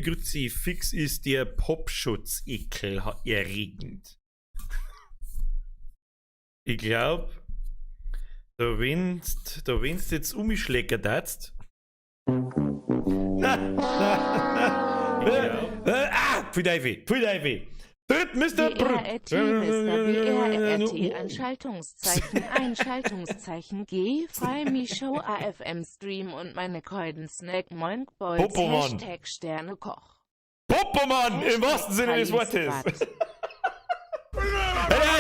Grüezi, fix ist der Popschutz ekelerregend. Ich glaub, da wennst, da wennst jetzt umschlecken darfst. Na, na, na. Ah, pfui Teufel, pfui Teufel. Tritt Mr. BRRT, Mr. BRRT, Anschaltungszeichen, Einschaltungszeichen, G, Frei Me Show, AFM Stream und meine Keuden Snack Moink Boys, Popomann. Hashtag Sternekoch. Popomann, im wahrsten Sinne des Hashtag Wortes. Squad.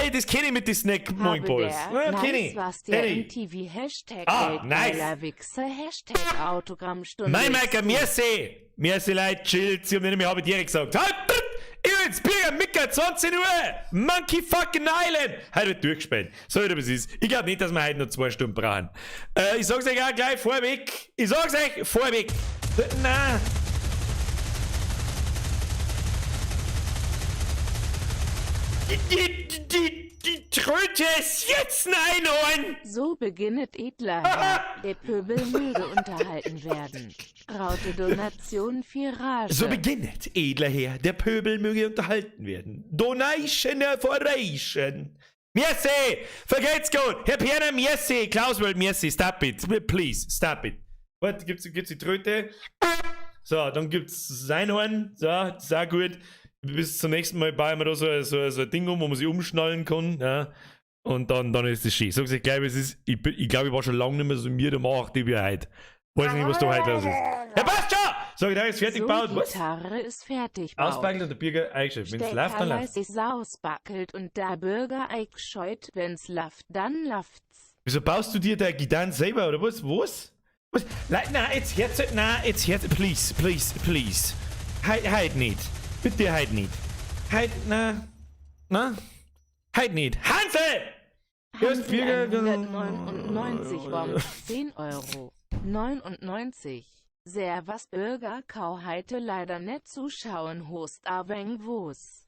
Hey, das kenne ich mit den Snack Moink Habe Balls. der, Ja, nice kenn ich. was der Kenn ich. MTV, Hashtag Ah, nice. Weltgeiler Wichser, Hashtag Autogrammstunde. Mein Meiker, merci. Merci, Leute, chillt. Sie haben nicht mehr habe direkt gesagt. Halt, Übrigens, Birger, Micker, 20 Uhr, Monkey fucking Island. Heute wird durchgespielt. So wie das ist. Ich glaube nicht, dass wir heute noch 2 Stunden brauchen. Ich sag's euch auch gleich vorweg. Ich sag's euch vorweg. Na. Die Tröte ist jetzt ein Einhorn! So beginnet edler Herr, der Pöbel möge unterhalten werden. Raute Donation 4 Rage. So beginnet, edler Herr, der Pöbel möge unterhalten werden. Donation for Merci! Vergelt's gut! Herr Perner, merci! Klaus World, merci! Stop it! Please, stop it! Warte, gibt's die Tröte? So, dann gibt's das Einhorn. So, das ist auch gut. Bis zum nächsten Mal bauen wir da so ein Ding um, wo man sich umschnallen kann. Ja. Und dann ist es schön. Sag's ich gleich, es ist, ich, bin, ich glaube, ich war schon lange nicht mehr so müde am 8 wie heute. Weiß nicht, was da heute los ist. Ja, passt schon! Sag ich, da ist fertig So, gebaut. Was? Gitarre ist fertig gebaut. Auspackelt und der Bürger eingeschrieben. Wenn's läuft, dann läuft's. Saus ausbackelt und der Bürger eingescheut, wenn's läuft, dann läuft's. Wieso baust du dir deine Gitarre selber, oder was? Was? Was? Nein, nein, jetzt hört's, nein, jetzt hört's, please, please, please. Heut nicht. Bitte heut nicht. Heut, na, na, heut nicht. Hansel! Ja, ist Hansel Bürger- 199 Bomb, 10 Euro. 99. Sehr was Bürger kau heite leider net zuschauen host aweng wos.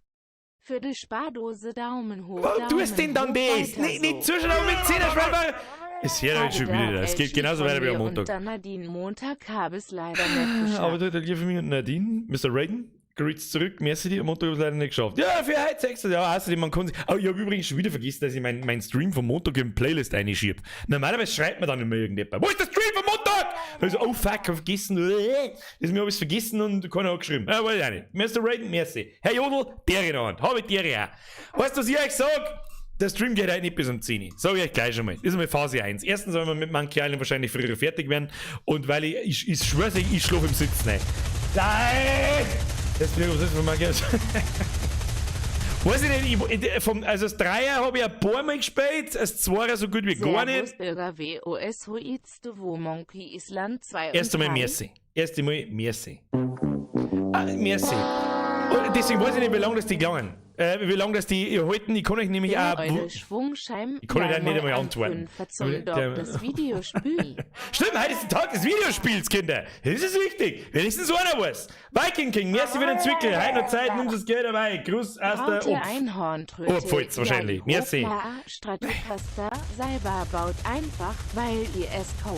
Für die Spardose Daumen hoch. Warum tust denn dann Daumen hoch, das? weiter Nicht, nicht so. zuschauen mit 10er Schweiber! Es hört halt schon wieder. Es geht genauso weiter wie am Und Montag. dann Nadine Montag habe es leider nicht geschafft. Aber du, der liebe mir und Nadine, Mr. Raiden, grüßt zurück. Merci dir, am Montag habe ich es leider nicht geschafft. Ja, für heute 6. Ja, außerdem, man kann sich. Oh, ich habe übrigens schon wieder vergessen, dass ich meinen Stream vom Montag in die Playlist einschiebe. Normalerweise schreibt man dann immer irgendjemand: Wo ist der Stream vom Montag? Also, oh fuck, hab vergessen. Das mir hab ich's vergessen und keiner hat geschrieben. Ja, weiß ich auch nicht. Mr. Raiden, merci. Herr Jodl, der in der Hand. Hab ich der auch. Weißt du, was ich euch sag? Der Stream geht heute nicht bis um 10 Uhr. Sag ich euch gleich schon mal. Das ist mal Phase 1. Erstens, weil wir mit Monkey Island wahrscheinlich früher fertig werden. Und weil ich schwör's euch, ich schlafe im Sitzen ein. Nein! Das ist was ist von Monkey Island. Weiß ich nicht, also das Dreier habe ich ein paar Mal gespielt, das Zweier so gut wie gar Servus nicht. Bürger W O S H I Z D wo Monkey Island 2 und Erst einmal drei. merci. Erst einmal merci. Ah, merci. Und deswegen weiß ich nicht, wie lange das die gelangen. Wie lange das die halten, ich kann euch nämlich Der auch. Eule Schwungscheim Ich kann euch gleich nicht einmal mal antworten. an Fünfer zum Aber Dog der- des Videospiels. Stimmt, heute ist der Tag des Videospiels, Kinder. Das ist wichtig. Wenigstens einer weiß. Viking King, merci für den Zwickel. Heute noch Zeit, nimm das Geld dabei. Gruß aus der Raute Opf. Einhorntröte. Oberpfalz wahrscheinlich. Ja, Merci. Hofla, Stratopasta, Cyber baut einfach, weil ISK.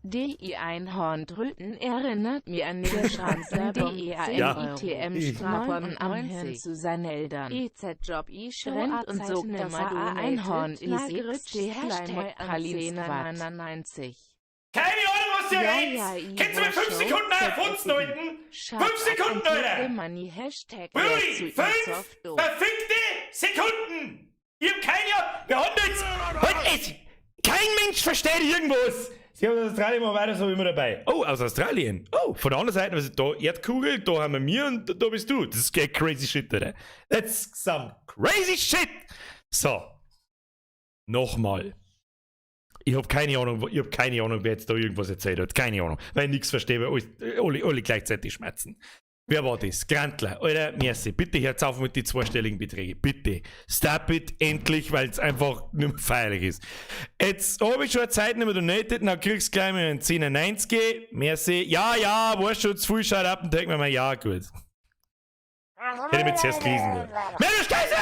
D I Einhorntröten erinnert mir an den Schranzler D E A N Ja. I T M Strapon am Hirn zu seinen Eltern. E Z Job I Schrennt und so nimmer Einhorn I S D Hashtag Pralin 99. Keine Ahnung, was ihr Ja, redet! ja, I Kannst du mir 5 Show, Sekunden Z nachfunzen, S I. halten? Schatz, 5 Sekunden, ab und Alter! Money, Hashtag Brudi, wer zu ihm 5 soft do. verfickte Sekunden! Ich hab keine Ahnung! Wir haben jetzt... Halt es! Kein Mensch versteht irgendwas! Sie haben aus Australien mal weiter so immer dabei. Oh, aus Australien. Oh, von der anderen Seite, also da Erdkugel, da haben wir mir und da bist du. Das ist crazy shit, Alter. That's some crazy shit! So. Nochmal. Ich hab keine Ahnung, ich hab keine Ahnung, wer jetzt da irgendwas erzählt hat. Keine Ahnung. Weil ich nichts verstehe, weil alle gleichzeitig schmerzen. Wer war das? Grantler. Alter, merci. Bitte hört's auf mit den zweistelligen Beträgen. Bitte. Stop it endlich, weil's einfach nicht mehr feierlich ist. Jetzt hab ich schon eine Zeit nicht mehr donated, dann kriegst du gleich mal einen 10,90. Merci. Ja, ja, weißt schon, zu viel schaut ab und denk mir mal, ja, gut. Hätte ich mir zuerst gelesen. Ja. Mensch, Scheiße!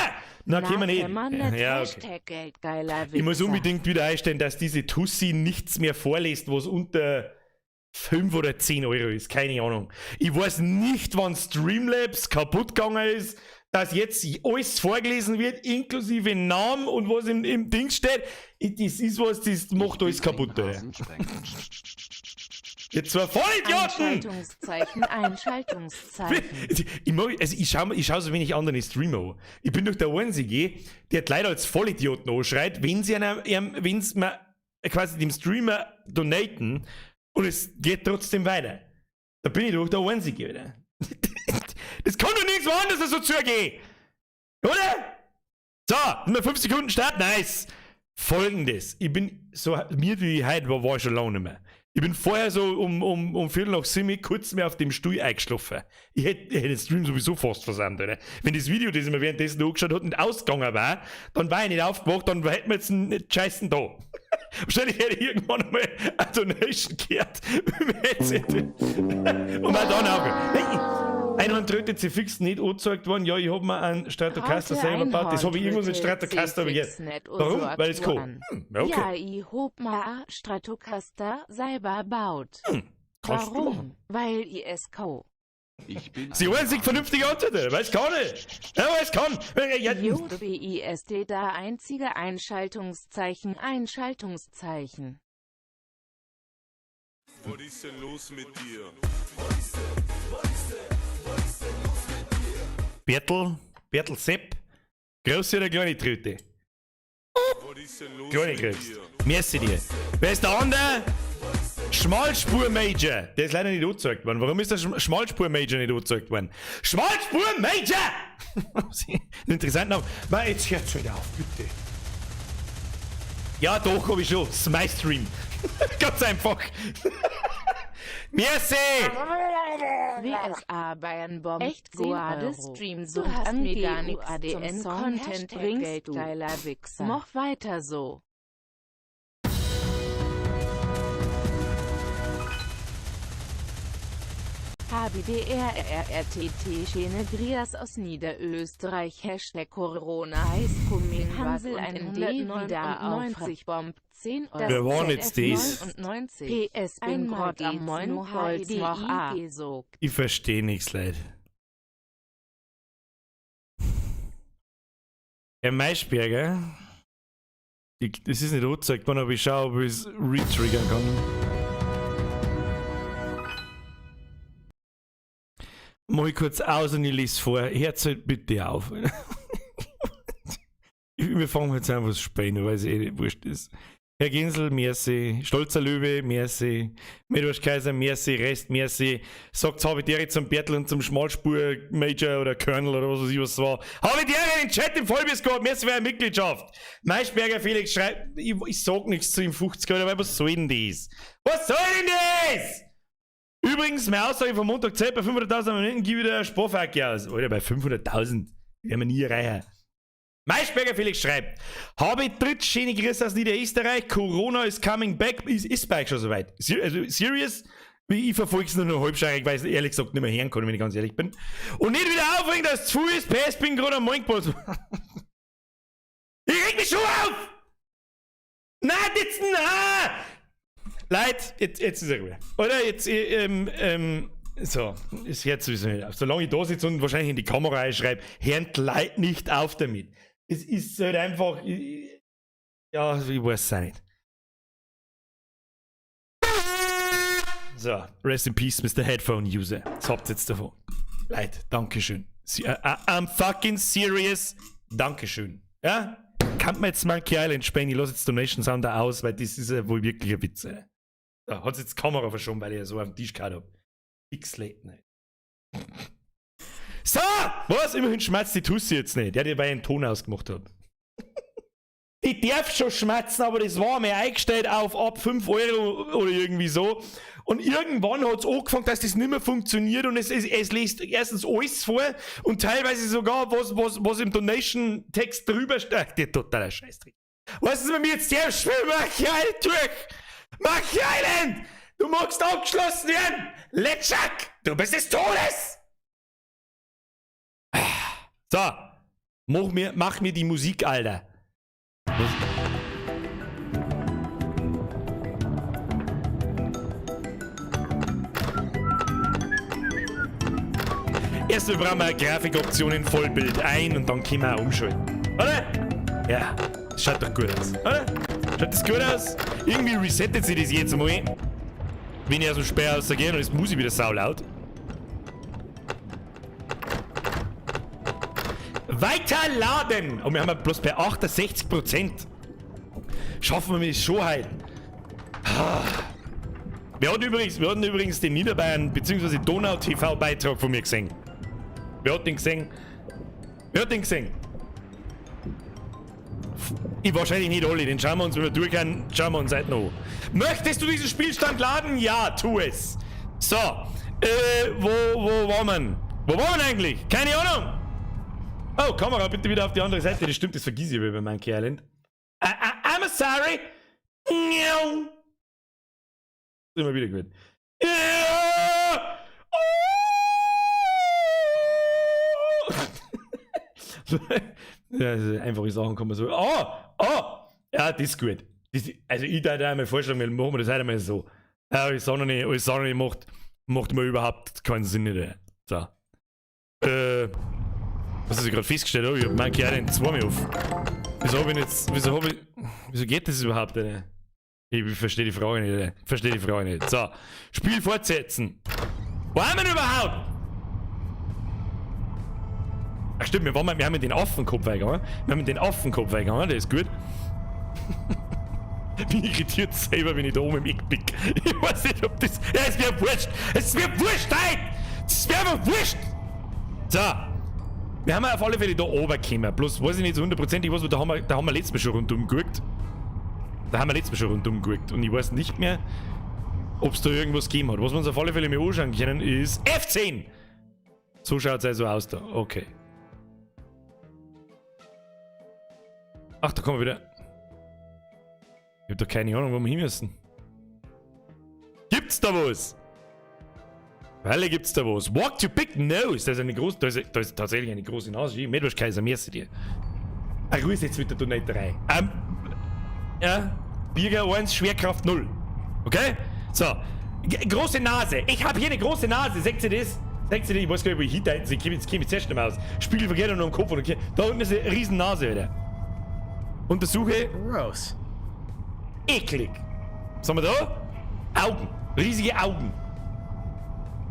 Na, können wir nicht. Kann man nicht. Ja, okay. Hashtag Geldgeiler Ich muss Wichser. unbedingt wieder einstellen, dass diese Tussi nichts mehr vorliest, was unter 5 oder 10 Euro ist. Keine Ahnung. Ich weiß nicht, wann Streamlabs kaputt gegangen ist, dass jetzt alles vorgelesen wird, inklusive Namen und was im Ding steht. Das ist was, das macht alles kaputt. Alter. Jetzt zwar Vollidioten! Einschaltungszeichen, Einschaltungszeichen. Ich, mag, also ich schau so wenig andere Streamer an. Ich bin doch der Einzige, der die Leute als Vollidioten anschreit, wenn sie einer, wenn sie mir quasi dem Streamer donaten und es geht trotzdem weiter. Da bin ich doch der Einzige wieder. Das kann doch nirgendwo anders so zugehen. Oder? So, nur 5 Sekunden Start, nice. Folgendes, ich bin so, mir wie heute war ich schon lange nicht mehr. Ich bin vorher so um 7:15 kurz mehr auf dem Stuhl eingeschlafen. Ich hätt den Stream sowieso fast versandt, oder? Wenn das Video, das ich mir währenddessen angeschaut hat, nicht ausgegangen war, dann war ich nicht aufgewacht, dann hätten wir jetzt einen Scheißen da. Wahrscheinlich hätte ich irgendwann einmal eine Donation gehört. Und auch dann auch. Nein, Einhorn sie fix nicht angezeigt worden. Ja, ich hab mir einen Stratocaster selber gebaut. Das habe ich irgendwas mit Stratocaster aber jetzt. Warum? Weil es kann. Ja, okay. Ja, ich hab mir einen Stratocaster selber gebaut. Kannst du Warum? machen. Weil ich es kann. Ich bin Sie ein einzig vernünftige Antwort, weil es kann nicht. Ja, weil es kann. Ja, J B I S T da einzige Einschaltungszeichen, Einschaltungszeichen. Was ist denn los mit dir? Bertel, Bertel Sepp, große oder kleine Tröte? Was ist denn los Kleine mit kriegst. dir? Merci dir. Wer ist der andere? Schmalspur Major. Der ist leider nicht angezeigt worden. Warum ist der Schmalspur Major nicht angezeigt worden? Schmalspur Major! Interessant Name. Ma, jetzt hört's wieder auf, bitte. Ja, doch, hab ich schon. Das ist mein Stream. Ganz einfach. Merci! WSA Bayern Bomb. Echt 10 Goade Euro. Stream Du so hast an mir gar G U nichts A D zum N Song Content Hashtag bringst du. Geldgeiler Wichser. Mach weiter so. H B D R R R T T Schöne Grias aus Niederösterreich Hashtag Corona heißt Coming Hansel und N D wieder 199 Bomb 10 Euro. Wer war denn jetzt das? 99. PS bin Einmal grad am geht's Moin nur Holz H I D noch A. I gesogt. Ich verstehe nichts, Leute. Herr Maischberger, das ist nicht angezeigt worden, aber ich schaue, ob ich es retriggern kann. Mach ich kurz aus und ich lese vor. Hört halt bitte auf. Wir fangen jetzt einfach zu spielen, weil es eh nicht wurscht ist. Herr Ginsel, merci. Stolzer Löwe, merci. Medorsch Kaiser, merci. Rest, merci. Sagt habe ich zum Bertel und zum Schmalspur Major oder Colonel oder was weiß ich was war. Habe ich in den Chat im Vollbiss gehabt. Merci für eure Mitgliedschaft. Maischberger Felix schreibt, ich sag nichts zu ihm 50, aber was soll denn das? Was soll denn das? Übrigens, meine Aussage vom Montag zählt, bei 500.000 Abonnenten gebe ich wieder Sparfacke aus. Alter, bei 500.000 werden wir nie reicher. Maischberger Felix schreibt, habe dritt schöne Grüße aus Niederösterreich, Corona is coming back, ist bei euch schon soweit. Also, serious? Ich verfolge es nur noch halbscheirig, weil ich es ehrlich gesagt nicht mehr hören kann, wenn ich ganz ehrlich bin. Und nicht wieder aufregen, dass es zu früh ist, PS, bin gerade am Morgenpost. Ich reg mich schon auf! Nein, jetzt, nein! Leute, jetzt ist er gut. Oder jetzt, so, es hört sowieso nicht auf. Solange ich da sitze und wahrscheinlich in die Kamera einschreibe, hören die Leute nicht auf damit. Es ist halt einfach, ja, ich weiß es auch nicht. So, rest in peace, Mr. Headphone User. Das habt ihr jetzt davon. Leute, Dankeschön. I'm fucking serious. Dankeschön. Ja? Kann man jetzt Monkey Island spielen? Ich lasse jetzt Donation Sound aus, weil das ist ja wohl wirklich ein Witz. Ey. Da hat jetzt die Kamera verschoben, weil ich ja so auf den Tisch gehauen hab. X-Late, ne. So! Was? Immerhin schmerzt die Tussi jetzt nicht, der, die bei einen Ton ausgemacht hat. Die darf schon schmerzen, aber das war mir eingestellt auf ab 5 Euro oder irgendwie so. Und irgendwann hat's angefangen, dass das nicht mehr funktioniert und es liest erstens alles vor und teilweise sogar was im Donation-Text drüber steht. Der totaler Scheißdreck. Was ist mit mir jetzt der Spiel? Mach Island durch! Mach Island! Du magst abgeschlossen werden! Letschak! Du bist des Todes! So. Mach mir die Musik, Alter. Was? Erstmal brauchen wir Grafikoptionen Vollbild ein und dann können wir auch umschalten. Oder? Ja, das schaut doch gut aus. Oder? Schaut das gut aus? Irgendwie resettet sich das jetzt mal. Wenn ich aus dem Sperr rausgehe, dann ist die Musik wieder saulaut. Weiterladen! Und wir haben ja bloß bei 68%. Schaffen wir das schon heute. Wir hatten übrigens den Niederbayern bzw. Donau TV Beitrag von mir gesehen. Wer hat den gesehen? Wer hat den gesehen? Ich wahrscheinlich nicht alle, den schauen wir uns, wenn wir durchgehen, schauen wir uns heute noch an. Möchtest du diesen Spielstand laden? Ja, tu es. So, wo waren wir? Wo waren wir eigentlich? Keine Ahnung! Oh, Kamera, bitte wieder auf die andere Seite. Das stimmt, das vergiss ich bei Monkey Island. I'm sorry. Immer wieder gut. Ja! Oh! Ja, also einfache Sachen kann man so. Oh! Oh! Ja, das ist gut. Das, also ich da einmal vorschlagen, wir machen das heute einmal so. Ja, alles andere macht mir überhaupt keinen Sinn nicht. So. Was ich gerade festgestellt habe, ich hab Monkey Island 2 mehr auf. Wieso hab ich jetzt. Wieso hab ich. Wieso geht das überhaupt nicht? Ich verstehe die Frage nicht. Ich verstehe die Frage nicht. So. Spiel fortsetzen. Wo haben wir denn überhaupt? Ach stimmt, wir haben den Affenkopf eingegangen. Wir haben den Affenkopf eingegangen, das ist gut. Bin irritiert selber, wenn ich da oben im Eck bin. Ich weiß nicht, ob das. Ja, es wäre wurscht! Es wäre wurscht, ey! Es wäre mir wurscht! So. Wir haben ja auf alle Fälle da oben gekommen. Bloß weiß ich nicht so hundertprozentig was, da haben wir letztes Mal schon rundum geguckt. Da haben wir letztes Mal schon rundum geguckt. Und ich weiß nicht mehr, ob es da irgendwas gegeben hat. Was wir uns auf alle Fälle mal anschauen können, ist F10! So schaut es also aus da. Okay. Ach, da kommen wir wieder. Ich hab doch keine Ahnung, wo wir hin müssen. Gibt's da was? Weil gibt's da was? Walk to Big Nose! Da ist eine große, da ist tatsächlich eine große Nase. Medwasch Kaiser, merci dir. Ach, Ruhe ist jetzt mit der Donaterei. Ja, Birger 1, Schwerkraft 0. Okay? So. Große Nase. Ich hab hier eine große Nase. Seht ihr das? Seht ihr das? Ich weiß gar nicht, wo ich hindeuten soll. Ich komm jetzt zuerst nicht mehr aus. Spiegel verkehrt und noch im Kopf. Okay. Da unten ist eine riesen Nase, Alter. Untersuche. Gross. Eklig. Was haben wir da? Augen. Riesige Augen.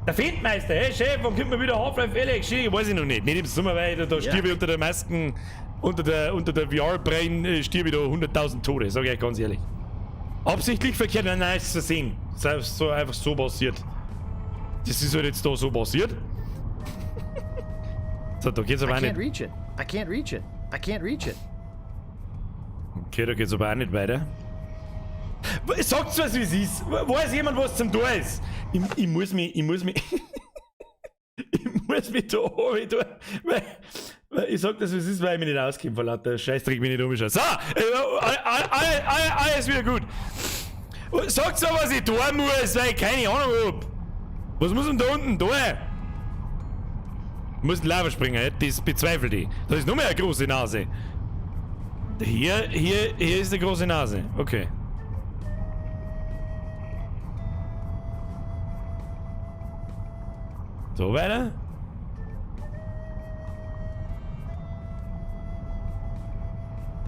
Der Findmeister, hey Chef, wann kommt man wieder Half-Life Alyx? Ich weiß ich noch nicht. Nicht im Sommer, weil da stirb ich unter der Masken, unter der VR-Brain, stirb ich da 100.000 Tode, sag ich euch ganz ehrlich. Absichtlich verkehrt? Nein, nein, ist versehen. Das ist so einfach so passiert. Das ist halt jetzt da so passiert. So, da geht's aber auch nicht. I can't reach it. I can't reach it. I can't reach it. Okay, da geht's aber auch nicht weiter. Sagt's was, wie es ist. Weiß jemand, was zum Tor ist? Ich muss mich da oben tun, weil ich sag das, wie es ist, weil ich mich nicht auskenne vor lauter Scheißdreck, mich nicht umschaue. So, alles wieder gut. Sagt's doch, was ich tun muss, weil ich keine Ahnung hab. Was muss denn da unten tun? Ich muss in die Lava springen, das bezweifle ich. Da ist noch mehr eine große Nase. Hier ist eine große Nase. Okay. So weiter.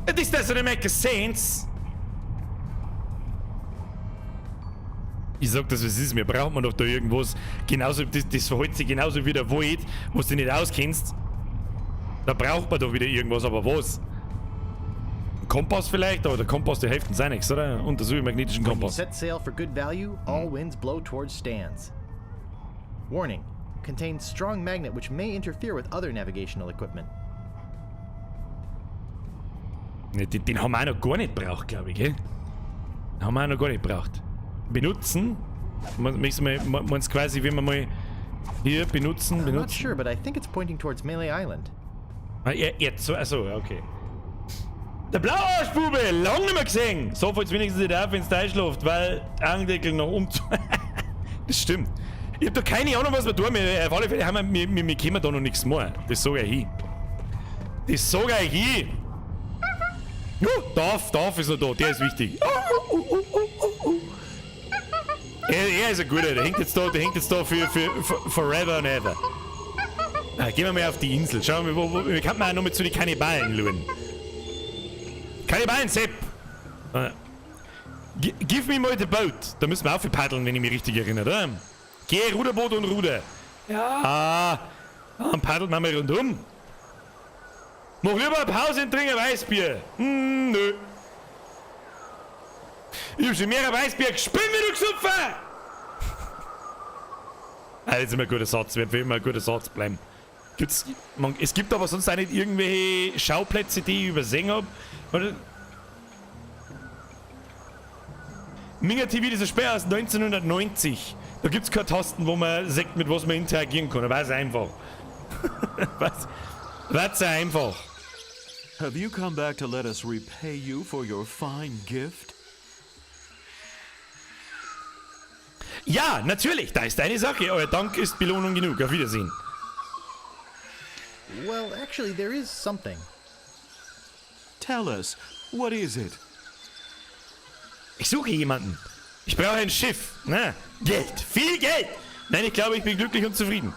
This doesn't make sense. Ich sag das, was ist, mir braucht man doch da irgendwas. Genauso, das verhält sich genauso wie der Wald, wo du dich nicht auskennst. Da braucht man doch wieder irgendwas, aber was? Ein Kompass vielleicht, aber der Kompass, der hilft uns auch nichts, oder? Untersuche magnetischen Kompass. When you set sail for good value, all winds blow towards stands. Warning. Contains strong magnet which may interfere with other navigational equipment. Ne, den haben wir auch noch gar nicht gebraucht, glaube ich, gell? Den haben wir auch noch gar nicht gebraucht. Benutzen? Meinst quasi, wenn wir mal hier benutzen, I'm not sure, but I think it's pointing towards Melee Island. Ah, ja, jetzt so, achso, okay. Der Blauarschbube, lang nicht mehr gesehen. So fällt's wenigstens nicht auf, wenn's da einschläft, weil die Augendeckel noch um. Das stimmt. Ich hab da keine Ahnung, was wir tun. Auf alle Fälle haben wir kommen da noch nichts mehr. Das sag ich hin. Das sag euch ich. Ja, Darf ist noch da, der ist wichtig. Er ist ein guter, der hängt jetzt da, für forever and ever. Na, gehen wir mal auf die Insel. Schauen wir, wo wir könnten auch noch mal zu den Kannibalen schauen. Kannibalen, Sepp! Give me mal the boat. Da müssen wir aufpaddeln, wenn ich mich richtig erinnere, oder? Geh, Ruderboot und Ruder. Ja. Dann paddeln wir mal rundum. Mach lieber eine Pause und trink ein Weißbier. Nö. Ich hab schon mehrere Weißbier gespinnt, wie du gesoffen! Ah, das ist immer ein guter Satz, wird für immer ein guter Satz bleiben. Es gibt aber sonst auch nicht irgendwelche Schauplätze, die ich übersehen hab. Minga TV, dieser Spiel aus 1990. Da gibt's keine Tasten, wo man sagt, mit was man interagieren kann. Weiß einfach. Was einfach. Have you come back to let us repay you for your fine gift? Ja, natürlich. Da ist eine Sache. Euer Dank ist Belohnung genug. Auf Wiedersehen. Well, actually, there is something. Tell us, what is it? Ich suche jemanden. Ich brauche ein Schiff. Na, Geld. Viel Geld. Nein, ich glaube, ich bin glücklich und zufrieden.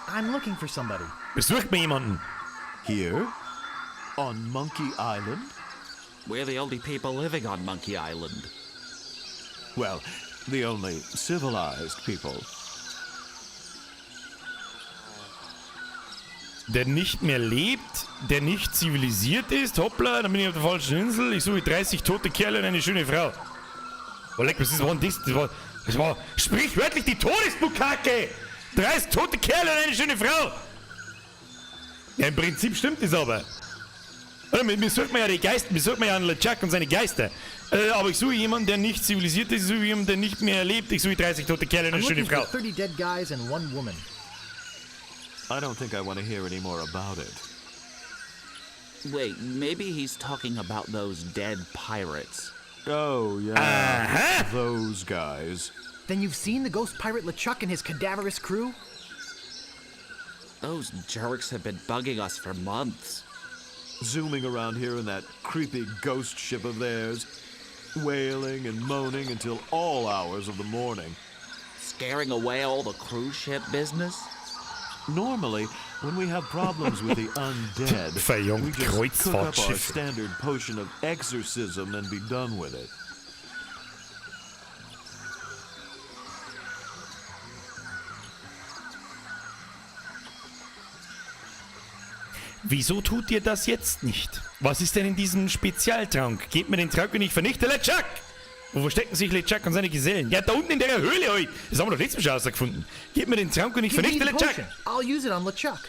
I'm looking for somebody. Besucht mir jemanden. Here? On Monkey Island? We're the only people living on Monkey Island. Well, the only civilized people. Der nicht mehr lebt, der nicht zivilisiert ist. Hoppla, dann bin ich auf der falschen Insel. Ich suche 30 tote Kerle und eine schöne Frau. Oh leck, was ist denn das? Das war sprichwörtlich die Todesbukake! 30 tote Kerle und eine schöne Frau! Ja, im Prinzip stimmt das aber. Oder, mir sucht man ja die Geister, mir sucht man ja einen LeChuck und seine Geister. Aber ich suche jemanden, der nicht zivilisiert ist, ich suche jemanden, der nicht mehr lebt. Ich suche 30 tote Kerle und eine I'm schöne looking Frau. for 30 dead guys and one woman. I don't think I want to hear any more about it. Wait, maybe he's talking about those dead pirates. Oh, yeah. Aha. Those guys. Then you've seen the ghost pirate LeChuck and his cadaverous crew? Those jerks have been bugging us for months. Zooming around here in that creepy ghost ship of theirs, wailing and moaning until all hours of the morning. Scaring away all the cruise ship business? Normally, when we have problems with the undead, Verjüngt we just cook up our Kreuzfahrtschiffe. standard potion of exorcism and be done with it. Wieso tut ihr das jetzt nicht? Was ist denn in diesem Spezialtrank? Gebt mir den Trank und ich vernichte LeChuck! Wo verstecken sich LeChuck und seine Gesellen? Ja, da unten in der Höhle heute! Das haben wir doch letztes Mal schon rausgefunden. Gebt mir den Trank und ich Give me vernichte the LeChuck! potion. I'll use it on LeChuck.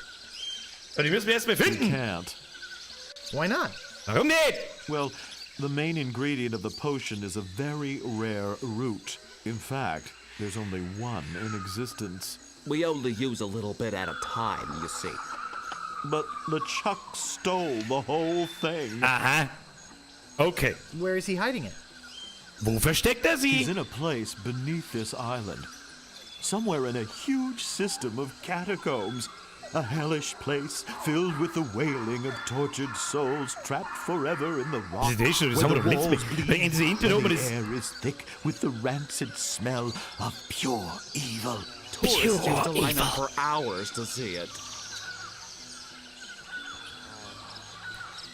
Aber die müssen wir erstmal We finden! can't. Why not? Warum nicht? Well, the main ingredient of the potion is a very rare root. In fact, there's only one in existence. We only use a little bit at a time, you see. But LeChuck stole the whole thing. Aha. Okay. Where is he hiding it? Wo versteckt er He's sie? in a place beneath this island. Somewhere in a huge system of catacombs. A hellish place filled with the wailing of tortured souls trapped forever in the rock. Das ist eh schon, das where haben wir the doch letztes walls Mal. bleed Wenn diese Intro and haben wir the das- air is thick with the rancid smell of pure evil. Tourists used to line up for hours to see it.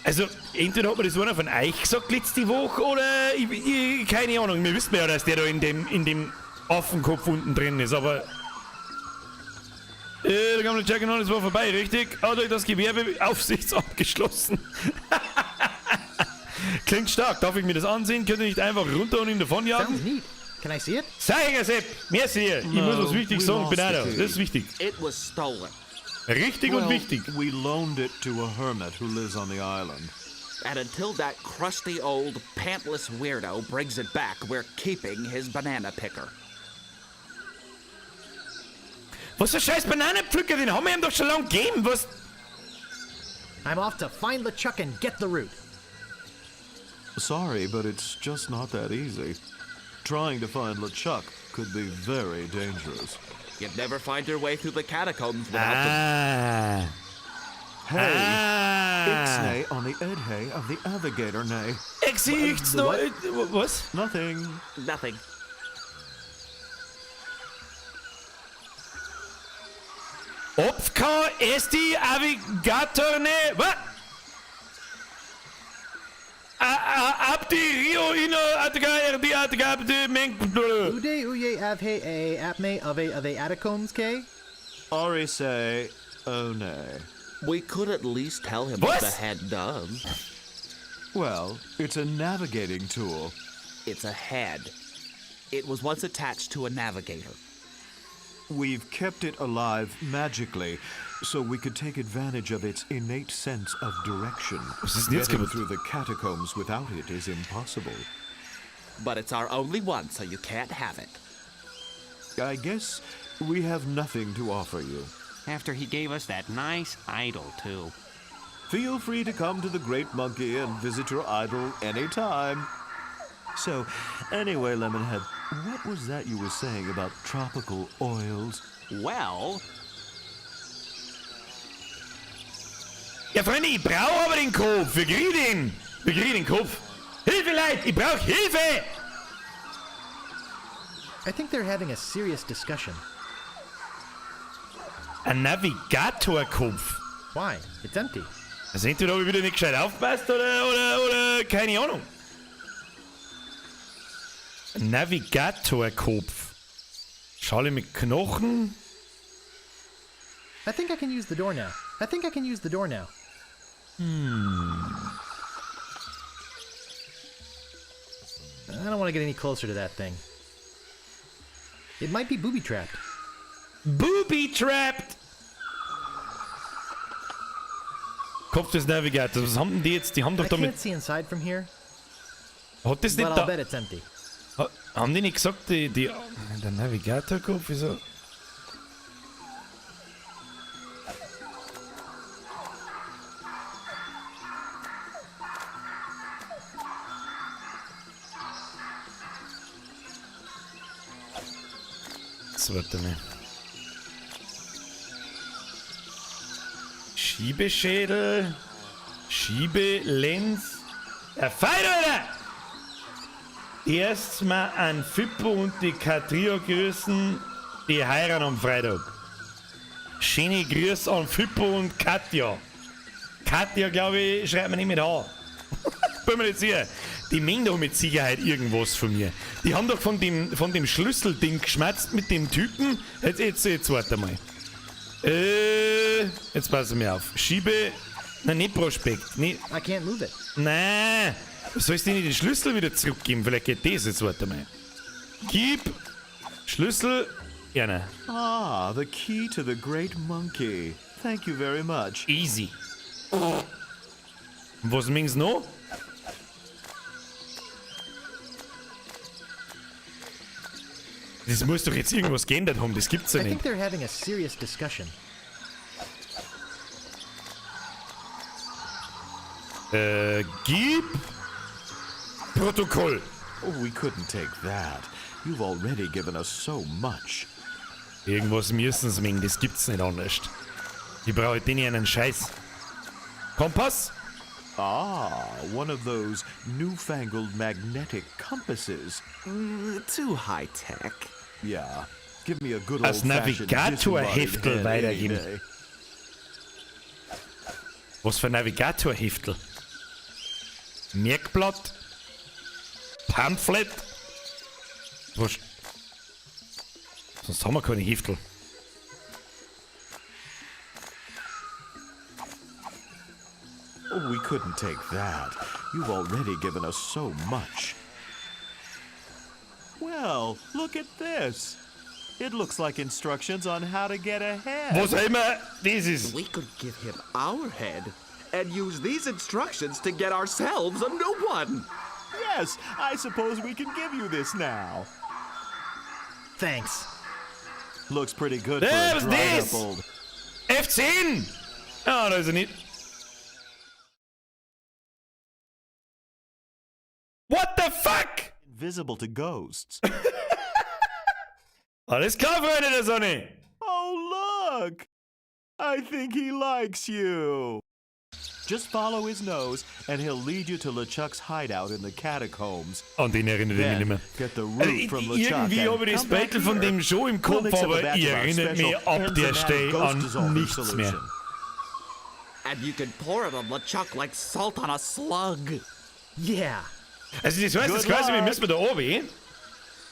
Also, entweder hat mir das einer von euch gesagt letzte Woche oder ich, keine Ahnung. Wir wissen ja, dass der da in dem Affenkopf unten drin ist, aber. Da kam der Jack und alles war vorbei, richtig? Hat euch das Gewerbeaufsichtsamt geschlossen. Klingt stark. Darf ich mir das ansehen? Könnt ihr nicht einfach runter und ihn davonjagen? Sounds neat. Can I see it? Sei, Sepp! Merci dir! Ich muss was Wichtiges we sagen, bin lost auch da. the key. Das ist wichtig. It was stolen. Richtig und Well, wichtig. We loaned it to a hermit who lives on the island. And until that crusty old pantless weirdo brings it back, we're keeping his banana picker. Was für scheiß Bananenpflücker, den haben wir ihm doch schon lange gegeben. Was? I'm off to find LeChuck and get the root. Sorry, but it's just not that easy. Trying to find LeChuck could be very dangerous. You'd never find your way through the catacombs without Ah. Hey. Ah. Ixnay on the Edhay of the Avigator Nay. Exicht's noch. Was? Nothing. Nothing. Opfka esti avigatorne. Was? Abdi Rio Ino Atga Erdi Atga Abdi Meng. Ude uye avhe a apme ave ave atacombs k? Ari say, oh nay. We could at least tell him what Was? the head does. Well, it's a navigating tool. It's a head. It was once attached to a navigator. We've kept it alive magically, so we could take advantage of its innate sense of direction. Was ist denn jetzt Getting kaputt? through the catacombs without it is impossible. But it's our only one, so you can't have it. I guess we have nothing to offer you. After he gave us that nice idol, too. Feel free to come to the Great Monkey and visit your idol anytime. So, anyway, Lemonhead, what was that you were saying about tropical oils? Well, Ja, Freunde, ich brauche aber den Kopf. Wir kriegen den. Wir kriegen den Kopf. Hilfe, Leute! Ich brauche Hilfe! I think they're having a serious discussion. Ein Navigatorkopf. Why? It's empty. Also entweder habe ich wieder nicht gescheit aufgepasst oder keine Ahnung. Ein Navigatorkopf. Schale mit Knochen. I think I can use the door now. I think I can use the door now. I don't want to get any closer to that thing. It might be booby trapped. Booby trapped! Kopf des Navigators. Was haben denn die jetzt? Die haben doch I damit. can't see inside from here, Hat das but nicht I'll da. bet it's empty. Haben die nicht gesagt, die. Der Navigatorkopf, wieso? Jetzt warte mal. Schiebeschädel. Schiebelens. Der Feind, Alter! Erst mal an Fippo und die Katrio grüßen, die heiraten am Freitag. Schöne Grüße an Fippo und Katja. Katja, glaube ich, schreibt man nicht mit H. Bin mir nicht sicher. Die mengen doch mit Sicherheit irgendwas von mir. Die haben doch von dem Schlüsselding geschmatzt mit dem Typen. Jetzt warte mal. Jetzt passen wir auf. Schiebe. Nein, nicht Prospekt. Nicht. I can't move it. Nein. Sollst du nicht den Schlüssel wieder zurückgeben? Vielleicht geht das jetzt, warte mal. Gib Schlüssel. Ja, nein. Ah, the key to the Great Monkey. Thank you very much. Easy. Und was meinst du noch? Das muss doch jetzt irgendwas geändert haben, das gibt's ja I think nicht. they're having a serious discussion. Gib Protokoll. Oh, we couldn't take that. You've already given us so much. Irgendwas müssen sie mengen, das gibt's nicht anders. Ich brauche den einen Scheiß. Kompass? Ah, one of those newfangled magnetic compasses. Too high tech. Yeah, give me a good Als old-fashioned Navigatorheftel disembodied head any weitergeben. day. Was für Navigatorheftel? Merkblatt? Pamphlet? Was? Sonst haben wir keine Heftel. Oh, we couldn't take that. You've already given us so much. Well, look at this. It looks like instructions on how to get ahead. Was auch immer das ist. We could give him our head and use these instructions to get ourselves a new one. Yes, I suppose we can give you this now. Thanks. Looks pretty good Hey, for a was dried this? up old. F10! Ah, da ist er nicht. What the fuck? Invisible to ghosts. Alles klar, Freunde der Sonne. Oh, look! I think he likes you. Just follow his nose, and he'll lead you to LeChuck's hideout in the catacombs. An den erinnere ich mich nicht mehr. Get the Also, root from LeChuck irgendwie and habe ich das come back Battle von here. dem schon im We'll Kopf, mix up a aber batch ich of our erinnere mich special ab der enzymatic Stelle ghost an dissolving nichts mehr. solution. And you can pour it on LeChuck like salt on a slug. Yeah. Also das heißt, das Good quasi, wir luck. müssen da oben.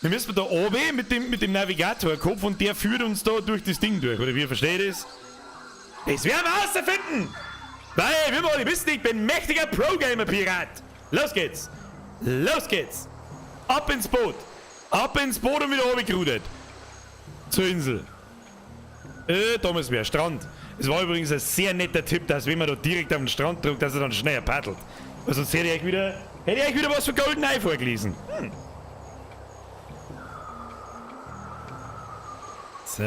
Wir müssen da oben mit dem Navigatorkopf und der führt uns da durch das Ding durch, oder wie versteht ihr das? Das werden wir rausfinden! Weil, wir wollen wissen, ich bin mächtiger Pro-Gamer-Pirat! Los geht's! Los geht's! Ab ins Boot! Ab ins Boot und wieder runtergerudert! Zur Insel. Da müssen wir, Strand. Es war übrigens ein sehr netter Tipp, dass wenn man da direkt auf den Strand drückt, dass er dann schneller paddelt. Weil sonst hätte ich euch wieder was von GoldenEye vorgelesen. So.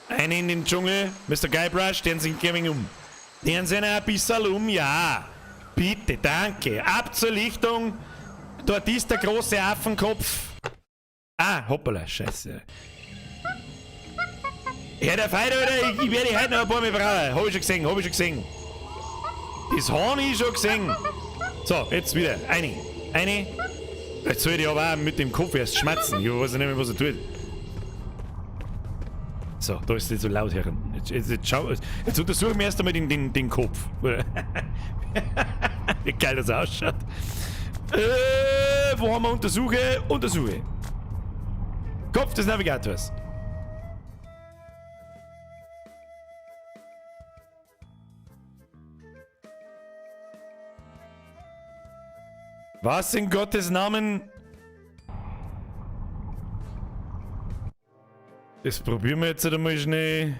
Ein in den Dschungel. Mr. Guybrush, den sind gehen um. Den sind ein bisschen um, ja. Bitte, danke. Ab zur Lichtung. Dort ist der große Affenkopf. Ah, hoppala, scheiße. Ja, der Feind, Alter, ich werde heute noch ein paar Mal brauchen. Hab ich schon gesehen, hab ich schon gesehen. Das hab ich schon gesehen. So, jetzt wieder. Eine. Eine. Jetzt soll ich aber auch mit dem Kopf erst schmatzen. Ich weiß nicht mehr, was er tut. So, da ist es nicht so laut, Herren. Jetzt untersuchen wir erst einmal den Kopf. Wie geil das ausschaut. Wo haben wir Untersuche? Untersuche. Kopf des Navigators. Was in Gottes Namen? Das probieren wir jetzt einmal schnell.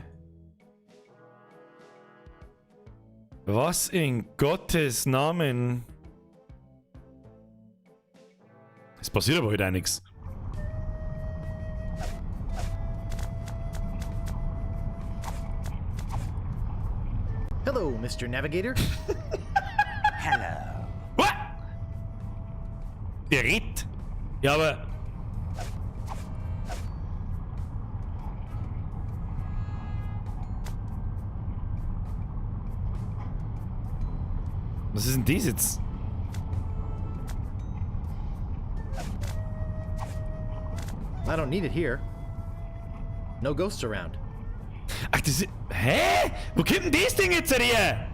Was in Gottes Namen? Es passiert aber heute auch nichts. Hello, Mr. Navigator. Hello. What? Der redet. Ja, aber... Was ist denn das jetzt? I don't need it here. No ghosts around. Ach, das ist... Hä? Wo kommt denn das Ding jetzt her?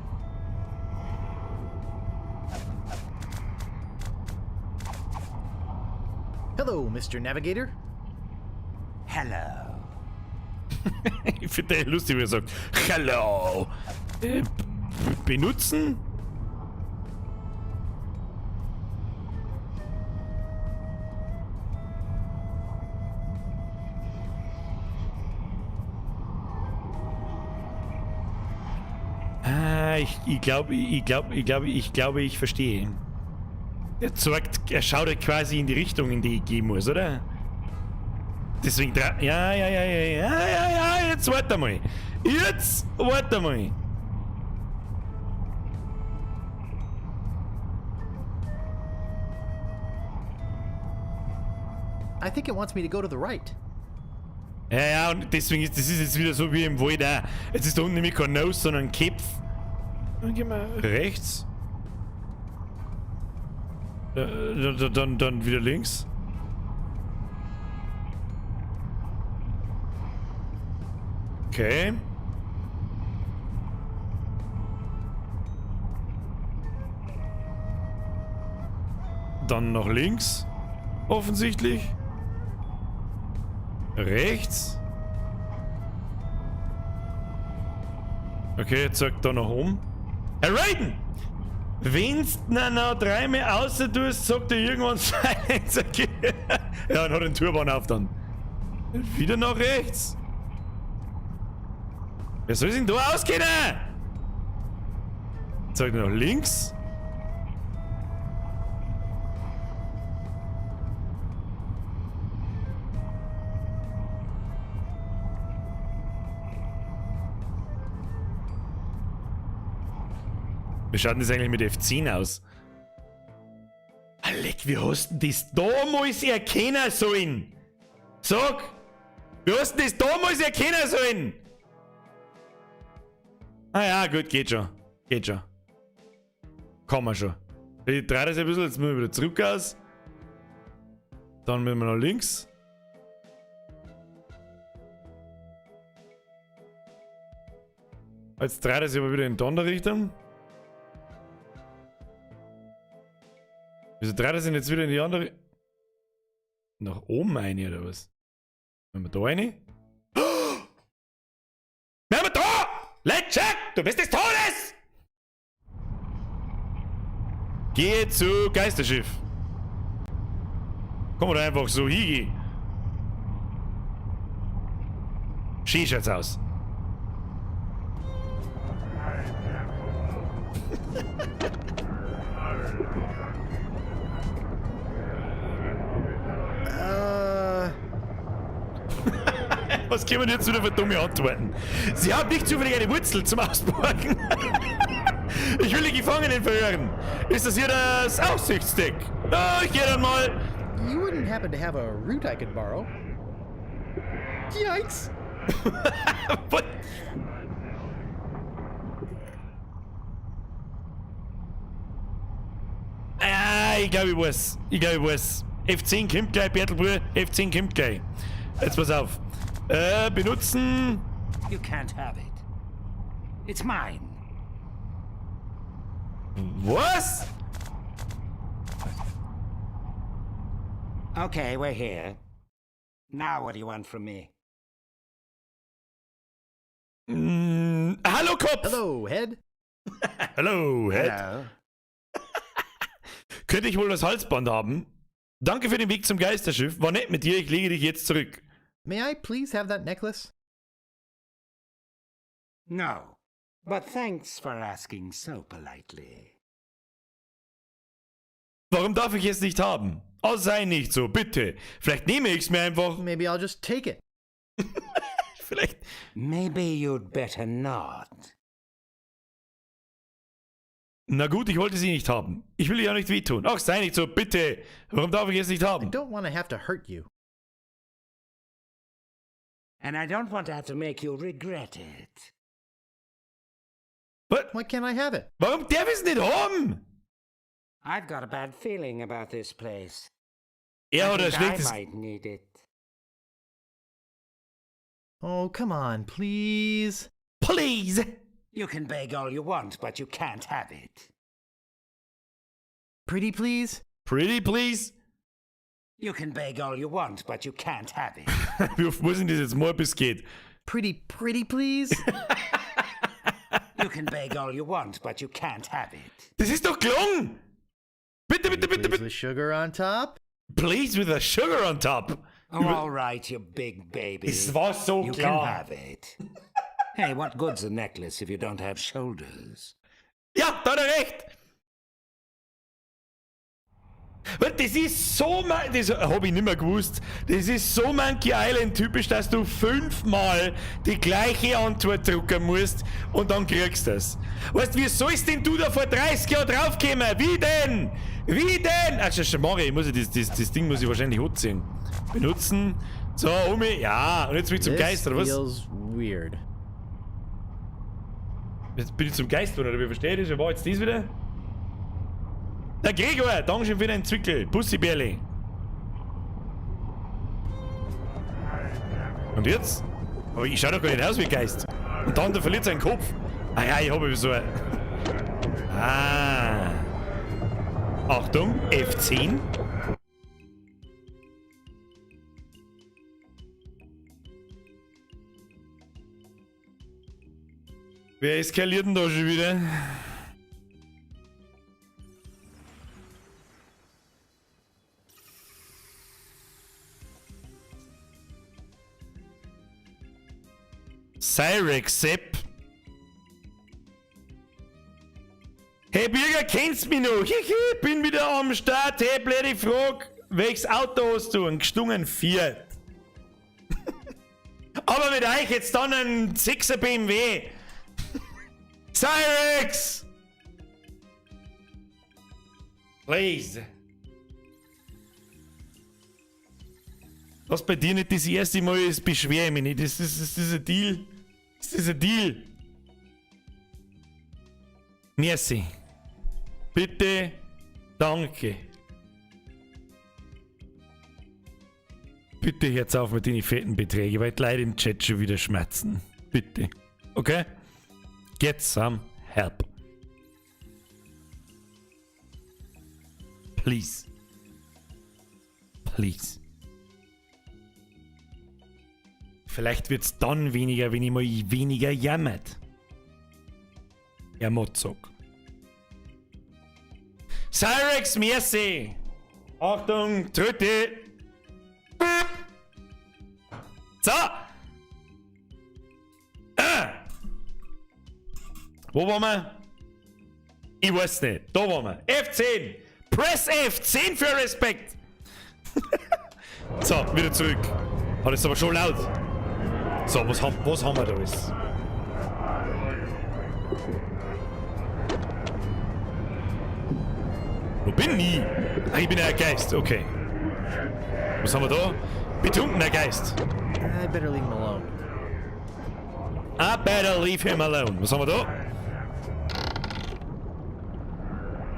Hello, Mr. Navigator. Hello. Ich finde das lustig, wie er sagt. Hello. Benutzen? Ah, ich glaube, ich verstehe. Er zeigt, er schaut ja quasi in die Richtung, in die ich gehen muss, oder? Deswegen ja, jetzt warte mal. Jetzt warte mal. I think it wants me to go to the right. Ja, ja, und deswegen ist das ist jetzt wieder so wie im Wald auch. Jetzt ist da unten nämlich kein Nose, sondern ein Kepf. Dann gehen wir rechts. Dann wieder links. Okay. Dann nach links. Offensichtlich. Rechts. Okay, jetzt zeigt da noch um. Herr Raiden! Wenn's noch dreimal außer tust, sagt er irgendwann Silence. Okay. Ja, und hat den Turban auf dann. Wieder nach rechts. Wer soll sich denn da auskennen? Zeigt er nach links. Wie schaut denn das eigentlich mit F10 aus? Alec, wie hast denn das damals erkennen sollen? Sag! Wie hast denn das damals erkennen sollen? Ah ja, gut, geht schon. Geht schon. Kann man schon. Ich drehe das ein bisschen, jetzt müssen wir wieder zurück aus. Dann müssen wir nach links. Jetzt dreht er sich aber wieder in die andere Richtung. Wieso dreht er sich denn jetzt wieder in die andere? Nach oben rein, oder was? Wenn wir da rein? Wir haben da! LeChuck! Du bist des Todes! Geh zu Geisterschiff. Komm doch einfach so hingehen. Schön schaut's aus. Was können wir jetzt wieder für dumme Antworten? Sie haben nicht zufällig eine Wurzel zum Ausborgen. Ich will die Gefangenen verhören. Ist das hier das Aussichtsdeck? Na, ich gehe dann mal. You wouldn't happen to have a root I could borrow? Yikes! What? Ah, ich glaube, ich weiß. Ich glaube, ich weiß. F10 kommt gleich, Bertelbruder. F10 kommt gleich. Jetzt pass auf. Benutzen. You can't have it. It's mine. Was? Okay, we're here. Now what do you want from me? Hallo Kopf! Hello, Head. Hello, Head. Hello. Könnte ich wohl das Halsband haben? Danke für den Weg zum Geisterschiff. War nett mit dir, ich lege dich jetzt zurück. May I please have that necklace? No. But thanks for asking so politely. Warum darf ich es nicht haben? Oh, sei nicht so, bitte. Vielleicht nehme ich's mir einfach. Maybe I'll just take it. Vielleicht. Maybe you'd better not. Na gut, ich wollte sie nicht haben. Ich will ihr ja nicht wehtun. Ach, sei nicht so, bitte. Warum darf ich es nicht I haben? don't want to have to hurt you. And I don't want to have to make you regret it. What? Why can't I have it? Warum darf ich's nicht haben? I've got a bad feeling about this place. Er I hat ein think I schlechtes. might need it. Oh, come on, please. Please! You can beg all you want, but you can't have it. Pretty please? Pretty please? You can beg all you want, but you can't have it. Wie oft muss denn das jetzt mal, bis es geht? Pretty, pretty please? You can beg all you want, but you can't have it. Das ist doch gelungen! Bitte, bitte, bitte, Please bitte. with sugar on top? Please with the sugar on top. Oh, all right, you big baby. Es war so You can klar. have it. Hey, what good's a necklace if you don't have shoulders? Ja, da hat er recht. Weil das ist so, das hab ich nimmer gewusst, das ist so Monkey Island typisch, dass du 5-mal die gleiche Antwort drucken musst und dann kriegst du es. Weißt du, wie sollst denn du da vor 30 Jahren draufkommen? Wie denn? Wie denn? Ach, schon, Mario, ich muss ja das Ding muss ich wahrscheinlich hochziehen. Benutzen. So, Omi, ja, und jetzt bin ich zum This Geist, oder was? feels weird. Jetzt bin ich zum Geist, oder wie verstehe ich das? Wer war jetzt das wieder? Der Gregor, Dankeschön für den Zwickel. Pussybärli. Und jetzt? Aber ich schau doch gar nicht aus wie ein Geist. Und dann, der verliert seinen Kopf. Ah ja, ich hab so ein... Ah. Achtung, F10. Wer eskaliert denn da schon wieder? Cyrex Sepp. Hey Bürger, kennst mich noch? Hihi, bin wieder am Start. Hey, blöde Frage. Welches Auto hast du? Ein gestungen Fiat. Aber mit euch jetzt dann ein 6er BMW. Cyrex! Please. Was bei dir nicht das erste Mal ist, beschwere ich mich nicht. Das ist ein Deal. Das ist ein Deal. Merci. Bitte. Danke. Bitte hört's auf mit den fetten Beträgen, weil die Leute im Chat schon wieder schmerzen. Bitte. Okay? Get some help. Please. Please. Vielleicht wird's dann weniger, wenn ich mal weniger jammert. Ja, Motzok. Cyrex, merci! Achtung, Tröte! So! Wo waren wir? Ich weiß nicht. Da waren wir. F10! Press F10 für Respekt! So, wieder zurück. Oh, das ist aber schon laut. So, was haben wir da alles? Wo bin ich? Ach, ich bin ja ein Geist, okay. Was haben wir da? Betrunkener Geist. I better leave him alone. I better leave him alone. Was haben wir da?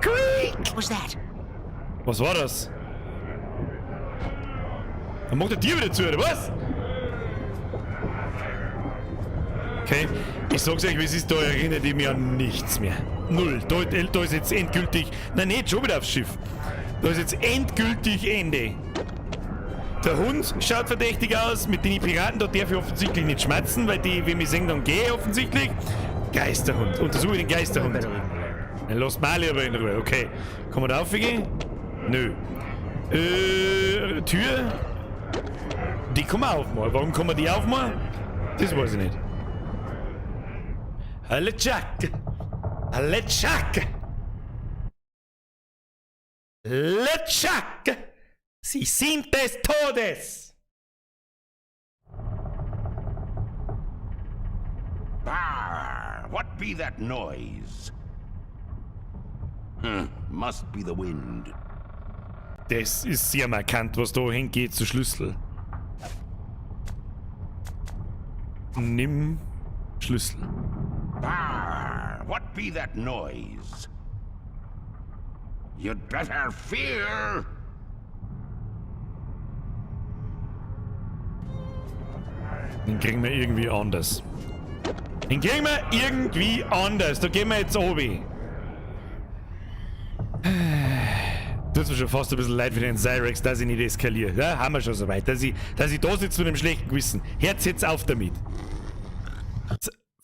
Creak! What was that? Was war das? Dann macht der Tier wieder zu, oder was? Okay, ich sag's euch, wie es ist, da erinnert ich mich an nichts mehr. Null. Da ist jetzt endgültig. Nein, nicht schon wieder aufs Schiff. Da ist jetzt endgültig Ende. Der Hund schaut verdächtig aus, mit den Piraten, da darf ich offensichtlich nicht schmerzen, weil die, wenn mich sehen, dann gehe ich offensichtlich. Geisterhund. Untersuche den Geisterhund. Dann lass mal lieber in Ruhe. Okay. Kann man da raufgehen? Nö. Tür? Die kann man aufmachen. Warum kann man die aufmachen? Das weiß ich nicht. Hallo Jack! Hallo Jack! LeChuck! Sie sind des Todes! Arr, what be that noise? Must be the wind. Das ist sehr markant, was da hingeht zu Schlüssel. Nimm Schlüssel. Arr, what be that noise? You'd better fear! Den kriegen wir irgendwie anders. Den kriegen wir irgendwie anders. Da gehen wir jetzt obi. Tut mir schon fast ein bisschen leid für den Cyrex, dass ich nicht eskaliere. Ja, haben wir schon soweit. Dass ich da sitze mit einem schlechten Gewissen. Herz jetzt auf damit.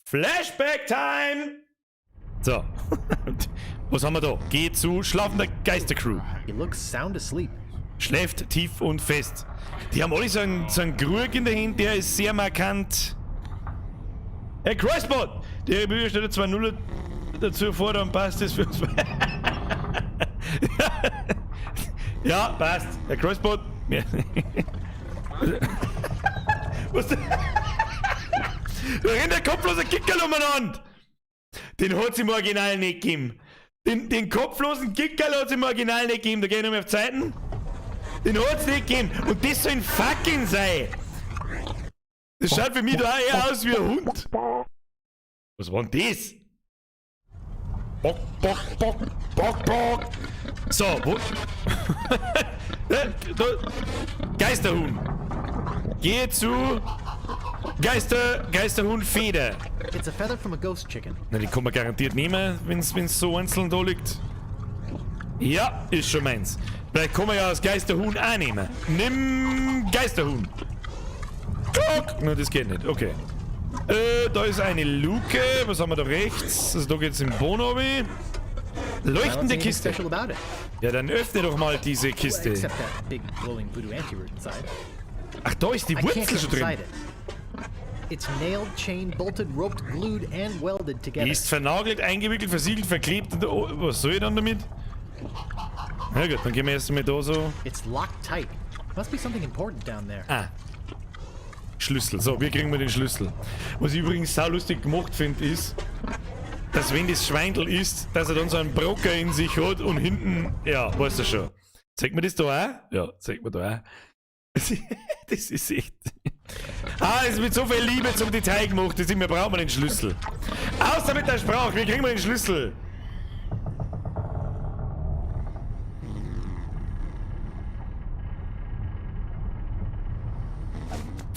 Flashback Time! So. Was haben wir da? Geh zu schlafender Geistercrew. He looks sound asleep. Schläft tief und fest. Die haben alle so einen Krug in der Hand, der ist sehr markant. Herr Crossbot! Der Bürger stellt 2-0 dazu vor, dann passt das für uns. Ja, passt. Herr Crossbot. Ja. Was denn? Da rennt der kopflose Kickerl umeinander! Den hat's im Original nicht gegeben. Den kopflosen Kickerl hat's im Original nicht gegeben. Da geh ich nochmal auf Zeiten. Den hat's nicht gegeben. Und das soll ein fucking sein. Das schaut für mich da auch eher aus wie ein Hund. Was war denn das? Bock, bock, bock, bock, bock. So, wo? Da, Geisterhuhn. Gehe zu Geisterhuhn Feder. It's a feather from a ghost chicken. Na, die kann man garantiert nehmen, wenn's so einzeln da liegt. Ja, ist schon meins. Vielleicht kann man ja das Geisterhuhn auch nehmen. Nimm Geisterhuhn. Guck! Na, das geht nicht. Okay. Da ist eine Luke. Was haben wir da rechts? Also da geht's im Boden runter. Leuchtende Kiste. Ja, dann öffne doch mal diese Kiste. Ach, da ist die Wurzel schon drin. Die ist vernagelt, eingewickelt, versiegelt, verklebt. Und, oh, was soll ich dann damit? Na gut, dann gehen wir erst mal da so. Ah. Schlüssel. So, wir kriegen mal den Schlüssel. Was ich übrigens sau lustig gemacht finde, ist, dass wenn das Schweindel ist, dass er dann so einen Brocker in sich hat und hinten, ja, weißt du schon. Zeigt mir das da auch? Ja, zeigt mir da auch. Das ist echt... Ah, es ist mit so viel Liebe zum Detail gemacht, deswegen brauchen wir den Schlüssel. Außer mit der Sprache, wir kriegen mal den Schlüssel.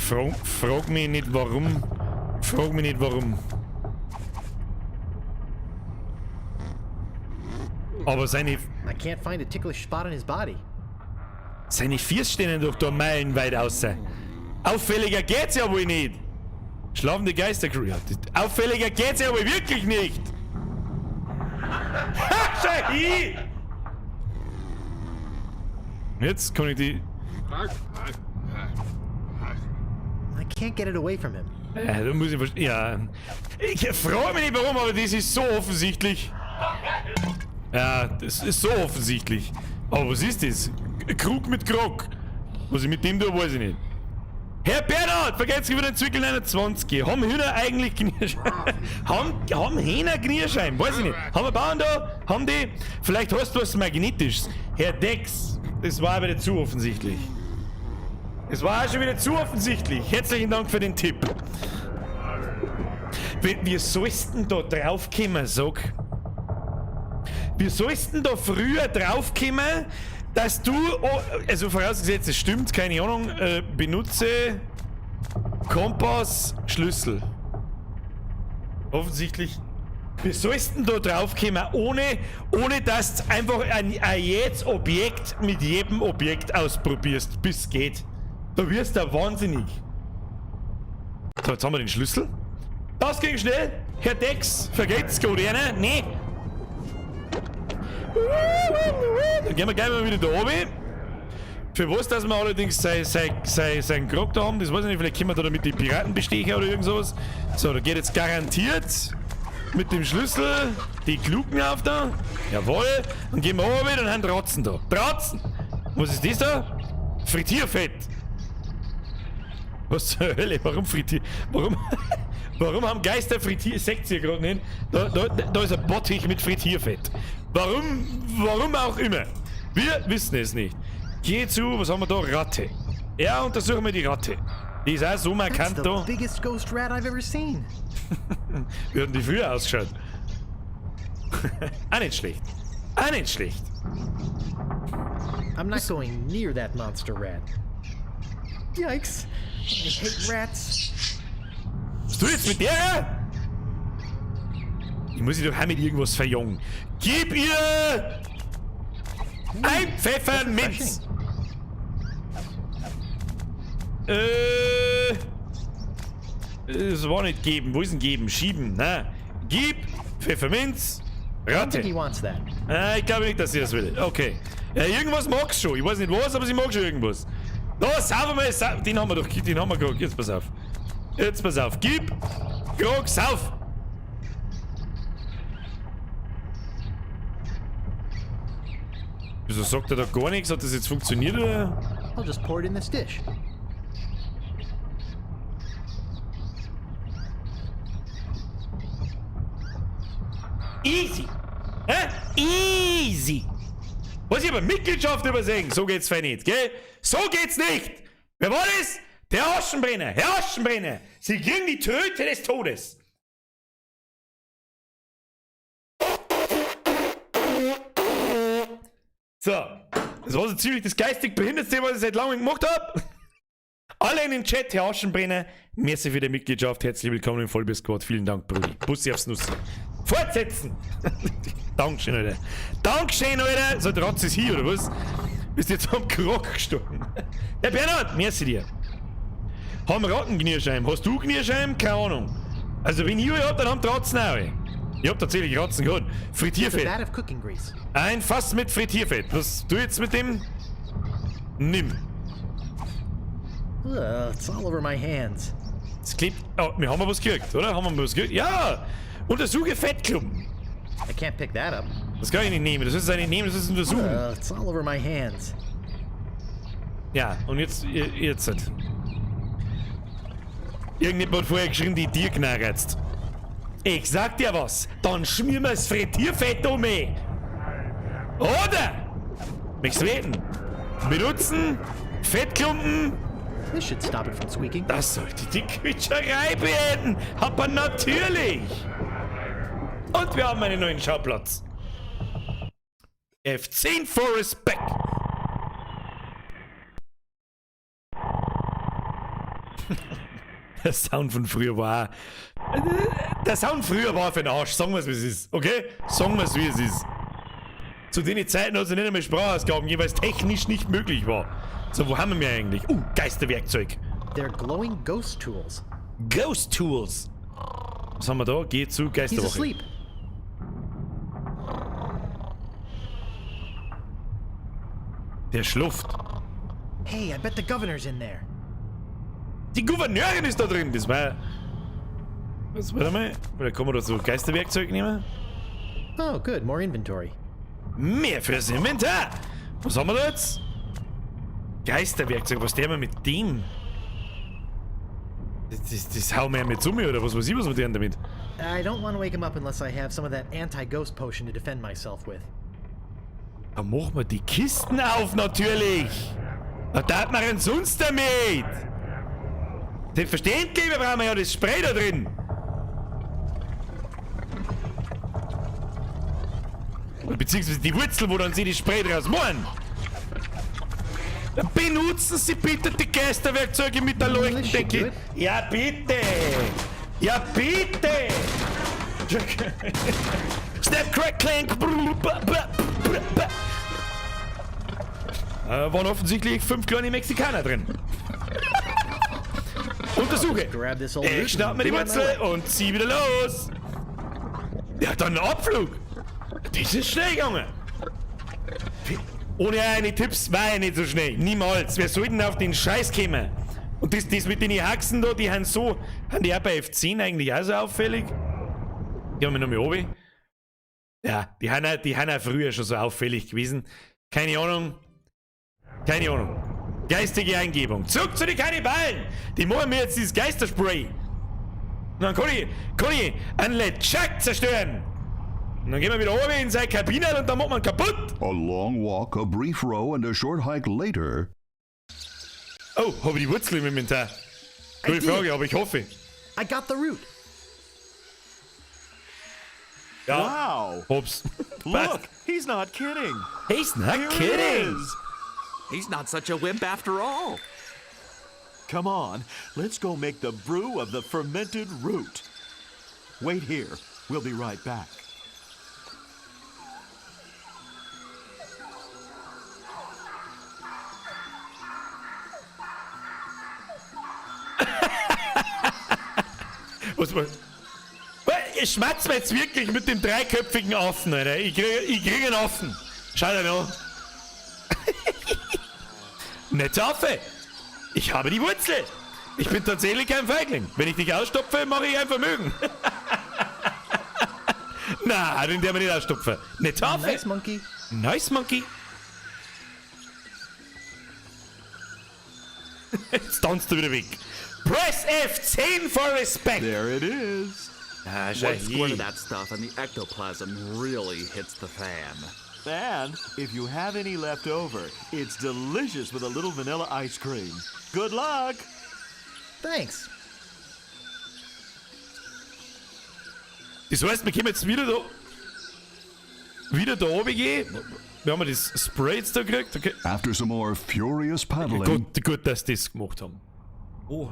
Frag mich nicht warum. Frag mich nicht warum. Aber seine. I can't find a ticklish spot on his body. Seine Füße stehen doch da meilenweit außer. Auffälliger geht's ja wohl nicht. Schlafende Geistercrew. Ja, auffälliger geht's ja wohl wirklich nicht. Ha, schau hin! Jetzt kann ich die. I can't get it away from him. Ja, da muss ich Ja. Ich frage mich nicht warum, aber das ist so offensichtlich. Ja, das ist so offensichtlich. Aber was ist das? Krug mit Krog. Was ich mit dem tue, weiß ich nicht. Herr Bernhard, vergesst über den Zwickel 29. Haben Hühner eigentlich Knirschein? Haben Hähner Knirschein? Weiß ich nicht. Haben wir Bauern da? Haben die? Vielleicht hast du was Magnetisches. Herr Dex, das war wieder zu offensichtlich. Es war auch schon wieder zu offensichtlich. Herzlichen Dank für den Tipp. Wie sollst denn da draufkommen, sag? Wie sollst denn da früher draufkommen, dass du, oh, also vorausgesetzt, es stimmt, keine Ahnung, benutze Kompass, Schlüssel. Offensichtlich. Wie sollst denn da draufkommen, ohne dass du einfach ein jedes Objekt mit jedem Objekt ausprobierst, bis es geht? Da wirst du wahnsinnig. So, jetzt haben wir den Schlüssel. Das ging schnell. Herr Dex, vergeht's gut, ne? Nee. Dann gehen wir gleich mal wieder da oben. Für was, dass wir allerdings sein Grog da haben, das weiß ich nicht, vielleicht können wir da damit die Piraten bestechen oder irgend sowas. So, da geht jetzt garantiert mit dem Schlüssel die Glucken auf da. Jawohl. Dann gehen wir oben und haben Ratzen da. Ratzen! Was ist das da? Frittierfett! Was zur Hölle? Warum Frittier... Warum... Warum haben Geister Frittier... Seht ihr gerade nicht? Da ist ein Bottich mit Frittierfett. Warum? Warum auch immer. Wir wissen es nicht. Geh zu, was haben wir da? Ratte. Ja, untersuchen wir die Ratte. Die ist auch so markant That's the da. biggest ghost rat I've ever seen. Wie hatten die früher ausgeschaut? Auch nicht schlecht. Auch nicht schlecht. I'm not going near that monster rat. Yikes. I hate rats. Was du jetzt mit der? Ich muss sie doch auch mit irgendwas verjungen. Gib ihr ein Pfefferminz. Es war nicht geben. Wo ist denn geben? Schieben. Na? Gib Pfefferminz. I don't Ratte. think he wants that. Ich glaube nicht, dass sie das will. Okay. Ja, irgendwas mag's schon. Ich weiß nicht was, aber sie mag schon irgendwas. Da, sauber mal. Den haben wir doch. Den haben wir gerade. Jetzt pass auf. Jetzt pass auf. Gib. Krog, sauf. Wieso sagt er da gar nichts? Hat das jetzt funktioniert oder? I'll just pour it in this dish. Easy. Hä? Easy. Was ich aber Mitgliedschaft übersehen, so geht's fein nicht, gell? So geht's nicht! Wer war das? Der Aschenbrenner! Herr Aschenbrenner! Sie kriegen die Tröte des Todes! So, das war so ziemlich das geistig Behindertste, was ich seit langem gemacht hab. Alle in den Chat, Herr Aschenbrenner, merci für die Mitgliedschaft, herzlich willkommen im Vollbier Squad, vielen Dank, Brudi. Bussi aufs Nuss. Fortsetzen! Dankeschön, Alter. Dankeschön, Alter! So, der Rotz ist hier, oder was? Bist jetzt am Krog gestorben. Der Bernhard, merci dir. Haben Ratten Knirschheim? Hast du Knirschheim? Keine Ahnung. Also, wenn ich alle hab, dann haben die Ratzen auch alle. Ich hab tatsächlich Ratzen gehabt. Frittierfett. It's a vat of cooking grease. Ein Fass mit Frittierfett. Was du jetzt mit dem? Nimm. Ugh, it's all over my hands. Es klebt. Oh, wir haben was gekriegt, oder? Haben wir was gekriegt? Ja! Untersuche Fettklumpen. I can't pick that up. Das kann ich nicht nehmen. Das ist nicht nehmen, das ist untersuchen. Ugh, it's all over my hands. Ja, und jetzt, jetzt halt. Irgendjemand hat vorher geschrieben, die Tierknarrt. Ich sag dir was, dann schmieren wir das Frittierfett um mich. Oder? Möchtest du wetten? Benutzen Fettklumpen. This should stop it from squeaking. Das sollte die Quietscherei beenden. Aber natürlich. Und wir haben einen neuen Schauplatz. F10 for Respect. Der Sound von früher war. Der Sound früher war für den Arsch. Sagen wir's, wie es ist. Okay? Sagen wir's, wie es ist. Zu den Zeiten hat es nicht einmal Sprachausgaben gegeben, weil es technisch nicht möglich war. So, wo haben wir eigentlich? Geisterwerkzeug. They're glowing ghost tools. Ghost Tools. Was haben wir da? Geh zu He's Geisterwache. asleep. Der schluft. Hey, I bet the governor's in there. Die Gouverneurin ist da drin. Das war. Was, warte mal. Oder kann man da so Geisterwerkzeug nehmen? Oh, good, more inventory. Mehr fürs Inventar. Was haben wir da jetzt? Geisterwerkzeug, was der mit dem? Das hauen wir ja mit zu mir, oder was weiß ich, was wir denn damit? I don't want to wake him up unless I have some of that anti-ghost potion to defend myself with. Da machen wir die Kisten auf, natürlich! Was tat man denn sonst damit? Selbstverständlich, wir brauchen ja das Spray da drin! Beziehungsweise die Wurzel, wo dann sie die Spray draus machen. Benutzen Sie bitte die Geisterwerkzeuge mit der Leuchtendecke. Ja, bitte! Ja, bitte! Snap, crack, clank! Waren offensichtlich 5 kleine Mexikaner drin. Untersuche! Ich schnapp mir die Wurzel und zieh wieder los! Ja, dann Abflug! Das ist schnell gegangen! Ohne eine Tipps war ich nicht so schnell. Niemals. Wir sollten auf den Scheiß kommen. Und das mit den Haxen da, die haben so. Haben die auch bei F10 eigentlich auch so auffällig? Gehen wir nochmal runter. Ja, die haben auch früher schon so auffällig gewesen. Keine Ahnung. Keine Ahnung. Geistige Eingebung. Zurück zu den Kannibalen! Die machen mir jetzt dieses Geisterspray. Und dann kann ich einen LeChuck zerstören. Und dann gehen wir wieder oben in seine Kabine und dann macht man kaputt. A long walk, a brief row and a short hike later. Oh, hab ich die Wurzel im Inventar? Gute Frage, aber ich hoffe. I got the root. Ja. Wow. Hops. Look, he's not kidding. He's not Here kidding. It is. He's not such a wimp after all. Come on, let's go make the brew of the fermented root. Wait here, we'll be right back. Was war? Ich schmatz mir jetzt wirklich mit dem dreiköpfigen Affen, Alter. Ich krieg einen Affen. Schau dir an. Netter Affe. Ich habe die Wurzel. Ich bin tatsächlich kein Feigling. Wenn ich dich ausstopfe, mache ich ein Vermögen. Na, den der wir nicht ausstopfen. Netter Affe. Nice monkey. Nice monkey. Jetzt tanzt du wieder weg. Press F10 for respect. There it is. Ah, schau One squirt hier. of that stuff and the ectoplasm really hits the fan. And if you have any left over, it's delicious with a little vanilla ice cream. Good luck! Thanks. Das heißt, wir können jetzt wieder da oben gehen. Wir haben das Spray jetzt da gekriegt. Okay. After some more furious paddling. Gut, dass die das gemacht haben. Oh.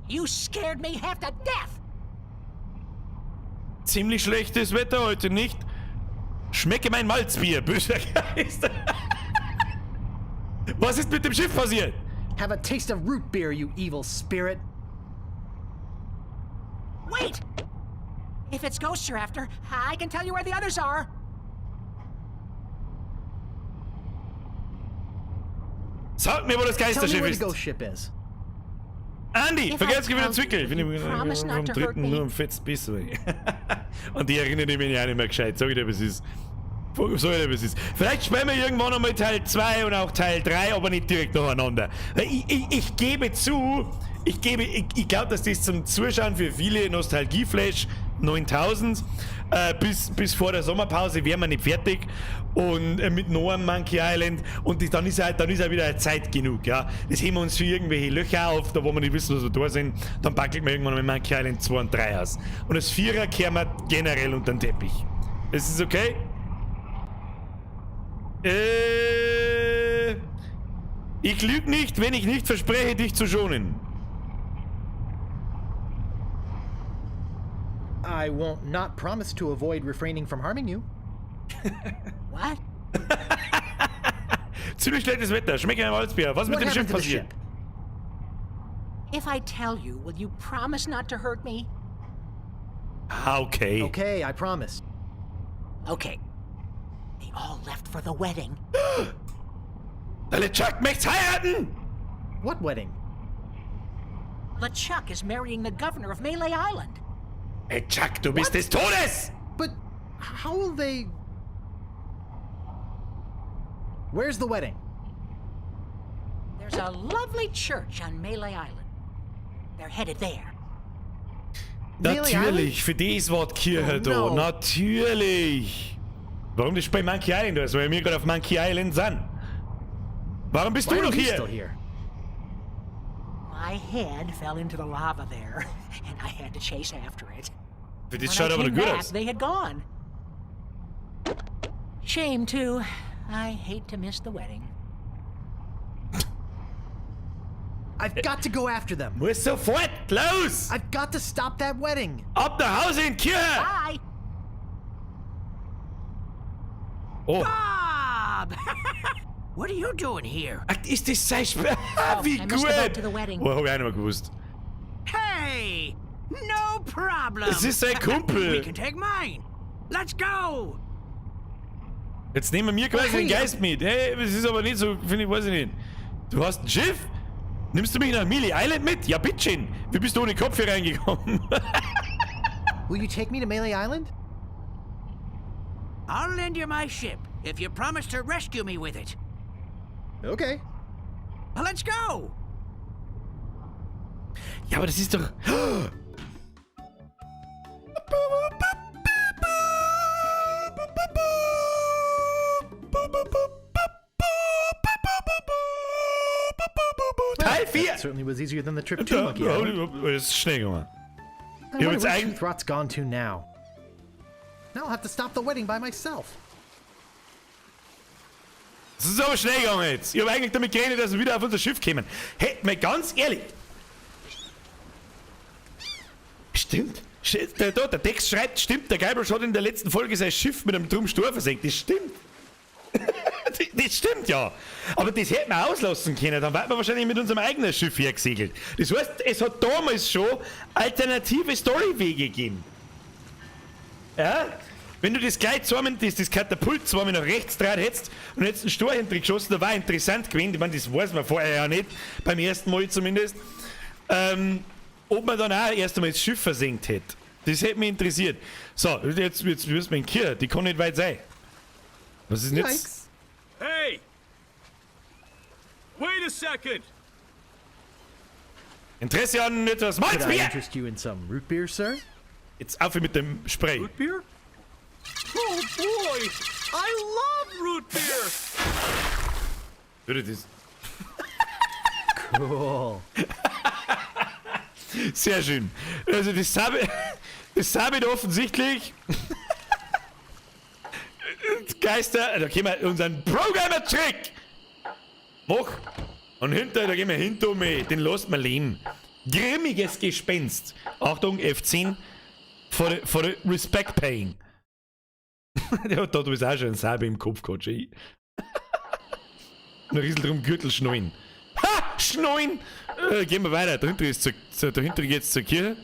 You scared me half to death. Ziemlich schlechtes Wetter heute, nicht? Schmecke mein Malzbier, böser Geist. Was ist mit dem Schiff passiert? Have a taste of root beer, you evil spirit. Wait! If it's ghosts you're after, I can tell you where the others are. Sag mir, wo das Tell me Geisterschiff where the ist. ghost ship is. Andi, If vergiss I wieder tell Zwickel. Ich bin you, promise am not to hurt dritten me. nur am fetzen Bissen. Und die erinnern mich auch nicht mehr gescheit. Sag ich dir, was ist. Sag ich dir, was ist. Vielleicht spielen wir irgendwann einmal Teil 2 und auch Teil 3, aber nicht direkt nacheinander. Ich gebe zu, ich glaube, dass das zum Zuschauen für viele Nostalgie-Flash 9000 bis vor der Sommerpause wären wir nicht fertig und mit Noam Monkey Island und dann ist halt, dann ist auch wieder Zeit genug, ja. Das heben wir uns für irgendwelche Löcher auf, da wo wir nicht wissen, was wir da sind, dann packen wir irgendwann mit Monkey Island 2 und 3 aus. Und das Vierer kehren wir generell unter den Teppich. Ist es okay? Ich lüge nicht, wenn ich nicht verspreche, dich zu schonen. I won't not promise to avoid refraining from harming you. What? Ziemlich schlechtes Wetter. Schmeckt ein Malzbier. Was mit What dem Schiff happened to the passiert? ship? If I tell you, will you promise not to hurt me? Ah, okay. Okay, I promise. Okay. They all left for the wedding. Der LeChuck möchte heiraten! What wedding? LeChuck is marrying the governor of Melee Island. Hey Chuck, du bist des Todes! But how will they. Where's the wedding? There's a lovely church on Melee Island. They're headed there. Natürlich, für das Wort Kirche Oh, da. no. Natürlich. Warum das bei Monkey Island da ist? Weil wir gerade auf Monkey Island sind. Warum bist Why du are noch you hier? still here? My head fell into the lava there, and I had to chase after it. Für das When schaut I aber noch came gut back, aus. they had gone. Shame, too. I hate to miss the wedding. I've got to go after them. Muss sofort, los! I've got to stop that wedding. Ab nach Hause in Kirche! Bye! Oh. Bob! What are you doing here? Ach, ist das sein Sp Oh, Wie I missed the boat gut! to the wedding. Oh, hab ich auch nicht mehr gewusst. Hey! No problem! Das ist sein Kumpel. We can take mine! Let's go! Jetzt nehmen wir quasi den Geist mit. Hey, das ist aber nicht so, finde ich, weiß ich nicht. Du hast ein Schiff? Nimmst du mich nach Melee Island mit? Ja, bitteschön. Wie bist du ohne Kopf hier reingekommen? Will you take me to Melee Island? I'll lend you my ship if you promise to rescue me with it. Okay. Well, let's go! Ja, aber das ist doch. Teil 4! That certainly was easier than the trip to Monkey Island. Das ist schnell gegangen. I Ich hab wonder jetzt where eigentlich. Toothrot's gone to now. Now I'll have to stop the wedding by myself. Das ist aber schnell gegangen jetzt. Ich habe eigentlich damit gerechnet, dass wir wieder auf unser Schiff kämen. Hey, mal ganz ehrlich. Stimmt. Der, da, der Text schreibt, stimmt, der Guybrush hat in der letzten Folge sein Schiff mit einem Trumm Stor versenkt. Das stimmt. Das stimmt ja. Aber das hätten wir auslassen können. Dann wären wir wahrscheinlich mit unserem eigenen Schiff hergesegelt. Das heißt, es hat damals schon alternative Storywege gegeben. Ja? Wenn du das gleich zweimal, das Katapult zweimal nach rechts dreht hättest und hättest einen Stor hinter geschossen, da war interessant gewesen. Ich meine, das weiß man vorher ja nicht, beim ersten Mal zumindest. Ob man dann auch erst einmal das Schiff versenkt hätte. Das hätte mich interessiert. So, jetzt müssen wir in die Kirche. Die kann nicht weit sein. Was ist denn jetzt? Yikes. Hey! Wait a second! Interesse an etwas Could I Malzbier! interest you in some root beer, sir? Jetzt auf mit dem Spray. Root beer? Oh boy! I love root beer! Würde das. Cool. Sehr schön. Also das Sabit offensichtlich. Geister, da gehen wir unseren Programmer-Trick. Mach. Und hinter, da gehen wir hinter mir. Den lassen wir leben. Grimmiges Gespenst. Achtung, F10. For the respect paying. Der hat da du bist auch schon ein Sabi im Kopf gehabt, schon. Noch ein bisschen drum Gürtel schnallen. Ha! Schnallen! Gehen wir weiter. Dahinter, ist zur, dahinter geht's zur Kirche.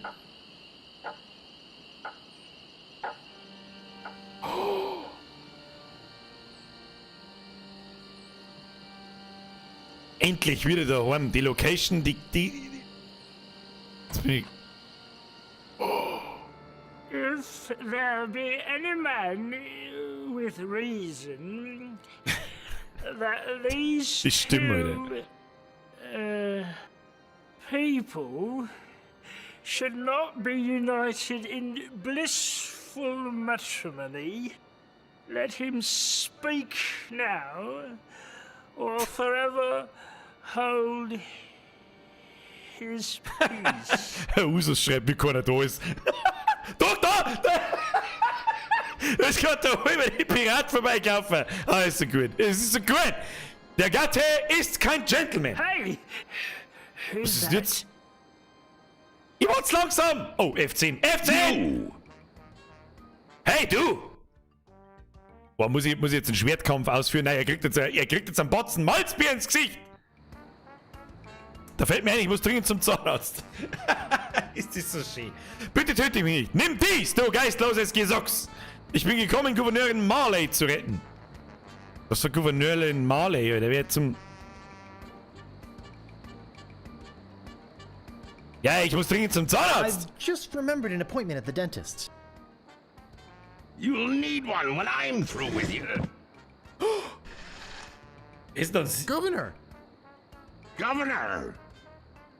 Endlich wieder daheim. Die Location, die. Jetzt bin ich. If there be any man with reason that these Die Stimme, two, people should not be united in blissful matrimony, let him speak now or forever hold his peace. Herr Usus schreibt, wie keiner da ist. Doch, da! Da! Es kann da über die Pirat vorbeilaufen. Ah, ist so gut. Es ist so gut. Der Gatte ist kein Gentleman. Hey! Was Who's ist that? denn jetzt? Ich wollt's langsam! Oh, F10. F10! Hey, du! Boah, muss ich jetzt einen Schwertkampf ausführen? Nein, er kriegt jetzt einen Batzen Malzbier ins Gesicht! Da fällt mir ein, ich muss dringend zum Zahnarzt. Ist das so schön. Bitte töte mich nicht. Nimm dies, du geistloses Gesocks! Ich bin gekommen, Gouverneurin Marley zu retten. Was für Gouverneurin Marley, Alter? Wer zum... Ja, ich muss dringend zum Zahnarzt! I've just remembered an appointment at the dentist. You'll need one when I'm through with you. Ist das... Governor! Governor!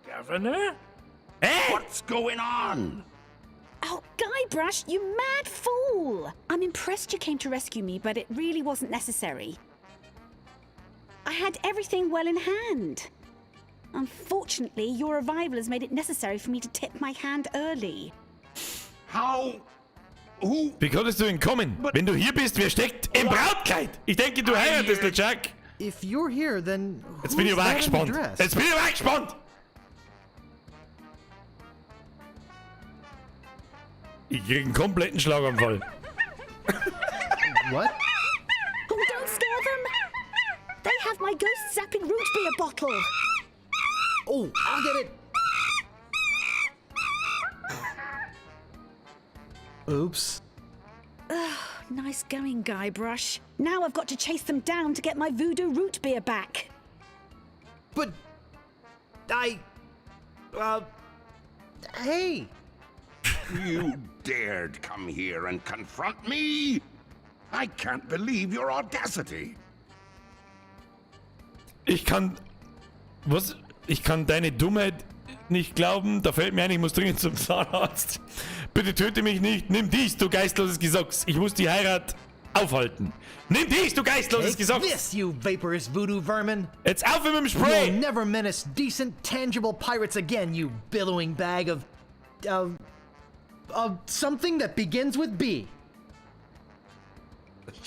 Governor? Hey! What's going on? Oh, Guybrush, you mad fool! I'm impressed you came to rescue me, but it really wasn't necessary. I had everything well in hand. Unfortunately, your arrival has made it necessary for me to tip my hand early. How? Who? Wie konntest du entkommen? Wenn du hier bist, wer steckt im Brautkleid? Ich denke, du heiratest, LeChuck. If you're here, then Jetzt bin ich who's aber auch that in the gespannt. dress? Jetzt bin ich aber auch gespannt. Ich krieg einen kompletten Schlaganfall. What? Oh, don't scare them! They have my ghost zapping root beer bottle. Oh, I'll get it. Oops. Ugh, nice going, Guybrush. Now I've got to chase them down to get my voodoo root beer back. But I hey. You dared come here and confront me? I can't believe your audacity. Ich kann. Was? Ich kann deine Dummheit nicht glauben. Da fällt mir ein, ich muss dringend zum Zahnarzt. Bitte töte mich nicht. Nimm dies, du geistloses Gesocks. Ich muss die Heirat aufhalten. Nimm dies, du geistloses Take Gesocks. this, you vaporous voodoo vermin. Jetzt auf mit dem Spray. You'll never menace decent, tangible pirates again, you billowing bag of something that begins with B.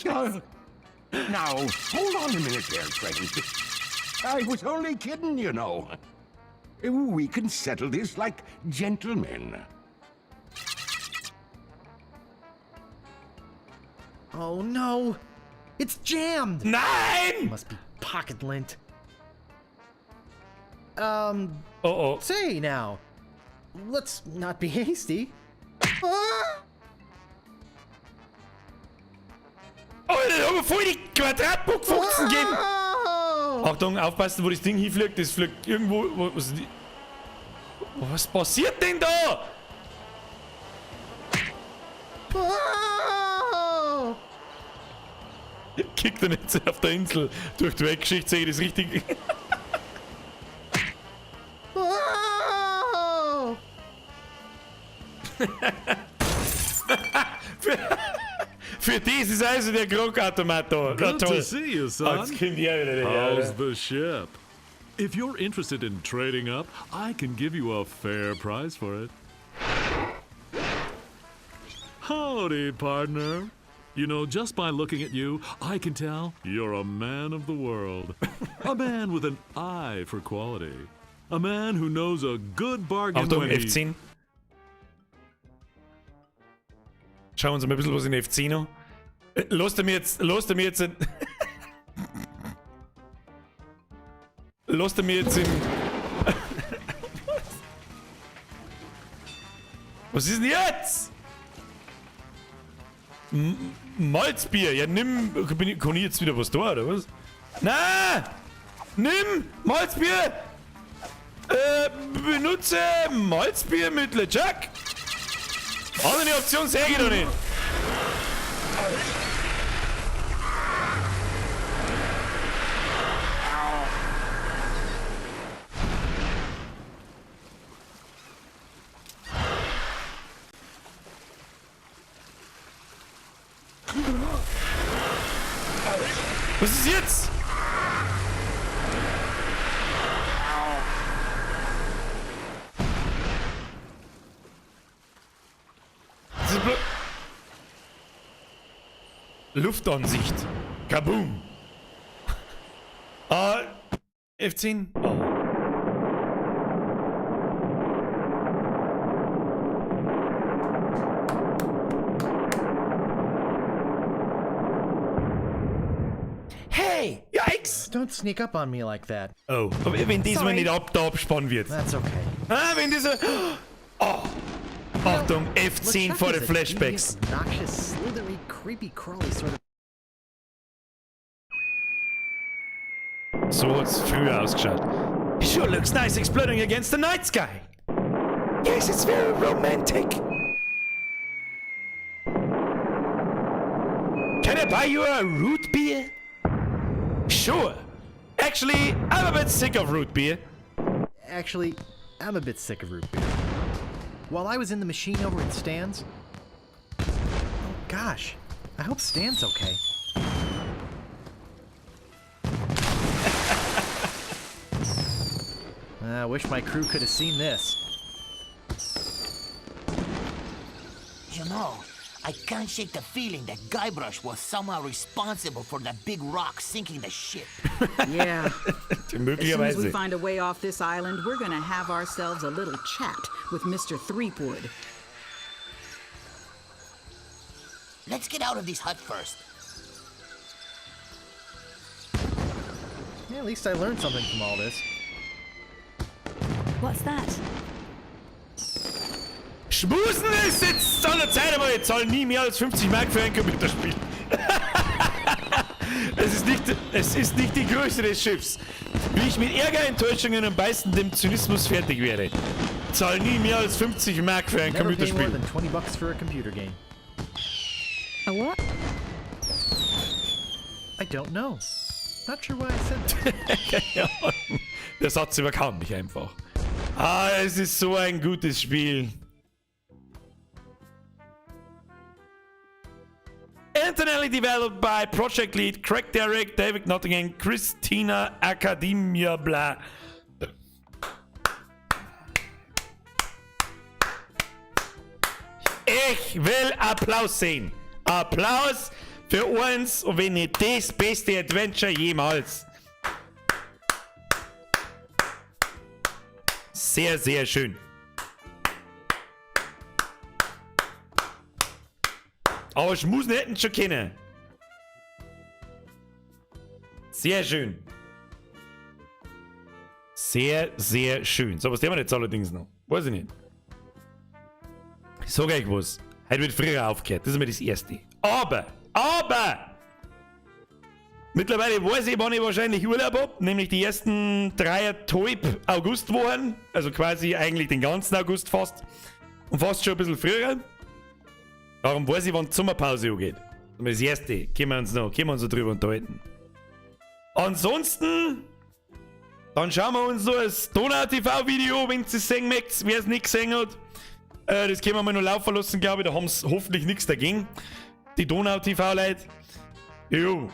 Now, hold on a minute there, friend. I was only kidding, you know. We can settle this like gentlemen. Oh no! It's jammed! Nein! Must be pocket lint. Oh oh. Say now, let's not be hasty. Ah! Oh, da haben wir voll die Quadratbockfuchsen gegeben. Oh! Achtung, aufpassen, wo das Ding hinfliegt. Das fliegt irgendwo. Wo, was, was passiert denn da? Oh! Kickt er nicht auf der Insel. Durch die Weltgeschichte sehe ich das richtig. Oh! Für das ist also der Grogautomat da. Na Good toll. to see you, son. Jetzt kommt er wieder daher, How's Alter. the ship? If you're interested in trading up, I can give you a fair price for it. Howdy, partner. You know, just by looking at you, I can tell you're a man of the world. A man with an eye for quality. A man who knows a good bargain Achtung, when he... F10. Schauen wir uns mal ein bisschen was in F10 an. Lasst er mir jetzt, lasst er mir jetzt in, lasst er mir jetzt in, was ist denn jetzt? Malzbier, ja nimm, kann ich jetzt wieder was da, oder was? Na! Nimm Malzbier! Benutze Malzbier mit LeChuck! Andere Option sehe ich doch nicht! Was ist jetzt? Das ist Luftansicht. Kaboom. Ah, F10. Oh. Hey! Yikes! Don't sneak up on me like that. Oh, aber wenn diesmal Sorry. nicht ab, da abspannen wird. That's okay. Ah, wenn dieser. Oh! Achtung, F10 LeChuck for the is a flashbacks. devious, Obnoxious, slithery, creepy, crawly sort of. So hat's früher ausgeschaut. It sure looks nice exploding against the night sky. Yes, it's very romantic. Can I buy you a root beer? Sure. Actually, I'm a bit sick of root beer. Actually, I'm a bit sick of root beer. While I was in the machine over at Stan's. Oh, gosh, I hope Stan's okay. I wish my crew could have seen this. You know, I can't shake the feeling that Guybrush was somehow responsible for that big rock sinking the ship. Yeah. As soon as we Möglicherweise. find a way off this island, we're gonna have ourselves a little chat with Mr. Threepwood. Let's get out of this hut first. Yeah, at least I learned something from all this. What's that? Schmusen ist jetzt an der Zeit, aber ich zahle nie mehr als 50 Mark für ein Computerspiel. Es ist nicht die Größe des Schiffs. Wie ich mit Ärger, Enttäuschungen und beißendem Zynismus fertig werde. Zahl nie mehr als 50 Mark für ein Never pay more Computerspiel. than $20 for a computer game. A what? I don't know. Not sure why I said that. Keine Ahnung. Der Satz überkam mich einfach. Ah, es ist so ein gutes Spiel. Internally developed by Project Lead Craig Derrick, David Nottingham, Christina Academia, bla. Ich will Applaus sehen. Applaus für uns und wenn nicht das beste Adventure jemals. Sehr, sehr schön. Aber Schmusen hätten schon können. Sehr schön. Sehr, sehr schön. So, was tun wir jetzt allerdings noch? Weiß ich nicht. Ich sag euch was. Heute wird früher aufgehört. Das ist mir das Erste. Aber! Mittlerweile weiß ich, wann ich wahrscheinlich Urlaub hab. Nämlich die ersten 3,5 Augustwochen. Also quasi eigentlich den ganzen August fast. Und fast schon ein bisschen früher. Darum weiß ich, wann die Sommerpause angeht. Und das Erste, können wir uns noch drüber unterhalten. Ansonsten, dann schauen wir uns noch das Donau-TV-Video, wenn ihr es sehen möchtet, wer es nicht gesehen hat. Das können wir mal noch laufen lassen, glaube ich. Da haben sie hoffentlich nichts dagegen. Die Donau-TV-Leute. Jo.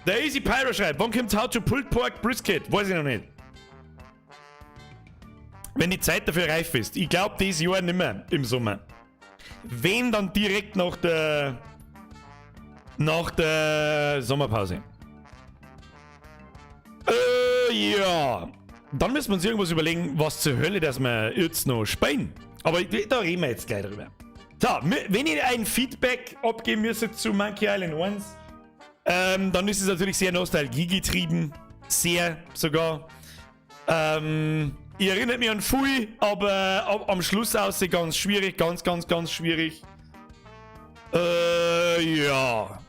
Der Easy Pyro schreibt, wann kommt How to Pulled Pork Brisket? Weiß ich noch nicht. Wenn die Zeit dafür reif ist. Ich glaub, dieses Jahr nimmer im Sommer. Wenn, dann direkt nach der Sommerpause. Ja. Dann müssen wir uns irgendwas überlegen, was zur Hölle, dass wir jetzt noch spielen. Aber da reden wir jetzt gleich drüber. So, wenn ihr ein Feedback abgeben müsst zu Monkey Island 1, dann ist es natürlich sehr nostalgiegetrieben. Sehr sogar. Ich erinnere mich an viel, aber am Schluss aussieht ganz schwierig. Ganz, ganz, ganz schwierig. Ja.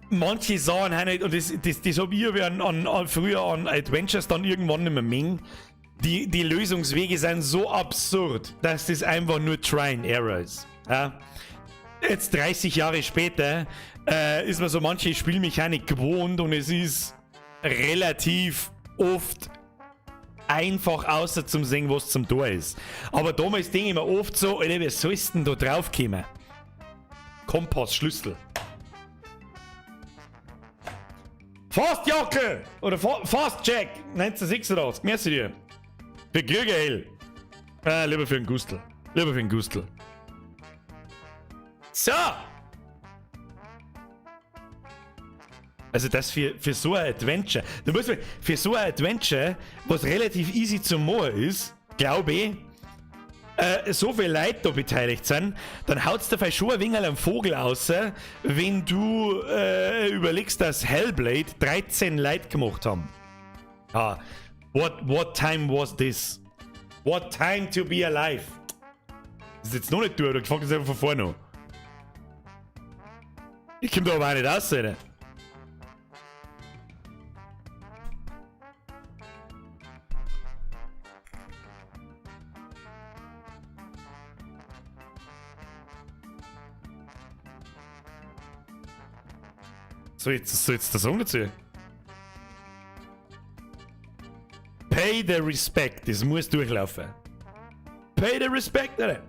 Manche Sachen haben nicht, und das hab ich ja früher an Adventures dann irgendwann nicht mehr mengen. Die Lösungswege sind so absurd, dass das einfach nur Try and Error ist. Ja? Jetzt 30 Jahre später ist man so manche Spielmechanik gewohnt und es ist relativ oft einfach außer zum sehen, was zum Tor ist. Aber damals denke ich mir oft so, Alter, wer soll's denn da drauf kommen? Kompass, Schlüssel. Fast Jacke! Oder Fast Jack! 1986, merci dir. Für Krügerhell. Lieber für den Gustl. Lieber für den Gustl. So! Also das für so ein Adventure, da muss man, für so ein Adventure, was relativ easy zu machen ist, glaube ich, so viele Leute da beteiligt sind, dann haut's dir vielleicht schon ein wenig einen Vogel raus, wenn du überlegst, dass Hellblade 13 Leute gemacht haben. Ah, what time was this? What time to be alive? Das ist jetzt noch nicht durch, da fängt es einfach von vorne an. Ich komm da aber auch nicht raus, Alter. Soll ich jetzt das sagen dazu? Pay the respect, das muss durchlaufen. Pay the respect, Alter.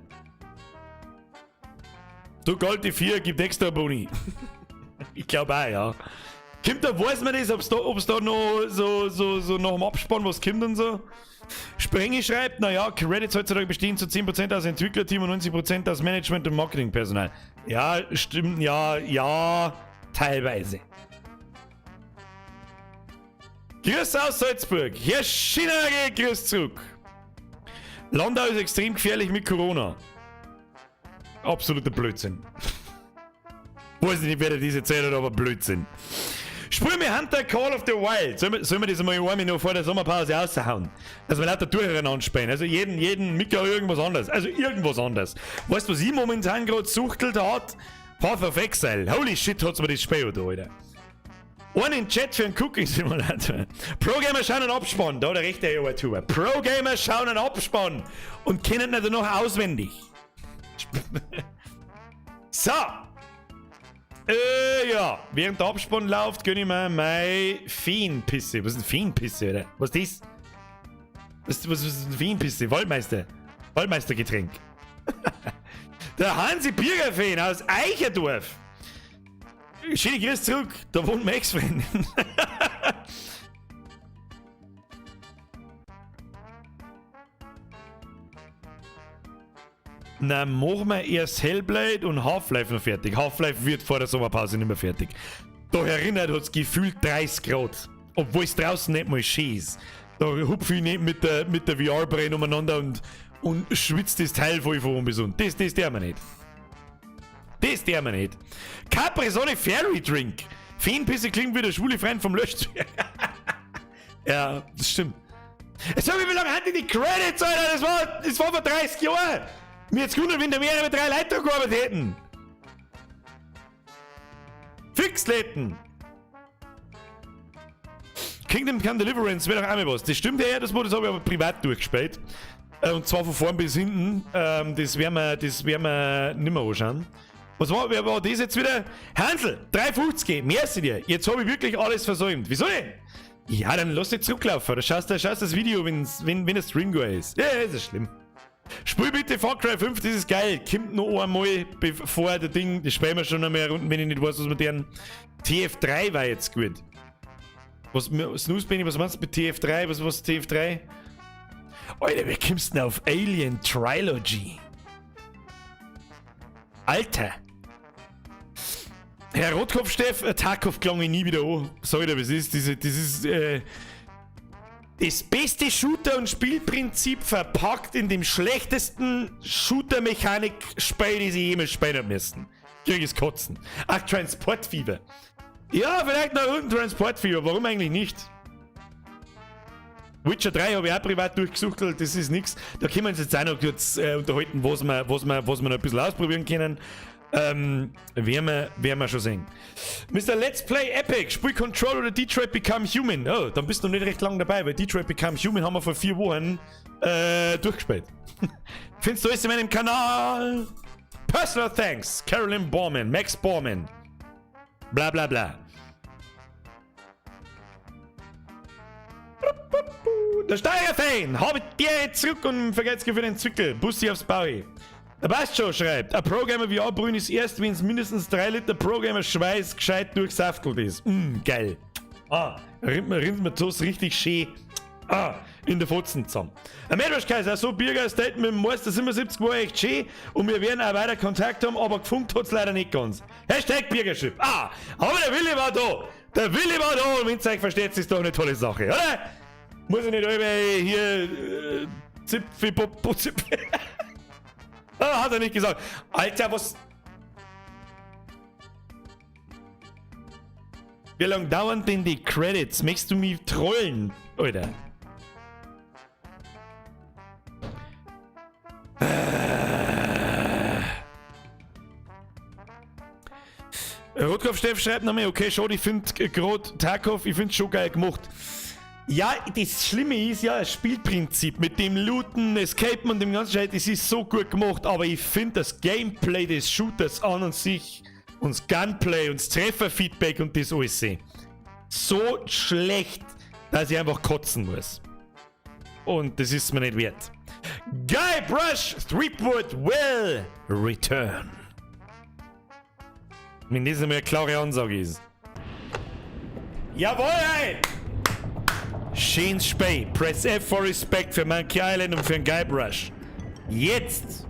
Du Gold, die 4 gibt extra Boni. Ich glaub auch, ja. Kommt da, weiß man das, ob's da noch so nach dem Abspann was kommt und so? Sprenge schreibt, naja, Credits heutzutage bestehen zu 10% aus Entwicklerteam und 90% aus Management und Marketingpersonal. Ja, stimmt, ja, ja, teilweise. Grüß aus Salzburg. Herr Schinage, grüß zurück. Landau ist extrem gefährlich mit Corona. Absoluter Blödsinn. Weiß nicht, wer das erzählt hat, aber Blödsinn. Spiel mir Hunter Call of the Wild. Sollen wir das mal einmal noch vor der Sommerpause raushauen? Dass wir lauter durcheinander anspielen. Also jeden Mika irgendwas anderes. Also irgendwas anderes. Weißt du, was ich momentan grad suchtelt hat? Path of Exile. Holy shit, hat's mir das Spiel da, Alter. Einen in den Chat für einen Cooking Simulator. Pro-Gamer schauen einen Abspann. Da der rechte YouTuber. Pro-Gamer schauen einen Abspann und kennen ihn danach auswendig. So. Ja. Während der Abspann läuft, gönn ich mir meine Feenpisse. Was ist denn Feenpisse, oder? Was ist das? Was ist denn Feenpisse? Waldmeister. Waldmeistergetränk. Der Hansi Birgerfeen aus Eicherdorf. Schöne Grüße zurück, da wohnt mein Ex-Freund. Na, machen wir erst Hellblade und Half-Life noch fertig. Half-Life wird vor der Sommerpause nicht mehr fertig. Da erinnert hat's gefühlt 30 Grad. Obwohl es draußen nicht mal schön ist. Da hupf ich nicht mit der V R-Brille umeinander und schwitzt das Teil voll von oben bis unten. Das der wir nicht. Das der wir nicht. Capri Sonne Fairy Drink. Feenpisse klingt wie der schwule Freund vom Löschzug. Ja, das stimmt. Sag mal, wie lange haben die die Credits, Alter? Das war vor 30 Jahren. Mir hat's gewundert, wenn da mehr mit 3 Leuten gearbeitet hätten. Fixletten. Kingdom Come Deliverance wäre doch auch mal was. Das stimmt ja, das habe ich aber privat durchgespielt. Und zwar von vorn bis hinten. Das werden wir, das werden wir nimmer anschauen. Was war, wer war das jetzt wieder? Hansel, 3,50, merci dir. Jetzt hab ich wirklich alles versäumt. Wieso denn? Ja, dann lass dich zurücklaufen. Da schaust du das Video, wenn der Stream geil ist. Ja, ja, ist ja schlimm. Spiel bitte Far Cry 5, das ist geil. Kommt noch einmal bevor der Ding, das spielen wir schon einmal unten, wenn ich nicht weiß, was mit deren TF3 war jetzt gut. Was, Snooze Benny, was meinst du mit TF3? Was war TF3? Alter, wie kommst du denn auf Alien Trilogy? Alter! Herr Rotkopf, Steff, Tarkov klang ich nie wieder an. Sag ich dir, was ist? Das ist das beste Shooter- und Spielprinzip verpackt in dem schlechtesten Shooter-Mechanik-Spiel, das ich jemals spielen hab müssen. Krieg ich's kotzen. Ach, Transportfieber. Ja, vielleicht noch irgendein Transportfieber. Warum eigentlich nicht? Witcher 3 habe ich auch privat durchgesuchtelt, das ist nix. Da können wir uns jetzt auch noch kurz unterhalten, was wir noch ein bisschen ausprobieren können. Werden wir schon sehen. Mister Let's Play Epic, spiel Control oder Detroit Become Human. Oh, dann bist du noch nicht recht lang dabei, weil Detroit Become Human haben wir vor 4 Wochen durchgespielt. Findest du alles in meinem Kanal? Personal Thanks, Carolyn Borman, Max Borman. Bla bla bla. Der Steigerfan, hab ich dir zurück und vergelt's für den Zwickel. Bussi aufs Baui. Der Bastjo schreibt, ein Pro-Gamer wie Brünn ist erst, wenn's mindestens 3 Liter Pro-Gamer-Schweiß gescheit durchsaftelt ist. Geil. Ah, rinnt mir das richtig schön, in der Fotzen zusammen. Ein Mähdwaschkaiser, so Birger State mit dem Meister 77 war echt schön und wir werden auch weiter Kontakt haben, aber gefunkt hat's leider nicht ganz. Hashtag Bürgership. Ah, aber der Willi war da. Der Willi war da und wenn's euch versteht, ist doch eine tolle Sache, oder? Muss ich nicht über hier Zipfi, Popo, Zipfi. Ah, hat er nicht gesagt. Alter, was. Wie lange dauern denn die Credits? Möchtest du mich trollen, Alter? Rotkopf-Steff schreibt nochmal, okay, schon, ich find grad Tarkov, ich find's schon geil gemacht. Ja, das Schlimme ist ja das Spielprinzip mit dem Looten, Escapen und dem ganzen Scheiß, das ist so gut gemacht, aber ich find das Gameplay des Shooters an und sich und das Gunplay und das Trefferfeedback und das alles so schlecht, dass ich einfach kotzen muss. Und das ist mir nicht wert. Guybrush Threepwood will return. Wenn das einmal eine klare Ansage ist. Jawohl, ey! Schönes Spiel. Press F for Respect für Monkey Island und für den Guybrush. Jetzt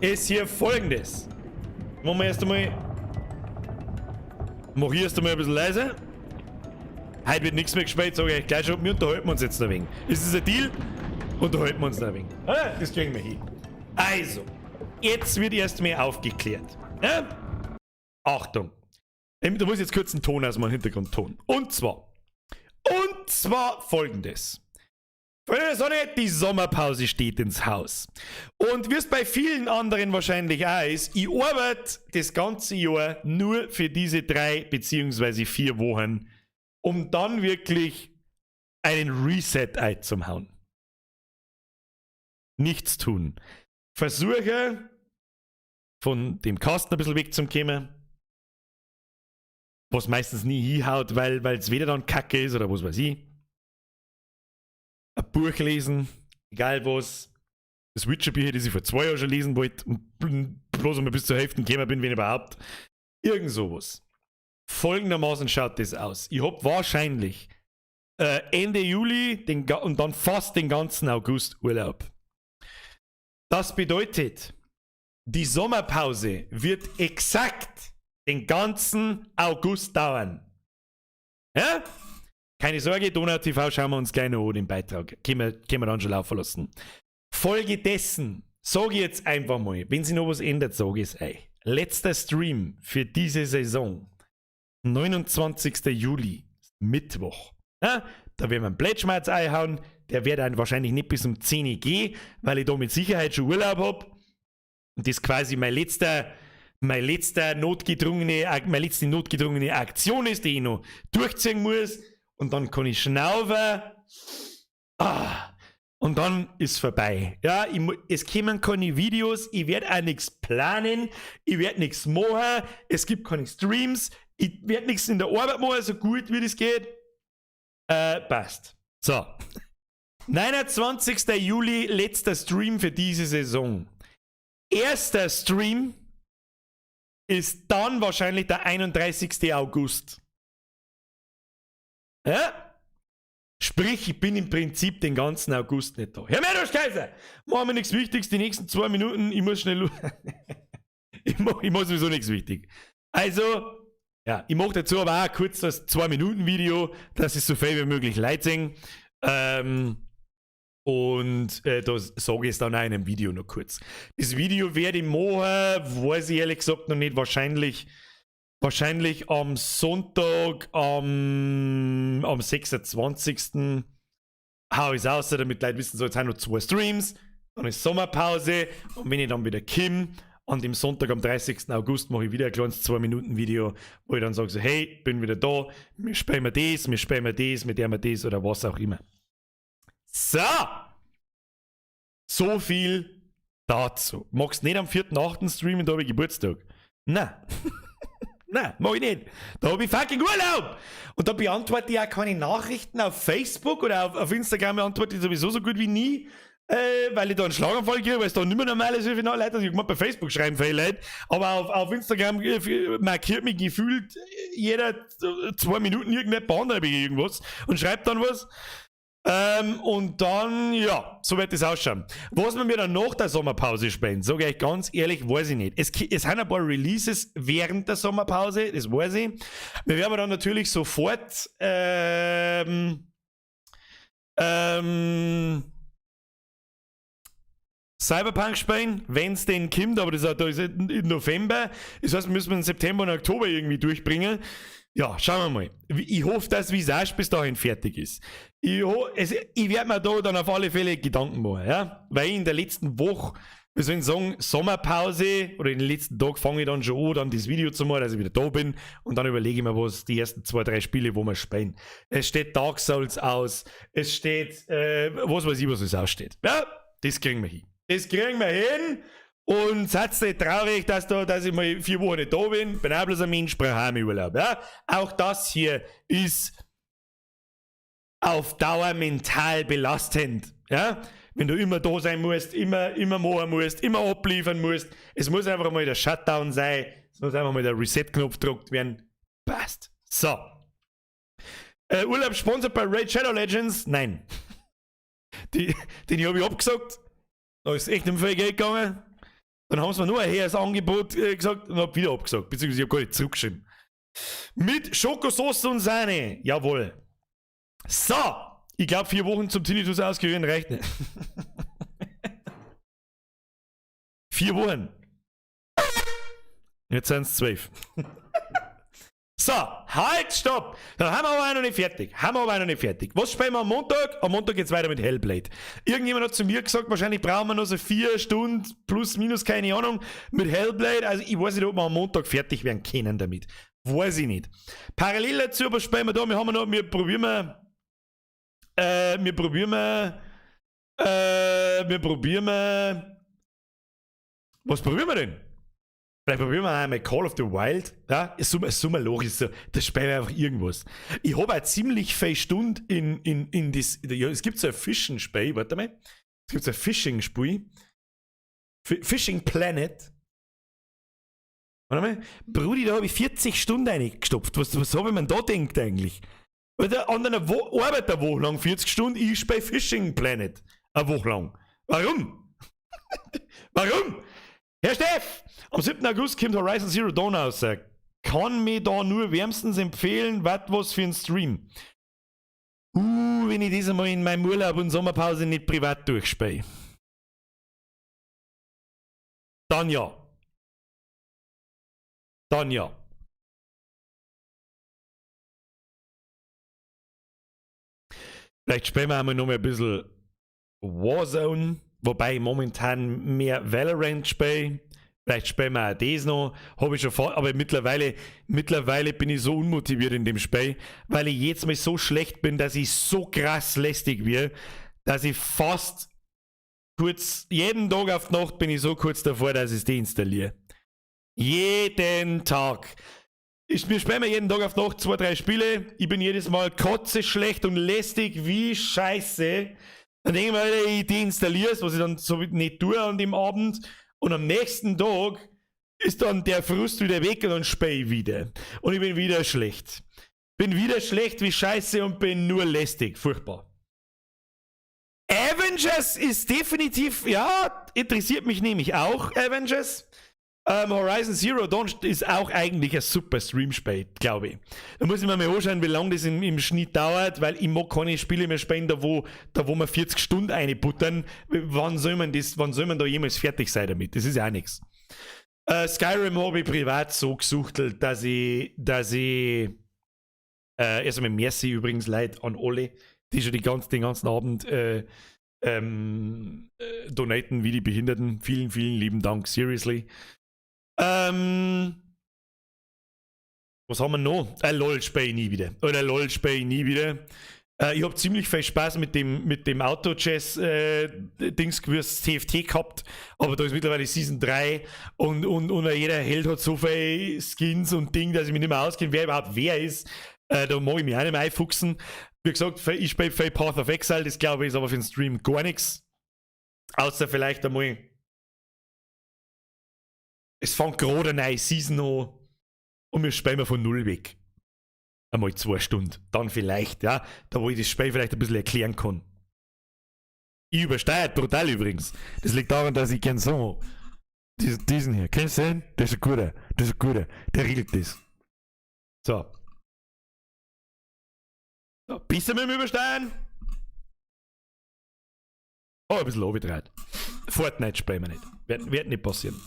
ist hier Folgendes. Machen wir erst einmal. Mach ich erst einmal ein bisschen leiser. Heute wird nichts mehr gespielt, sag ich euch gleich schon. Wir unterhalten uns jetzt ein wenig. Ist das ein Deal? Unterhalten wir uns ein wenig. Ah, das kriegen wir hin. Also, jetzt wird erst mehr aufgeklärt. Ja? Achtung. Da muss ich jetzt kurz einen Ton aus meinem Hintergrundton. Und zwar Folgendes. Freunde der Sonne, die Sommerpause steht ins Haus. Und wie es bei vielen anderen wahrscheinlich auch ist, ich arbeite das ganze Jahr nur für diese 3 beziehungsweise 4 Wochen, um dann wirklich einen Reset einzuhauen. Nichts tun. Versuche, von dem Kasten ein bisschen wegzukommen, was meistens nie hinhaut, weil's weder dann kacke ist oder was weiß ich. Ein Buch lesen, egal was. Das Witcher-Bücher, das ich vor 2 Jahren schon lesen wollte und bloß einmal bis zur Hälfte gekommen bin, wenn überhaupt. Irgend sowas. Folgendermaßen schaut das aus. Ich hab wahrscheinlich Ende Juli und dann fast den ganzen August Urlaub. Das bedeutet, die Sommerpause wird exakt den ganzen August dauern. Ja? Keine Sorge, Donau TV schauen wir uns gleich noch an, den Beitrag. Können wir dann schon laufen lassen. Folge dessen, sag ich jetzt einfach mal, wenn sich noch was ändert, sag ich's euch. Letzter Stream für diese Saison, 29. Juli, Mittwoch. Ja, da werden wir einen Plätschmerz einhauen, der wird dann wahrscheinlich nicht bis um 10 Uhr gehen, weil ich da mit Sicherheit schon Urlaub hab. Und das ist quasi mein letzter, mein letzter notgedrungene, meine letzte notgedrungene Aktion ist, die ich noch durchziehen muss. Und dann kann ich schnaufen. Ah, und dann ist vorbei. Ja, es kommen keine Videos, ich werd auch nix planen, ich werd nix machen, es gibt keine Streams, ich werd nix in der Arbeit machen, so gut wie das geht. Passt. So. 29. Juli, letzter Stream für diese Saison. Erster Stream ist dann wahrscheinlich der 31. August. Ja? Sprich, ich bin im Prinzip den ganzen August nicht da. Herr Meerbusch-Kaiser, machen wir nichts Wichtiges die nächsten 2 Minuten. Ich muss schnell Ich mach sowieso nichts wichtig. Ich mach dazu aber auch kurz das 2-Minuten-Video, dass es so viel wie möglich Leute sehen. Und da sage ich es dann auch in einem Video noch kurz. Das Video werde ich machen, weiß ich ehrlich gesagt noch nicht, wahrscheinlich am Sonntag, am 26. hau ich's raus, damit Leute wissen, so, jetzt haben noch 2 Streams, dann ist Sommerpause und wenn ich dann wieder komme, an dem Sonntag am 30. August mache ich wieder ein kleines 2-Minuten-Video, wo ich dann sage so, hey, bin wieder da, wir spielen wir das, wir spielen wir das, mit der wir das oder was auch immer. So! So viel dazu. Magst nicht am 4.8 streamen, da hab ich Geburtstag. Nein. Nein, mach ich nicht. Da hab ich fucking Urlaub. Und da beantworte ich auch keine Nachrichten auf Facebook oder auf Instagram beantworte ich sowieso so gut wie nie, weil ich da einen Schlaganfall kriege, weil es da nicht mehr normal ist, wie viele Leute, also ich mag bei Facebook schreiben, viele Leute, aber auf Instagram markiert mich gefühlt jeder 2 Minuten irgendeine Bande irgendwas und schreibt dann was. Und dann, ja, so wird das ausschauen. Was wir mir dann nach der Sommerpause spielen, sage ich euch ganz ehrlich, weiß ich nicht. Es sind ein paar Releases während der Sommerpause, das weiß ich. Wir werden dann natürlich sofort Cyberpunk spielen, wenn es denn kommt, aber das ist im November. Das heißt, müssen wir im September und Oktober irgendwie durchbringen. Ja, schauen wir mal. Ich hoffe, dass Visage bis dahin fertig ist. Ich werde mir da dann auf alle Fälle Gedanken machen, ja? Weil ich in der letzten Woche, wir sollen sagen, Sommerpause oder in den letzten Tag fange ich dann schon an, dann das Video zu machen, dass ich wieder da bin, und dann überlege ich mir, was die ersten zwei, drei Spiele, wo wir spielen. Es steht Dark Souls aus, es steht, was weiß ich, was es aussteht. Ja, das kriegen wir hin. Das kriegen wir hin. Und seid nicht traurig, dass ich mal 4 Wochen nicht da bin. Bin auch bloß ein Mensch, brauche auch Urlaub. Ja? Auch das hier ist auf Dauer mental belastend. Ja? Wenn du immer da sein musst, immer, immer machen musst, immer abliefern musst. Es muss einfach mal der Shutdown sein. Es muss einfach mal der Reset-Knopf gedruckt werden. Passt. So. Urlaub sponsored by Raid Shadow Legends? Nein. Den habe ich abgesagt. Da ist echt um viel Geld gegangen. Dann haben sie mir nur ein höheres Angebot gesagt und hab wieder abgesagt. Beziehungsweise ich hab gar nicht zurückgeschrieben. Mit Schokosauce und Sahne. Jawohl. So. Ich glaube, 4 Wochen zum Tinnitus auskurieren reicht nicht. 4 Wochen. Jetzt sind es 12. So, halt, stopp! Dann haben wir aber auch noch nicht fertig. Haben wir aber auch noch nicht fertig. Was spielen wir am Montag? Am Montag geht's weiter mit Hellblade. Irgendjemand hat zu mir gesagt, wahrscheinlich brauchen wir noch so 4 Stunden, plus, minus, keine Ahnung, mit Hellblade. Also ich weiß nicht, ob wir am Montag fertig werden können damit. Weiß ich nicht. Parallel dazu, was spielen wir da? Wir haben noch, wir probieren wir, was probieren wir denn? Vielleicht probieren wir einmal Call of the Wild. Ja, ist Sommerloch ist so, das spielen wir einfach irgendwas. Ich habe auch ziemlich viel Stunden in das, ja, es gibt so ein Fishing-Spiel, warte mal. Es gibt so ein Fishing-Spiel. Fishing Planet. Warte mal. Brudi, da habe ich 40 Stunden reingestopft. Was habe ich mir da gedacht eigentlich? Weil der andere Wo arbeitet eine Woche lang 40 Stunden, ich spiele Fishing Planet. Eine Woche lang. Warum? Warum? Herr Steff, am 7. August kommt Horizon Zero Dawn raus. Kann mir da nur wärmstens empfehlen, was für ein Stream. Wenn ich das einmal in meinem Urlaub und Sommerpause nicht privat durchspiele. Dann ja. Dann ja. Vielleicht spielen wir einmal noch mal ein bisschen Warzone, wobei ich momentan mehr Valorant spiele. Vielleicht spielen wir auch das noch. Habe ich schon vor, aber mittlerweile bin ich so unmotiviert in dem Spiel, weil ich jetzt mal so schlecht bin, dass ich so krass lästig werde, dass ich fast kurz, jeden Tag auf die Nacht bin ich so kurz davor, dass ich es deinstalliere. Jeden Tag. Wir spielen jeden Tag auf die Nacht zwei, drei Spiele. Ich bin jedes Mal kotze schlecht und lästig wie Scheiße. Dann denke ich mir, Alter, ich deinstalliere es, was ich dann so nicht tue an dem Abend. Und am nächsten Tag ist dann der Frust wieder weg und dann spiele ich wieder. Und ich bin wieder schlecht. Bin wieder schlecht wie Scheiße und bin nur lästig. Furchtbar. Avengers ist definitiv, ja, interessiert mich nämlich auch, Avengers. Horizon Zero Dawn ist auch eigentlich ein super Stream-Spiel, glaube ich. Da muss ich mir mal anschauen, wie lange das im Schnitt dauert, weil ich mag keine Spiele mehr spielen, da wo wir 40 Stunden einbuttern. Wann soll man da jemals fertig sein damit? Das ist ja auch nichts. Skyrim habe ich privat so gesuchtelt, dass ich erst einmal merci übrigens, Leute, an alle, die schon den ganzen Abend donaten wie die Behinderten. Vielen, vielen lieben Dank, seriously. Was haben wir noch? LOL spiele ich nie wieder. Oder LOL spiele ich nie wieder. Ich habe ziemlich viel Spaß mit dem Auto-Chess Dings gewusst, TFT gehabt, aber da ist mittlerweile Season 3 und jeder Held hat so viele Skins und Ding, dass ich mich nicht mehr auskenne, wer überhaupt wer ist. Da mag ich mich auch nicht mehr einfuchsen. Wie gesagt, ich spiele viel Path of Exile, das glaube ich ist aber für den Stream gar nichts. Außer vielleicht einmal. Es fängt gerade eine neue Season an und wir spielen von null weg. Einmal 2 Stunden. Dann vielleicht, ja. Da wo ich das Spiel vielleicht ein bisschen erklären kann. Ich übersteuert brutal übrigens. Das liegt daran, dass ich gern so. Diesen hier. Kennst du den? Der ist ein guter. Das ist ein guter. Der regelt das. So. So, bist du mit dem Übersteuern? Oh, ein bisschen runtergedreht. Fortnite spielen wir nicht. Wird nicht passieren.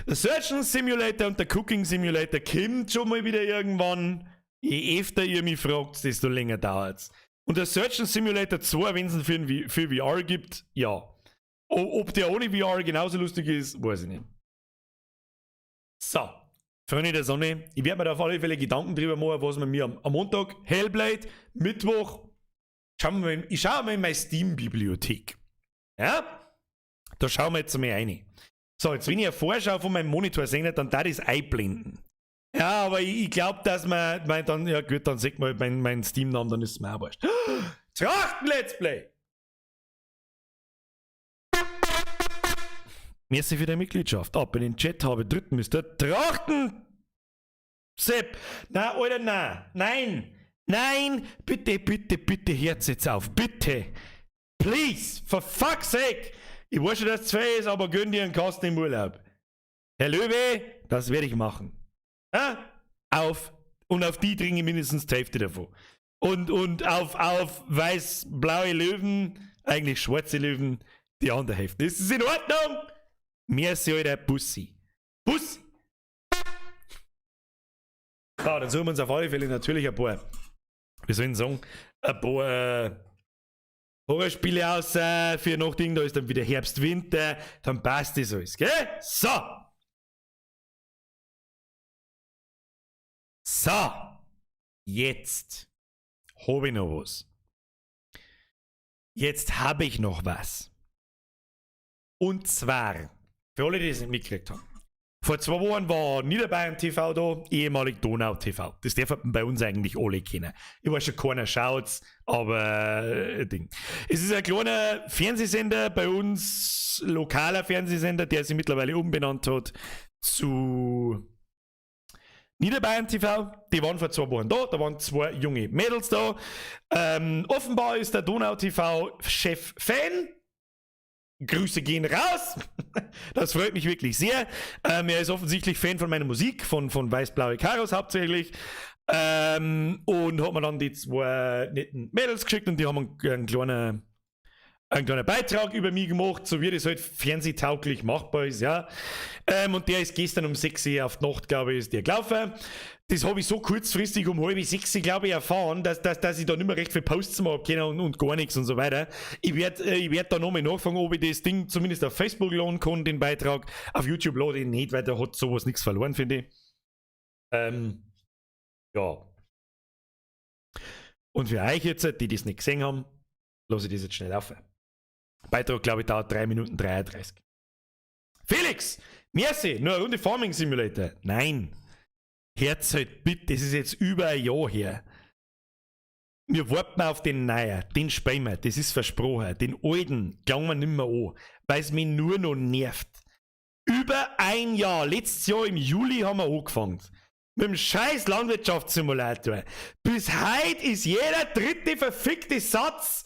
Der Surgeon Simulator und der Cooking Simulator kommt schon mal wieder irgendwann. Je öfter ihr mich fragt, desto länger dauert's. Und der Surgeon Simulator 2, wenn es ihn für VR gibt, ja. Ob der ohne VR genauso lustig ist, weiß ich nicht. So, Freunde der Sonne, ich werde mir da auf alle Fälle Gedanken drüber machen, was wir mir am Montag, Hellblade, Mittwoch, schauen wir mal, ich schaue mal in meine Steam-Bibliothek. Ja? Da schauen wir jetzt mal rein. So, jetzt wenn ich eine Vorschau von meinem Monitor sehe, dann da das einblenden. Ja, aber ich glaube, dass man dann, ja gut, dann sieht man halt meinen Steam-Namen, dann ist es mir auch wurscht. Trachten Let's Play! Merci für deine Mitgliedschaft. Ab in den Chat habe dritten Mr. Trachten! Sepp! Na, Alter, na! Nein! Nein! Bitte, bitte, bitte, hört's jetzt auf! Bitte! Please! For fuck's sake! Ich weiß schon, dass es zwei ist, aber gönn dir einen Kasten im Urlaub. Herr Löwe, das werde ich machen. Ja? Auf. Und auf die trinke ich mindestens die Hälfte davon. Und auf weiß-blaue Löwen, eigentlich schwarze Löwen, die andere Hälfte. Ist es in Ordnung? Merci, Alter, Bussi. Bussi! Ja, dann suchen wir uns auf alle Fälle natürlich ein paar, wie soll ich sagen, ein paar Horrorspiele aus für noch Ding, da ist dann wieder Herbst, Winter, dann passt das alles, gell? So! So! Jetzt habe ich noch was. Jetzt habe ich noch was. Und zwar, für alle, die es nicht mitgekriegt haben. Vor 2 Wochen war Niederbayern TV da, ehemalig Donau TV. Das dürfen bei uns eigentlich alle kennen. Ich weiß schon, keiner schaut's, aber Ding. Es ist ein kleiner Fernsehsender bei uns, lokaler Fernsehsender, der sich mittlerweile umbenannt hat zu Niederbayern TV. Die waren vor 2 Wochen da, da waren zwei junge Mädels da. Offenbar ist der Donau TV Chef Fan. Grüße gehen raus. Das freut mich wirklich sehr. Er ist offensichtlich Fan von meiner Musik, von Weiß-Blaue Karos hauptsächlich. Und hat mir dann die zwei netten Mädels geschickt und die haben einen kleinen Beitrag über mich gemacht, so wie das halt fernsehtauglich machbar ist, ja. Und der ist gestern um 6 Uhr auf die Nacht, glaube ich, ist der gelaufen. Das habe ich so kurzfristig um 5:30, glaube ich, erfahren, dass ich da nicht mehr recht viel Posts machen können und gar nichts und so weiter. Ich werd da nochmal nachfragen, ob ich das Ding zumindest auf Facebook laden kann, den Beitrag. Auf YouTube lade ich nicht, weil da hat sowas nichts verloren, finde ich. Ja. Und für euch jetzt, die das nicht gesehen haben, lasse ich das jetzt schnell auf. Beitrag, glaube ich, dauert 3 Minuten 33. Felix! Merci! Nur eine Runde Farming Simulator. Nein. Herz halt bitte, das ist jetzt über ein Jahr her. Wir warten auf den neuen, den spielen wir, das ist versprochen. Den alten klangen wir nicht mehr an, weil es mich nur noch nervt. Über ein Jahr, letztes Jahr im Juli haben wir angefangen. Mit dem scheiß Landwirtschaftssimulator. Bis heute ist jeder dritte verfickte Satz: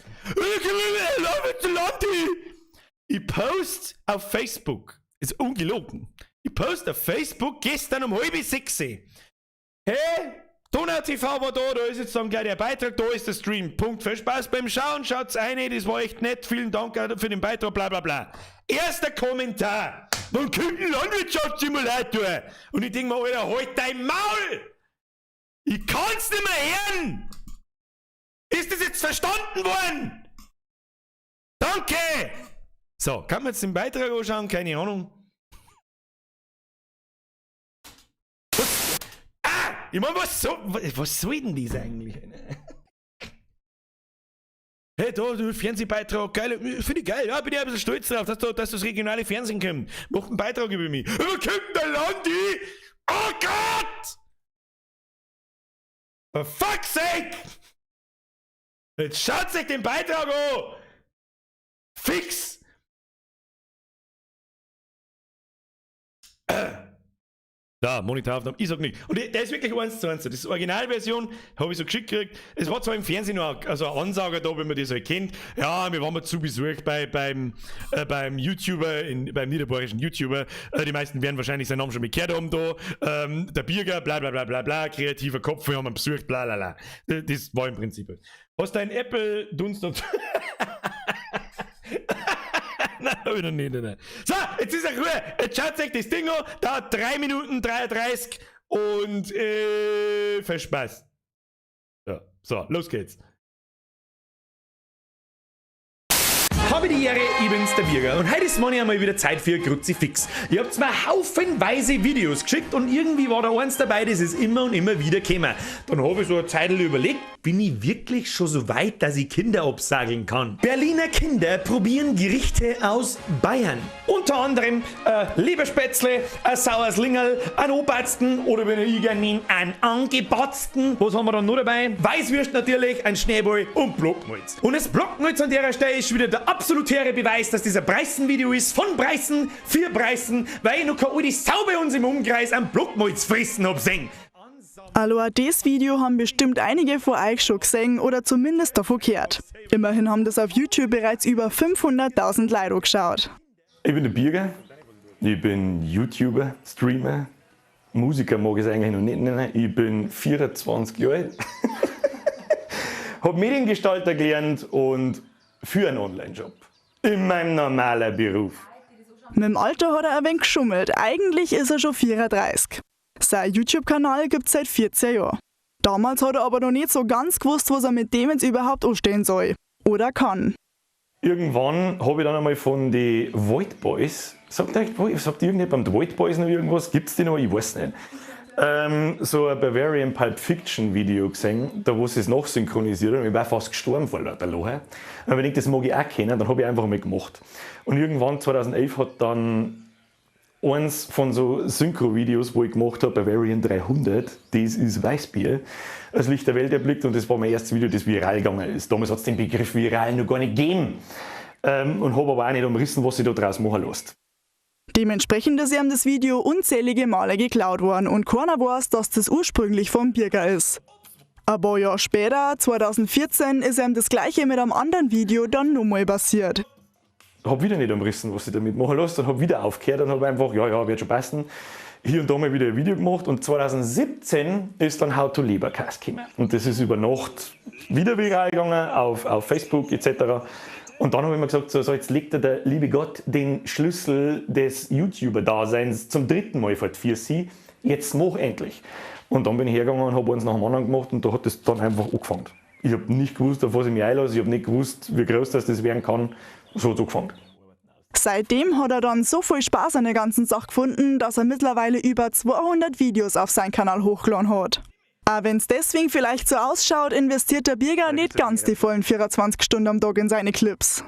Ich post auf Facebook, ist ungelogen. Ich post auf Facebook gestern um 5:30. Hey, Donau TV war da, da ist jetzt dann gleich der Beitrag, da ist der Stream. Punkt. Viel Spaß beim Schauen, schaut's rein, das war echt nett, vielen Dank für den Beitrag, bla bla bla. Erster Kommentar. Wann kommt ein Landwirtschaftssimulator? Und ich denk mir, Alter, halt dein Maul! Ich kann's nicht mehr hören! Ist das jetzt verstanden worden? Danke! So, kann man jetzt den Beitrag anschauen? Keine Ahnung. Was? Ah! Ich mein, was soll denn das eigentlich? Hey, da, du Fernsehbeitrag, geil, finde ich geil, ja, bin ich ein bisschen stolz drauf, dass das regionale Fernsehen kommt. Macht einen Beitrag über mich. Wo kommt denn der Landi? Oh Gott! For fuck's sake! Jetzt schaut sich den Beitrag an! Fix! Da, Monitoraufnahme, ich sag nicht. Und der ist wirklich 1:1. Das ist die Originalversion, habe ich so geschickt gekriegt. Es war zwar im Fernsehen noch ein, also ein Ansager da, wenn man das halt kennt. Ja, wir waren mal zu Besuch beim YouTuber, beim niederbayerischen YouTuber. Die meisten werden wahrscheinlich seinen Namen schon mal gehört haben da. Der Birger, bla bla bla bla bla, kreativer Kopf, wir haben ihn besucht, bla bla bla. Das war im Prinzip. Hast du einen Apple Dunst und. Nein, hab ich noch nicht, nein, nein. So, jetzt ist er Ruhe. Jetzt schaut euch das Ding an. Dauert 3 Minuten 33 und viel Spaß. Ja, so, los geht's. Habe die Ehre, ich bin's, der Birger. Und heute ist mal einmal wieder Zeit für Kruzifix. Ihr habt mir haufenweise Videos geschickt und irgendwie war da eins dabei, das ist immer und immer wieder gekommen. Dann hab ich so eine Zeit überlegt, bin ich wirklich schon so weit, dass ich Kinder absageln kann? Berliner Kinder probieren Gerichte aus Bayern. Unter anderem Leberspätzle, ein saures Lingerl, ein Obersten oder wenn ich gerne nehme, einen angebatzten. Was haben wir dann noch dabei? Weißwürst natürlich, ein Schneeball und Blockmalz. Und das Blockmalz an der Stelle ist wieder der absolutäre Beweis, dass dieser Preißen-Video ist von Preißen für Preißen, weil ich noch keine alte Sau bei uns im Umkreis am Blockmalz fressen hab sehen. Aloha, das Video haben bestimmt einige von euch schon gesehen oder zumindest davon gehört. Immerhin haben das auf YouTube bereits über 500.000 Leute angeschaut. Ich bin der Birger, ich bin YouTuber, Streamer, Musiker mag ich es eigentlich noch nicht nennen. Ich bin 24 Jahre alt, hab Mediengestalter gelernt und für einen Online-Job. In meinem normalen Beruf. Mit dem Alter hat er ein wenig geschummelt. Eigentlich ist er schon 34. Sein YouTube-Kanal gibt's seit 14 Jahren. Damals hat er aber noch nicht so ganz gewusst, was er mit dem jetzt überhaupt anstellen soll. Oder kann. Irgendwann hab ich dann einmal von den Void Boys, sagt euch, sagt irgendjemand beim Void Boys noch irgendwas? Gibt's die noch? Ich weiß nicht. So ein Bavarian Pulp Fiction Video gesehen, da wo sie es nachsynchronisiert haben. Ich war fast gestorben vor lauter Lachen. Und ich denke, das mag ich auch kennen, dann hab ich einfach mal gemacht. Und irgendwann 2011 hat dann eins von so Synchro-Videos, wo ich gemacht hab, Bavarian 300, das ist Weißbier, als Licht der Welt erblickt und das war mein erstes Video, das viral gegangen ist. Damals hat's den Begriff viral noch gar nicht gegeben. Und hab aber auch nicht umrissen, was sich da draus machen lässt. Dementsprechend ist ihm das Video unzählige Male geklaut worden und keiner weiß, dass das ursprünglich vom Birger ist. Ein paar Jahre später, 2014, ist ihm das gleiche mit einem anderen Video dann nochmal passiert. Hab wieder nicht umrissen, was ich damit machen lässt, und hab wieder aufgehört und hab einfach, ja, ja, wird schon passen, hier und da mal wieder ein Video gemacht und 2017 ist dann How to Leberkäse gekommen. Und das ist über Nacht wieder viral gegangen, auf Facebook et cetera. Und dann hab ich mir gesagt, so, jetzt legt der liebe Gott den Schlüssel des YouTuber-Daseins zum dritten Mal vor die Füße, jetzt mach endlich. Und dann bin ich hergegangen und hab eins nach dem anderen gemacht und da hat das dann einfach angefangen. Ich hab nicht gewusst, auf was ich mich einlasse, ich hab nicht gewusst, wie groß das werden kann. So hat's angefangen. Seitdem hat er dann so viel Spaß an der ganzen Sache gefunden, dass er mittlerweile über 200 Videos auf seinen Kanal hochgeladen hat. Auch wenn's deswegen vielleicht so ausschaut, investiert der Birger nicht ganz die vollen 24 Stunden am Tag in seine Clips.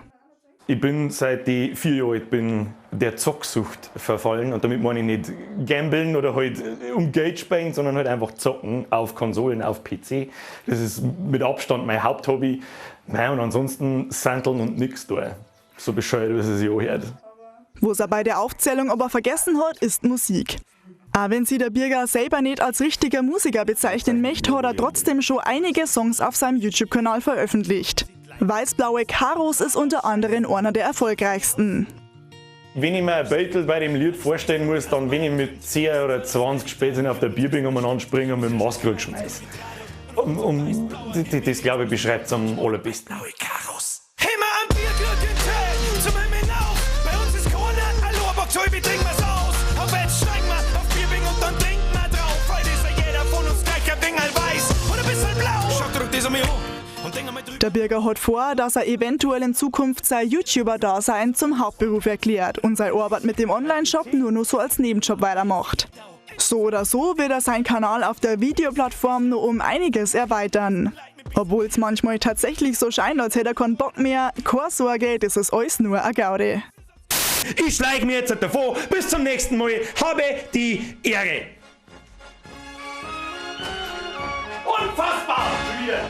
Ich bin seit ich 4 Jahre alt bin der Zocksucht verfallen und damit meine ich nicht gambeln oder halt um Geld spielen, sondern halt einfach zocken auf Konsolen, auf PC. Das ist mit Abstand mein Haupthobby. Nein, und ansonsten sandeln und nix da. So bescheuert, wie es sich anhört. Was er bei der Aufzählung aber vergessen hat, ist Musik. Auch wenn sich der Birger selber nicht als richtiger Musiker bezeichnen möchte, hat er trotzdem schon einige Songs auf seinem YouTube-Kanal veröffentlicht. Weißblaue Karos ist unter anderem einer der erfolgreichsten. Wenn ich mir ein Beutel bei dem Lied vorstellen muss, dann wenn ich mit 10 oder 20 Spätzchen auf der Bierbänk umeinander springe und mit dem Maskrug schmeiß. Das, glaube ich, beschreibt's am allerbesten. Blaue Karos. Hey, mal am Bierglück in Tee, zum Himmel hinauf. Bei uns ist Corona, hallo, aber Tobi, trink mal's aus. Auf jetzt steigen wir auf Bierbänk und dann trinken wir drauf. Heute ist ja jeder von uns gleich ein Ding weiß und ein bisschen blau. Schaut doch das um mich an. Der Birger hat vor, dass er eventuell in Zukunft sein YouTuber-Dasein zum Hauptberuf erklärt und seine Arbeit mit dem Online-Shop nur noch so als Nebenjob weitermacht. So oder so wird er seinen Kanal auf der Videoplattform nur um einiges erweitern. Obwohl's manchmal tatsächlich so scheint, als hätte er keinen Bock mehr, keine Sorge, das ist alles nur eine Gaude. Ich schleich mir jetzt davor, bis zum nächsten Mal, habe die Ehre. Unfassbar! Wieder.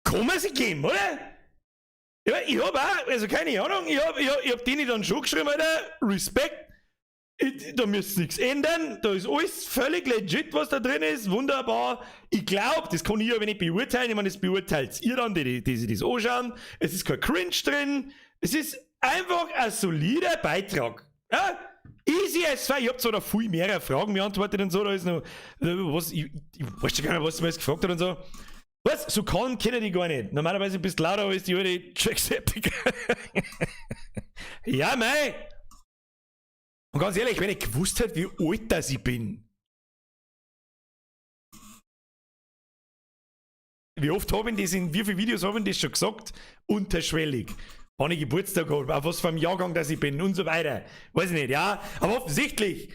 Kann man sich geben, oder? Ja, ich hab auch, also keine Ahnung, ich hab denen dann schon geschrieben, Alter, Respekt, da müsst ihr nichts ändern, da ist alles völlig legit, was da drin ist, wunderbar. Ich glaub, das kann ich aber nicht beurteilen, ich meine, das beurteilt ihr dann, die sich das anschauen. Es ist kein Cringe drin, es ist einfach ein solider Beitrag. Ja? Easy as fuck. Ich hab zwar da viel mehrere Fragen beantwortet und so, da ist noch, was, ich weiß schon gar nicht, was sie mir jetzt gefragt hat und so. Was? So calm kennen die gar nicht. Normalerweise bist du lauter als die alte Jacksepticeye. Ja, mei. Und ganz ehrlich, wenn ich gewusst hätte, wie alt das ich bin. Wie oft habe ich das in, wie viele Videos habe ich das schon gesagt? Unterschwellig. Wann ich Geburtstag habe, auf was für einem Jahrgang das ich bin und so weiter. Weiß ich nicht, ja. Aber offensichtlich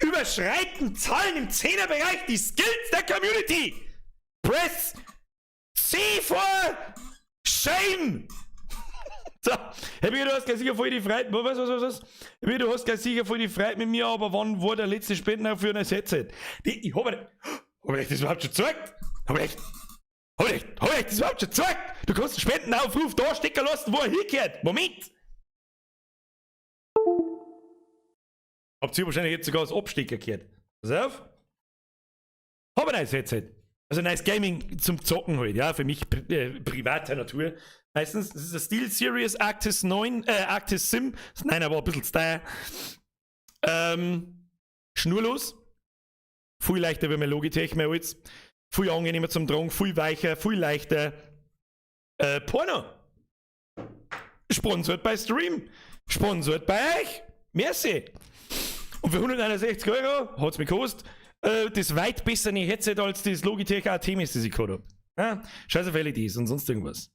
überschreiten Zahlen im 10er-Bereich die Skills der Community. Press C for Shame. So, Happy, du hast gleich sicher voll die Freude. Was, was, was, was? Happy, du hast gleich sicher voll die Freude mit mir, aber wann war der letzte Spenden für ein Headset? Die, ich hab, hab ich das überhaupt schon gezeigt? Hab ich das überhaupt schon gezeigt? Du kannst einen Spendenaufruf da stecken lassen, wo er hingehört. Moment! Habt ihr wahrscheinlich jetzt sogar als Abstecker gehört. Pass auf. Hab ein neues Headset. Also nice Gaming zum Zocken halt, ja, für mich privater Natur. Meistens, das ist das SteelSeries Arctis 9, Arctis Sim. Das 9er war ein bisschen zu teuer. Schnurlos. Viel leichter wie mein Logitech, mein altes. Viel angenehmer zum Tragen, viel weicher, viel leichter. Porno. Sponsored bei Stream. Sponsored bei euch. Merci. Und für 161 Euro hat's mich gekostet. Das weit bessere Headset als das Logitech Artemis, das ich gehabt hab. Ja? Scheiß auf LEDs und sonst irgendwas.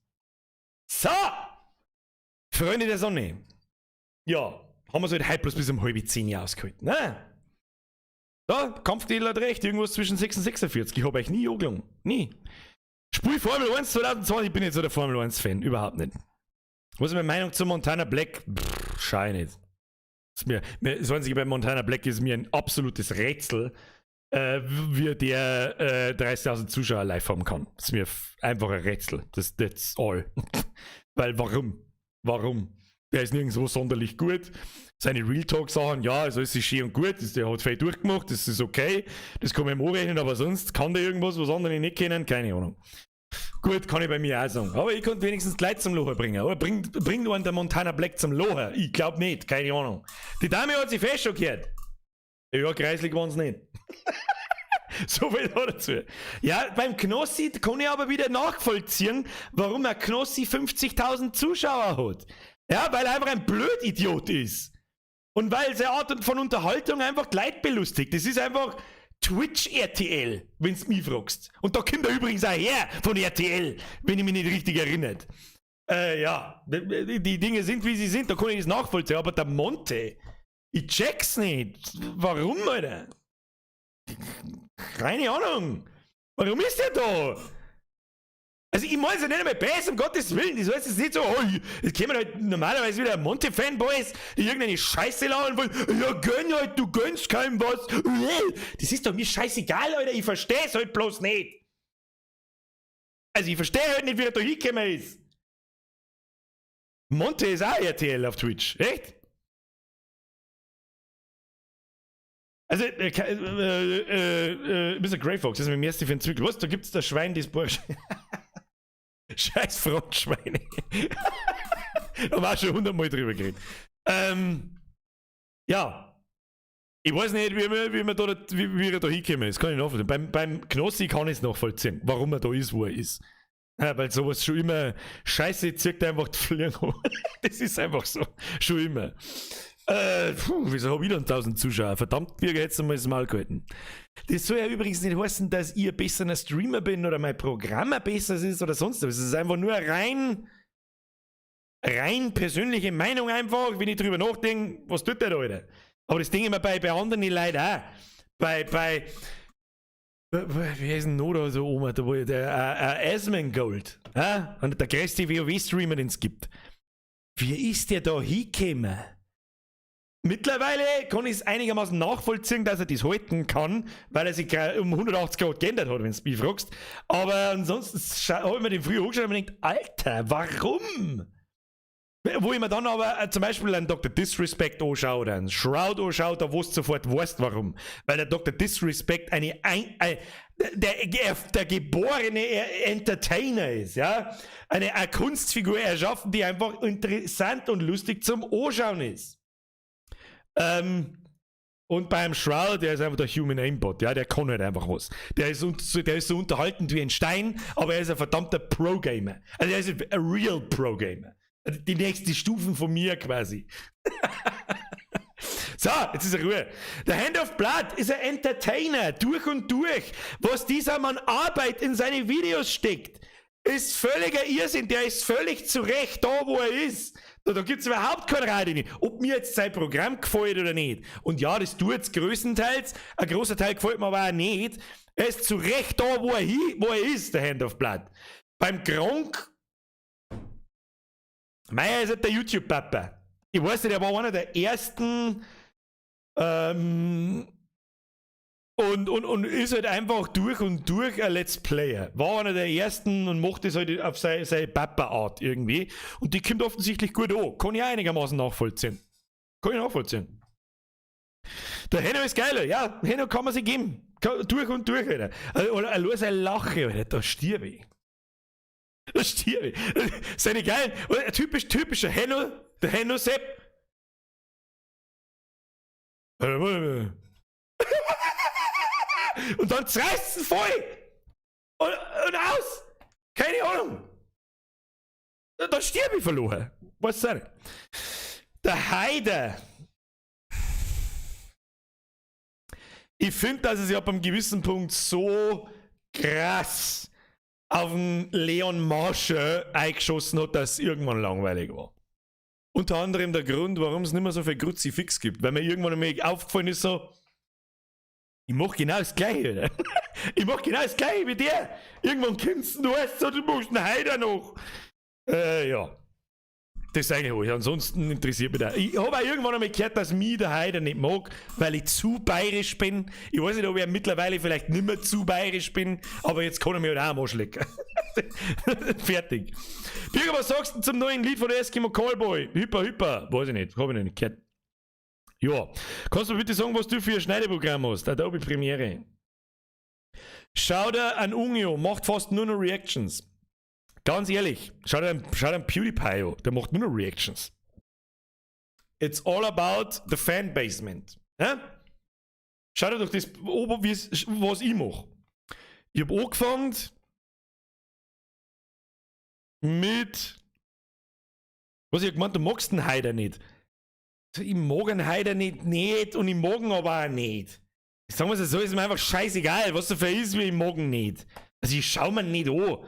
So! Freunde der Sonne. Ja, haben wir es halt heute bloß bis um halb zehn ausgehalten. Ne? Da, Kampftitel hat recht, irgendwas zwischen 6 und 46. Ich hab euch nie angelogen. Nie. Spiel Formel 1 2020, ich bin nicht so der Formel 1 Fan, überhaupt nicht. Was ist meine Meinung zu Montana Black? Pff, schau ich nicht. Das, mir, mir, das Einzige bei Montana Black ist mir ein absolutes Rätsel, wie der 30.000 Zuschauer live haben kann. Das ist mir einfach ein Rätsel. That's all. Weil warum? Warum? Der ist nirgendwo sonderlich gut. Seine Real Talk-Sachen, ja, also es ist schön und gut, das, der hat viel durchgemacht, das ist okay, das kann man ihm anrechnen, aber sonst kann der irgendwas, was andere nicht kennen, keine Ahnung. Gut, kann ich bei mir auch sagen. Aber ich konnte wenigstens Leute zum Lachen bringen. Oder bringt einen der Montana Black zum Lachen? Ich glaub nicht, keine Ahnung. Die Dame hat sich fest schockiert. Ja, kreislig waren's nicht. So viel da dazu. Ja, beim Knossi kann ich aber wieder nachvollziehen, warum ein Knossi 50.000 Zuschauer hat. Ja, weil er einfach ein Blödidiot ist. Und weil seine Art von Unterhaltung einfach die Leute belustigt. Das ist einfach Twitch RTL, wenn's mich fragst. Und da kommt er übrigens auch her von RTL, wenn ich mich nicht richtig erinnere. Ja, die Dinge sind, wie sie sind, da kann ich das nachvollziehen. Aber der Monte, ich check's nicht. Warum, Alter? Keine Ahnung. Warum ist der da? Also ich meine es ja nicht einmal besser, um Gottes Willen. Das heißt, es ist nicht so, oh, es kommen halt normalerweise wieder Monte-Fanboys, die irgendeine Scheiße labern wollen. Ja, gönn halt, du gönnst keinem was. Das ist doch mir scheißegal, Alter. Ich versteh's halt bloß nicht. Also ich verstehe halt nicht, wie er da hingekommen ist. Monte ist auch RTL auf Twitch, echt? Also, Mister Grey Fox, das ist mein erster für Zwickl. Was? Da gibt's das Schwein, das Bursche. Scheiß Frontschweine. Da haben wir auch schon 100-mal drüber geredet. Ja. Ich weiß nicht, wie er da hingekommen ist. Kann ich nachvollziehen. Beim Knossi kann ich's nachvollziehen, warum er da ist, wo er ist. Ja, weil sowas schon immer Scheiße zirkt einfach die Fliegen hoch. Das ist einfach so. Schon immer. Puh, wieso hab ich dann 1000 Zuschauer? Verdammt, Birger, hättest du mal das Maul gehalten. Das soll ja übrigens nicht heißen, dass ich ein besserer Streamer bin oder mein Programm ein besseres ist oder sonst was. Es ist einfach nur rein persönliche Meinung einfach, wenn ich drüber nachdenke, was tut der da, Alter? Aber das Ding immer bei anderen Leuten auch. Wie heißt denn noch da so oben? Da, wo der Asmongold, ja? Und der größte WoW-Streamer, den es gibt. Wie ist der da hingekommen? Mittlerweile kann ich es einigermaßen nachvollziehen, dass er das halten kann, weil er sich um 180 Grad geändert hat, wenn du mich fragst. Aber ansonsten habe ich mir den früher angeschaut und mir gedacht, Alter, warum? Wo ich mir dann aber zum Beispiel einen Dr. Disrespect anschaue oder einen Shroud anschaue, da wo du sofort weißt, warum. Weil der Dr. Disrespect eine, ein, der, der, der geborene Entertainer ist, ja. Eine Kunstfigur erschaffen, die einfach interessant und lustig zum Anschauen ist. Und beim Shroud, der ist einfach der Human Aimbot, ja, der kann halt einfach was. Der ist so unterhaltend wie ein Stein, aber er ist ein verdammter Pro-Gamer. Also er ist a real Pro-Gamer. Die nächste Stufen von mir quasi. So, jetzt ist er Ruhe. Der Hand of Blood ist ein Entertainer, durch und durch. Was dieser Mann Arbeit in seine Videos steckt, ist völliger Irrsinn. Der ist völlig zu Recht da, wo er ist. Da gibt es überhaupt kein Rad. Ob mir jetzt sein Programm gefällt oder nicht. Und ja, das tut's größtenteils. Ein großer Teil gefällt mir aber auch nicht. Er ist zu Recht da, wo er ist, der Hand of Blood. Beim Gronkh, Meier ist halt der YouTube-Papa. Ich weiß nicht, er war einer der ersten und ist halt einfach durch und durch ein Let's Player. War einer der ersten und macht das halt auf seine Papa-Art irgendwie. Und die kommt offensichtlich gut an. Kann ich auch einigermaßen nachvollziehen. Kann ich nachvollziehen. Der Henno ist geiler, ja. Henno kann man sich geben. Durch und durch, Alter. Also, oder allein seine Lache, Alter, da stirb ich. Da stirb ich. Seine geilen, oder typischer Henno, der Henno Sepp. Und dann zerreißt es voll. Und aus. Keine Ahnung. Da stirb ich verloren. Was soll ich? Der Heider. Ich finde, dass es ja ab einem gewissen Punkt so krass auf den Leon Machère eingeschossen hat, dass es irgendwann langweilig war. Unter anderem der Grund, warum es nicht mehr so viel Kruzifix gibt, weil mir irgendwann einmal aufgefallen ist so, ich mach genau das Gleiche, oder? Ich mach genau das Gleiche wie der. Irgendwann kommst du, weißt du, du machst einen Heider noch. Ja. Das ist eigentlich alles. Ansonsten interessiert mich das. Ich hab auch irgendwann einmal gehört, dass mich der Heider nicht mag, weil ich zu bayerisch bin. Ich weiß nicht, ob ich mittlerweile vielleicht nicht mehr zu bayerisch bin, aber jetzt kann ich mich halt auch am Arsch lecken. Fertig. Birger, was sagst du zum neuen Lied von der Eskimo Callboy? Hyper, hyper. Weiß ich nicht. Hab ich noch nicht gehört. Ja. Kannst du mir bitte sagen, was du für ein Schneideprogramm hast? Adobe Premiere. Schau dir an Ungio, macht fast nur noch Reactions. Ganz ehrlich, schau dir an PewDiePie an, der macht nur noch Reactions. It's all about the Fanbasement. Ja? Schau dir doch das an, was ich mach. Ich hab angefangen mit. Was ich hab gemeint, du magst den Heider nicht. Ich mag den Heider nicht und ich mag ihn aber auch nicht. Sagen wir es so, ist mir einfach scheißegal, was du für ist, wie ich mag ihn nicht. Also ich schau mir nicht an.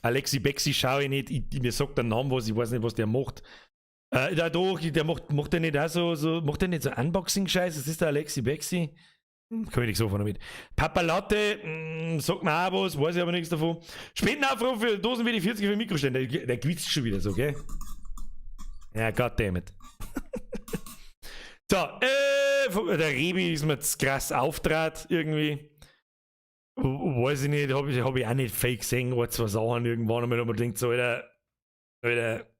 Alexi Bexi schaue ich nicht, mir sagt der Name was, ich weiß nicht, was der macht. Da doch, der macht, macht der nicht auch so, so, macht der nicht so Unboxing-Scheiß? Das ist der Alexi Bexi. Kann ich nicht so von damit. Papalatte, sagt mir auch was, weiß ich aber nichts davon. Spendenaufruf für Dosen wie die 40 für Mikroständer. Der quietscht schon wieder so, gell? Ja, goddammit. So, der Rebi ist mir zu krass auftrat irgendwie. Weiß ich nicht, hab ich auch nicht fake gesehen, oder zwei Sachen irgendwann einmal, wo man denkt so, Alter, Alter,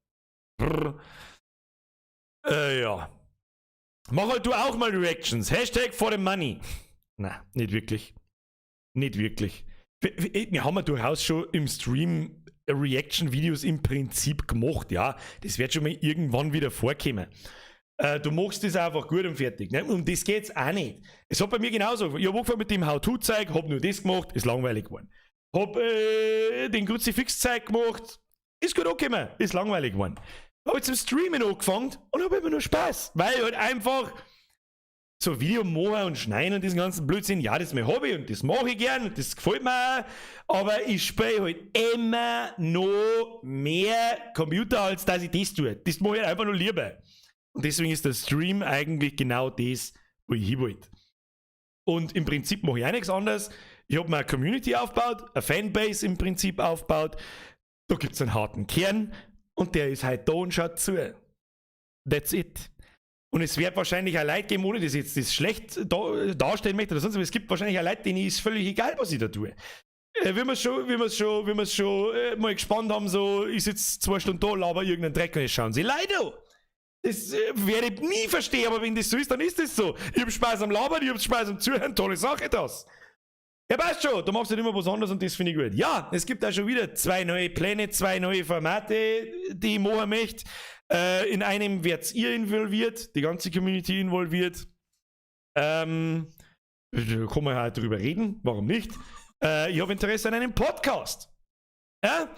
brr. Ja. Mach halt du auch mal Reactions. Hashtag for the money. Na, nicht wirklich. Nicht wirklich. Wir haben ja durchaus schon im Stream Reaction-Videos im Prinzip gemacht, ja. Das wird schon mal irgendwann wieder vorkommen. Du machst das einfach gut und fertig. Ne? Um das geht's auch nicht. Es hat bei mir genauso. Ich hab angefangen mit dem How-To-Zeug, hab nur das gemacht, ist langweilig geworden. Hab den Kruzifix-Zeug gemacht, ist gut angekommen, ist langweilig geworden. Hab jetzt im Streamen angefangen und hab immer nur Spaß, weil halt einfach so Video machen und schneiden und diesen ganzen Blödsinn, ja, das ist mein Hobby und das mache ich gern und das gefällt mir auch, aber ich spiele halt immer noch mehr Computer, als dass ich das tue. Das mache ich halt einfach nur lieber. Und deswegen ist der Stream eigentlich genau das, wo ich hin wollte. Und im Prinzip mache ich auch nichts anderes. Ich hab mir eine Community aufgebaut, eine Fanbase im Prinzip aufgebaut. Da gibt's einen harten Kern. Und der ist halt da und schaut zu. That's it. Und es wird wahrscheinlich auch Leute geben, ohne dass ich jetzt das schlecht darstellen möchte oder sonst was, es gibt wahrscheinlich auch Leute, denen ist völlig egal, was ich da tue. Wie wir's schon mal gespannt haben, so, ich sitze 2 Stunden da, laber irgendeinen Dreck und es schauen sie Leute an. Das werde ich nie verstehen, aber wenn das so ist, dann ist das so. Ich hab Spaß am Labern, ich hab Spaß am Zuhören, tolle Sache das. Ja, passt schon, du machst halt immer was anderes und das finde ich gut. Ja, es gibt auch schon wieder zwei neue Pläne, zwei neue Formate, die ich machen möchte. In einem werdet ihr involviert, die ganze Community involviert. Da kann man halt drüber reden, warum nicht? Ich habe Interesse an einem Podcast. Ja?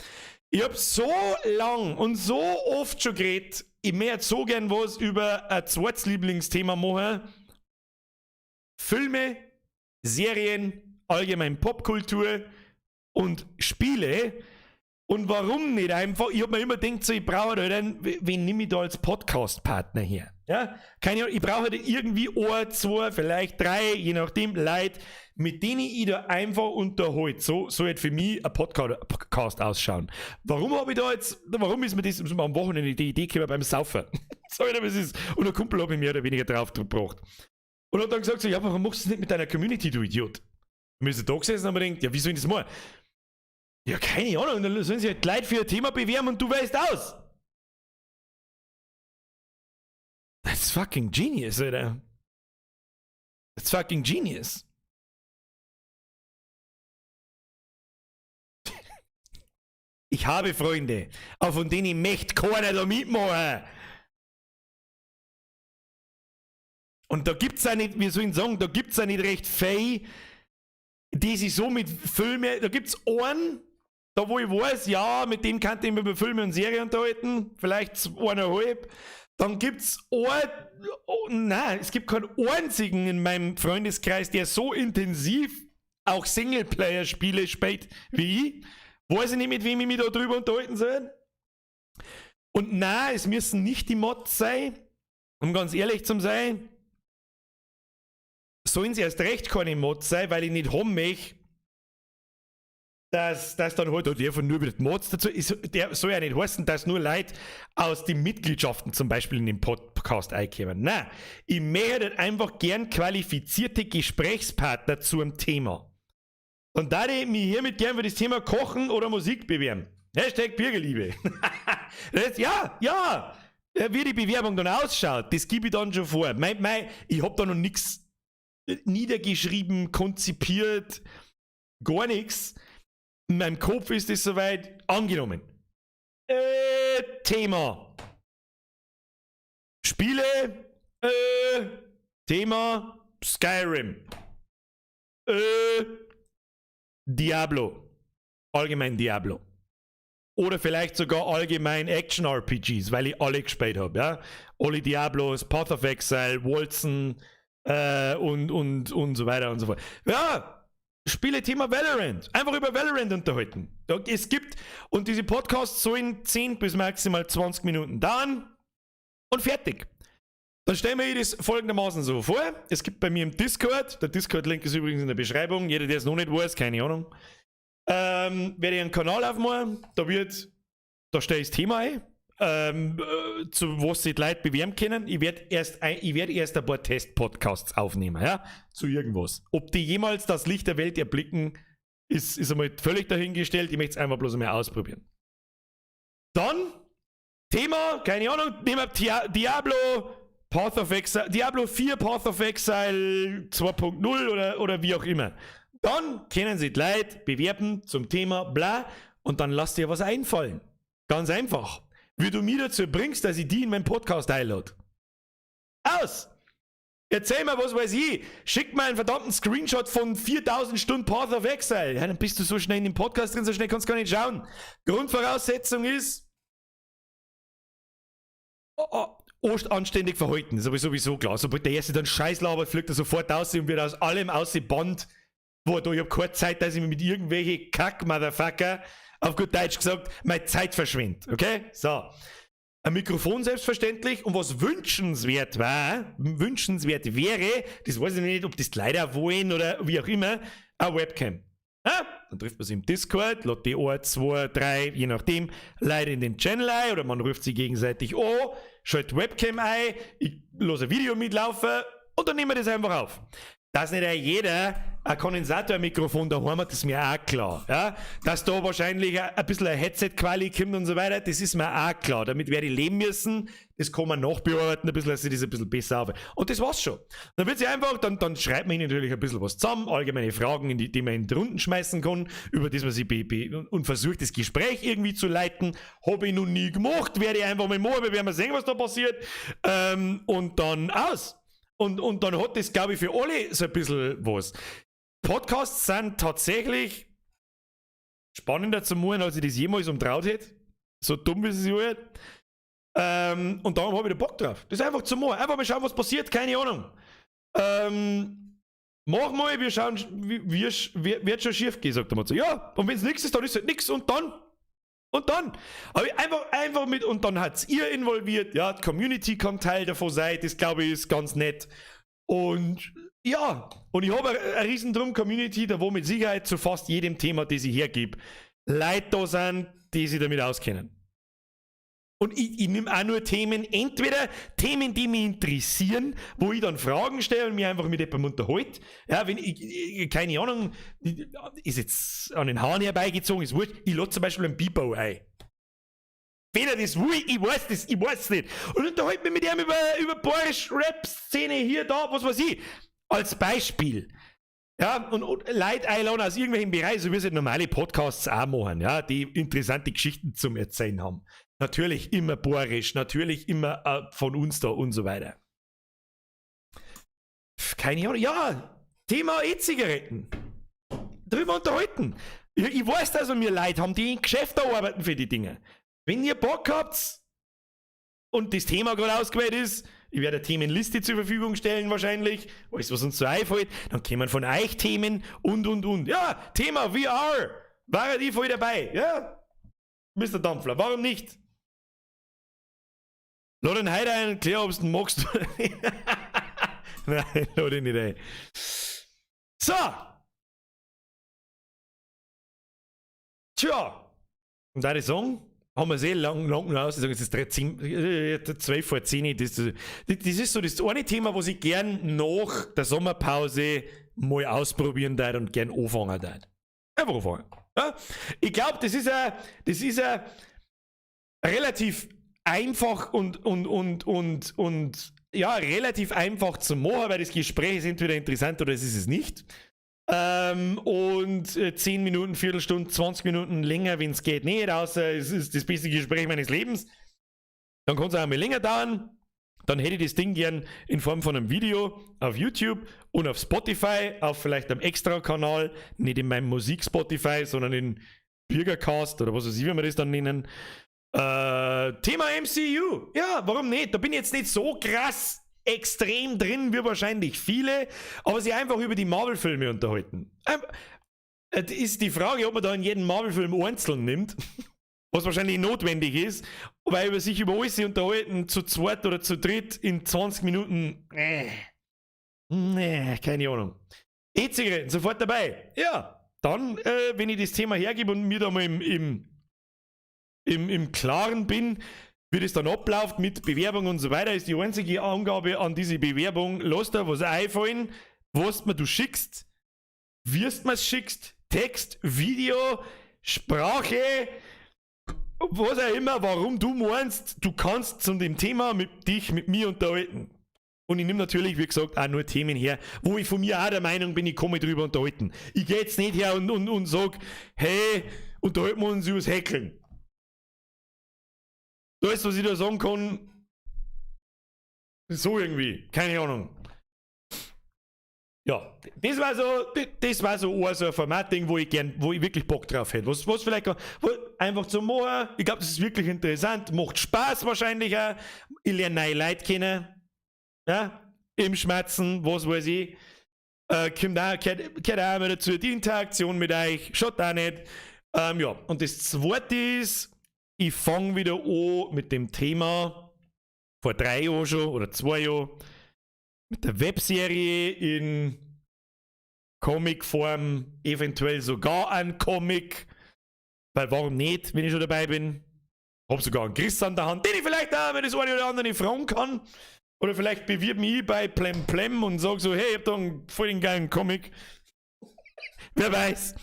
Ich habe so lang und so oft schon geredet, ich möchte so gern was über ein zweites Lieblingsthema machen. Filme, Serien, allgemein Popkultur und Spiele. Und warum nicht einfach? Ich habe mir immer gedacht, so, ich brauche halt einen, wen nehme ich da als Podcast-Partner hier? Ja? Keine Ahnung, ich brauche halt irgendwie ein, zwei, vielleicht drei, je nachdem, Leute, mit denen ich da einfach unterhalte. So soll halt für mich ein Podcast ausschauen. Warum habe ich da jetzt, warum ist mir das am Wochenende die Idee gekommen beim Saufen? Sag ich dir, was ist. Und ein Kumpel hat mich mehr oder weniger drauf gebracht. Und hat dann gesagt, so, ja, warum machst du das nicht mit deiner Community, du Idiot? Und wir sind da gesessen und haben gedacht, ja, wie soll ich das machen? Ja, keine Ahnung, und dann sollen sich halt Leute für ein Thema bewerben und du wählst aus. That's fucking genius, Alter. That's fucking genius. Ich habe Freunde, aber von denen möchte keiner da mitmachen. Und da gibt's auch nicht, wie soll ich sagen, da gibt's auch nicht recht viel, die sich so mit Filmen, da gibt's einen, da wo ich weiß, ja, mit dem kann ich mich über Filme und Serien unterhalten, vielleicht eineinhalb. Dann gibt's einen, oh, nein, es gibt keinen einzigen in meinem Freundeskreis, der so intensiv auch Singleplayer-Spiele spielt wie ich. Weiß ich nicht, mit wem ich mich da drüber unterhalten soll. Und nein, es müssen nicht die Mods sein, um ganz ehrlich zu sein. Sollen sie erst recht keine Mods sein, weil ich nicht haben möchte, dass dann halt, oh, der von nur wieder die Mods dazu ist, der soll ja nicht heißen, dass nur Leute aus den Mitgliedschaften zum Beispiel in den Podcast einkommen. Nein, ich möchte einfach gern qualifizierte Gesprächspartner zu einem Thema. Und da ich mich hiermit gern für das Thema Kochen oder Musik bewerben. Hashtag Bürgerliebe. Das, ja, ja. Wie die Bewerbung dann ausschaut, das gebe ich dann schon vor. Ich hab da noch nix niedergeschrieben, konzipiert, gar nix. In meinem Kopf ist das soweit angenommen. Thema. Spiele, Thema Skyrim. Diablo. Allgemein Diablo. Oder vielleicht sogar allgemein Action-R P Gs, weil ich alle gespielt hab, ja. Alle Diablos, Path of Exile, Wolzen und so weiter und so fort. Ja, Spiele-Thema Valorant. Einfach über Valorant unterhalten. Da, es gibt, und diese Podcasts sollen 10 bis maximal 20 Minuten dauern und fertig. Dann stellen wir das folgendermaßen so vor. Es gibt bei mir im Discord, der Discord-Link ist übrigens in der Beschreibung, jeder, der es noch nicht weiß, keine Ahnung, werde ich einen Kanal aufmachen, da stelle ich das Thema ein, zu was sich die Leute bewerben können. Ich werde erst ein paar Test-Podcasts aufnehmen, ja, zu irgendwas. Ob die jemals das Licht der Welt erblicken, ist einmal völlig dahingestellt. Ich möchte es einfach bloß einmal ausprobieren. Dann Thema, keine Ahnung, nehmen wir Diablo, Path of Exile, Diablo 4, Path of Exile 2.0 oder wie auch immer. Dann können sich die Leute bewerben zum Thema bla und dann lass dir was einfallen. Ganz einfach. Wie du mir dazu bringst, dass ich die in meinen Podcast einlade. Aus! Erzähl mir, was weiß ich. Schick mir einen verdammten Screenshot von 4000 Stunden Path of Exile. Ja, dann bist du so schnell in dem Podcast drin, so schnell kannst du gar nicht schauen. Grundvoraussetzung ist, oh, oh, anständig verhalten. Das ist aber sowieso klar. Sobald der Erste dann Scheiß labert, fliegt er sofort aus und wird aus allem ausgebannt. Wo da, ich hab keine Zeit, dass ich mich mit irgendwelchen Kack-Motherfucker, auf gut Deutsch gesagt, meine Zeit verschwindet. Okay? So. Ein Mikrofon selbstverständlich. Und was wünschenswert wäre, das weiß ich nicht, ob das die Leute auch wollen oder wie auch immer, eine Webcam. Ja? Dann trifft man sich im Discord, lädt die 1, 2, 3, je nachdem, Leute in den Channel ein oder man ruft sie gegenseitig an, schaltet Webcam ein, ich lasse ein Video mitlaufen und dann nehmen wir das einfach auf. Dass nicht jeder ein Kondensatormikrofon daheim hat, ist mir auch klar. Ja? Dass da wahrscheinlich ein bisschen ein Headset-Quali kommt und so weiter, das ist mir auch klar. Damit werde ich leben müssen. Das kann man nachbearbeiten ein bisschen, dass sich das ein bisschen besser auf. Und das war's schon. Dann wird sie einfach, dann schreibt man ihnen natürlich ein bisschen was zusammen, allgemeine Fragen, die man in die Runden schmeißen kann, über das man sich be, be, und versucht, das Gespräch irgendwie zu leiten. Habe ich noch nie gemacht, werde ich einfach mal machen, wir werden sehen, was da passiert. Und dann aus. Und dann hat das, glaube ich, für alle so ein bisschen was. Podcasts sind tatsächlich spannender zu machen, als ich das jemals umtraut hätte. So dumm, wie es sich anhört. Und darum habe ich da Bock drauf. Das ist einfach zu machen. Einfach mal schauen, was passiert, keine Ahnung. Mach mal, wir schauen, wie, wird schon schief gehen, sagt der Matze. Ja, und wenn es nichts ist, dann ist halt nichts und dann. Und dann. Aber einfach mit, und dann hat's ihr involviert, ja, die Community kann Teil davon sein, das glaube ich ist ganz nett. Und ja, und ich habe eine riesen Drum-Community, da wo mit Sicherheit zu fast jedem Thema, das ich hergebe, Leute da sind, die sich damit auskennen. Und ich nehme auch nur Themen, entweder Themen, die mich interessieren, wo ich dann Fragen stelle und mich einfach mit jemandem unterhalte. Ja, wenn ich, keine Ahnung, ist jetzt an den Haaren herbeigezogen, ist wurscht. Ich lade zum Beispiel einen Bibo ein. Wenn er das will, ich weiß das, ich weiß nicht. Und unterhalte mich mit ihm über bayerisch Rap-Szene hier, da, was weiß ich. Als Beispiel. Ja, und Leute einladen aus irgendwelchen Bereichen, so wie es halt normale Podcasts auch machen, ja, die interessante Geschichten zum Erzählen haben. Natürlich immer bayerisch, natürlich immer von uns da und so weiter. Keine Ahnung. Ja, Thema E-Zigaretten. Drüber unterhalten. Ich weiß, dass wir Leute haben, die in Geschäften arbeiten für die Dinge. Wenn ihr Bock habt und das Thema gerade ausgewählt ist, ich werde eine Themenliste zur Verfügung stellen wahrscheinlich, alles was uns so einfällt, dann kommen von euch Themen und. Ja, Thema VR, war ich voll dabei, ja? Mr. Dampfler, warum nicht? Lad ihn heute ein, klär, ob du ihn magst. Nein, lad ihn nicht ein. So. Tja. Und da ich sagen, haben wir sehr lang, lang noch aus. Ich sage, es ist 9:45. Das ist so das eine Thema, was ich gern nach der Sommerpause mal ausprobieren darf und gern anfangen darf. Einfach anfangen. Ja? Ich glaub, das ist ein relativ einfach und ja, relativ einfach zu machen, weil das Gespräch ist entweder interessant oder es ist es nicht. Und 10 Minuten, Viertelstunde, 20 Minuten länger, wenn es geht, nicht, außer es ist das beste Gespräch meines Lebens. Dann kann es auch einmal länger dauern. Dann hätte ich das Ding gern in Form von einem Video auf YouTube und auf Spotify, auf vielleicht einem Extra-Kanal, nicht in meinem Musik-Spotify, sondern in Bürgercast oder was weiß ich, wie wir das dann nennen. Thema MCU. Ja, warum nicht? Da bin ich jetzt nicht so krass extrem drin, wie wahrscheinlich viele, aber sich einfach über die Marvel-Filme unterhalten. Ist die Frage, ob man da in jedem Marvel-Film einzeln nimmt, was wahrscheinlich notwendig ist, weil über sich über alles unterhalten, zu zweit oder zu dritt in 20 Minuten, nee, keine Ahnung. E-Zigaretten, sofort dabei. Ja, dann, wenn ich das Thema hergebe und mir da mal im Klaren bin, wie das dann abläuft mit Bewerbung und so weiter, ist die einzige Angabe an diese Bewerbung, lass dir was einfallen, was mir du schickst, wirst mir's schickst, Text, Video, Sprache, was auch immer, warum du meinst, du kannst zu dem Thema mit dich, mit mir unterhalten. Und ich nehme natürlich, wie gesagt, auch nur Themen her, wo ich von mir auch der Meinung bin, ich kann mich drüber unterhalten. Ich geh jetzt nicht her und sag, hey, unterhalten wir uns übers Häkeln. Das, was ich da sagen kann, so irgendwie, keine Ahnung. Ja, das war so, das war so ein Formatding, wo ich gern, wo ich wirklich Bock drauf hätte. Was vielleicht wo einfach zu machen, ich glaub, das ist wirklich interessant, macht Spaß wahrscheinlich auch. Ich lerne neue Leute kennen, ja, im Schmerzen, was weiß ich. Kommt auch, gehört auch immer dazu, die Interaktion mit euch, schaut auch nicht. Ja, und das zweite ist, ich fange wieder an mit dem Thema, vor 3 Jahren schon oder 2 Jahren, mit der Webserie in Comicform, eventuell sogar ein Comic. Weil warum nicht, wenn ich schon dabei bin? Hab sogar einen Chris an der Hand, den ich vielleicht auch, wenn das eine oder andere fragen kann. Oder vielleicht bewirb mich bei Plem Plem und sag so, hey, ich hab da einen voll den geilen Comic. Wer weiß.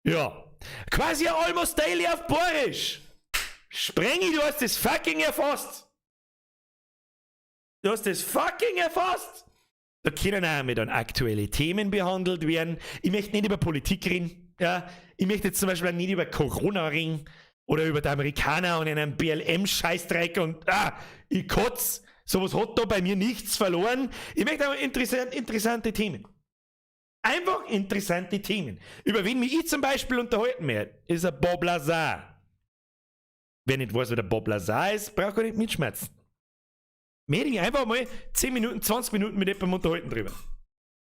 Ja. Quasi ein Almost Daily auf Boarisch. Sprengi, du hast das fucking erfasst. Du hast das fucking erfasst. Da können auch mit dann aktuelle Themen behandelt werden. Ich möchte nicht über Politik reden. Ja. Ich möchte jetzt zum Beispiel auch nicht über Corona reden. Oder über die Amerikaner und einen BLM-Scheißdreck und ich kotz. Sowas hat da bei mir nichts verloren. Ich möchte aber interessante Themen. Einfach interessante Themen. Über wen mich ich zum Beispiel unterhalten werde, ist ein Bob Lazar. Wer nicht weiß, wer der Bob Lazar ist, braucht gar nicht mitschmerzen. Möchte ich einfach mal 10 Minuten, 20 Minuten mit jemandem unterhalten drüber.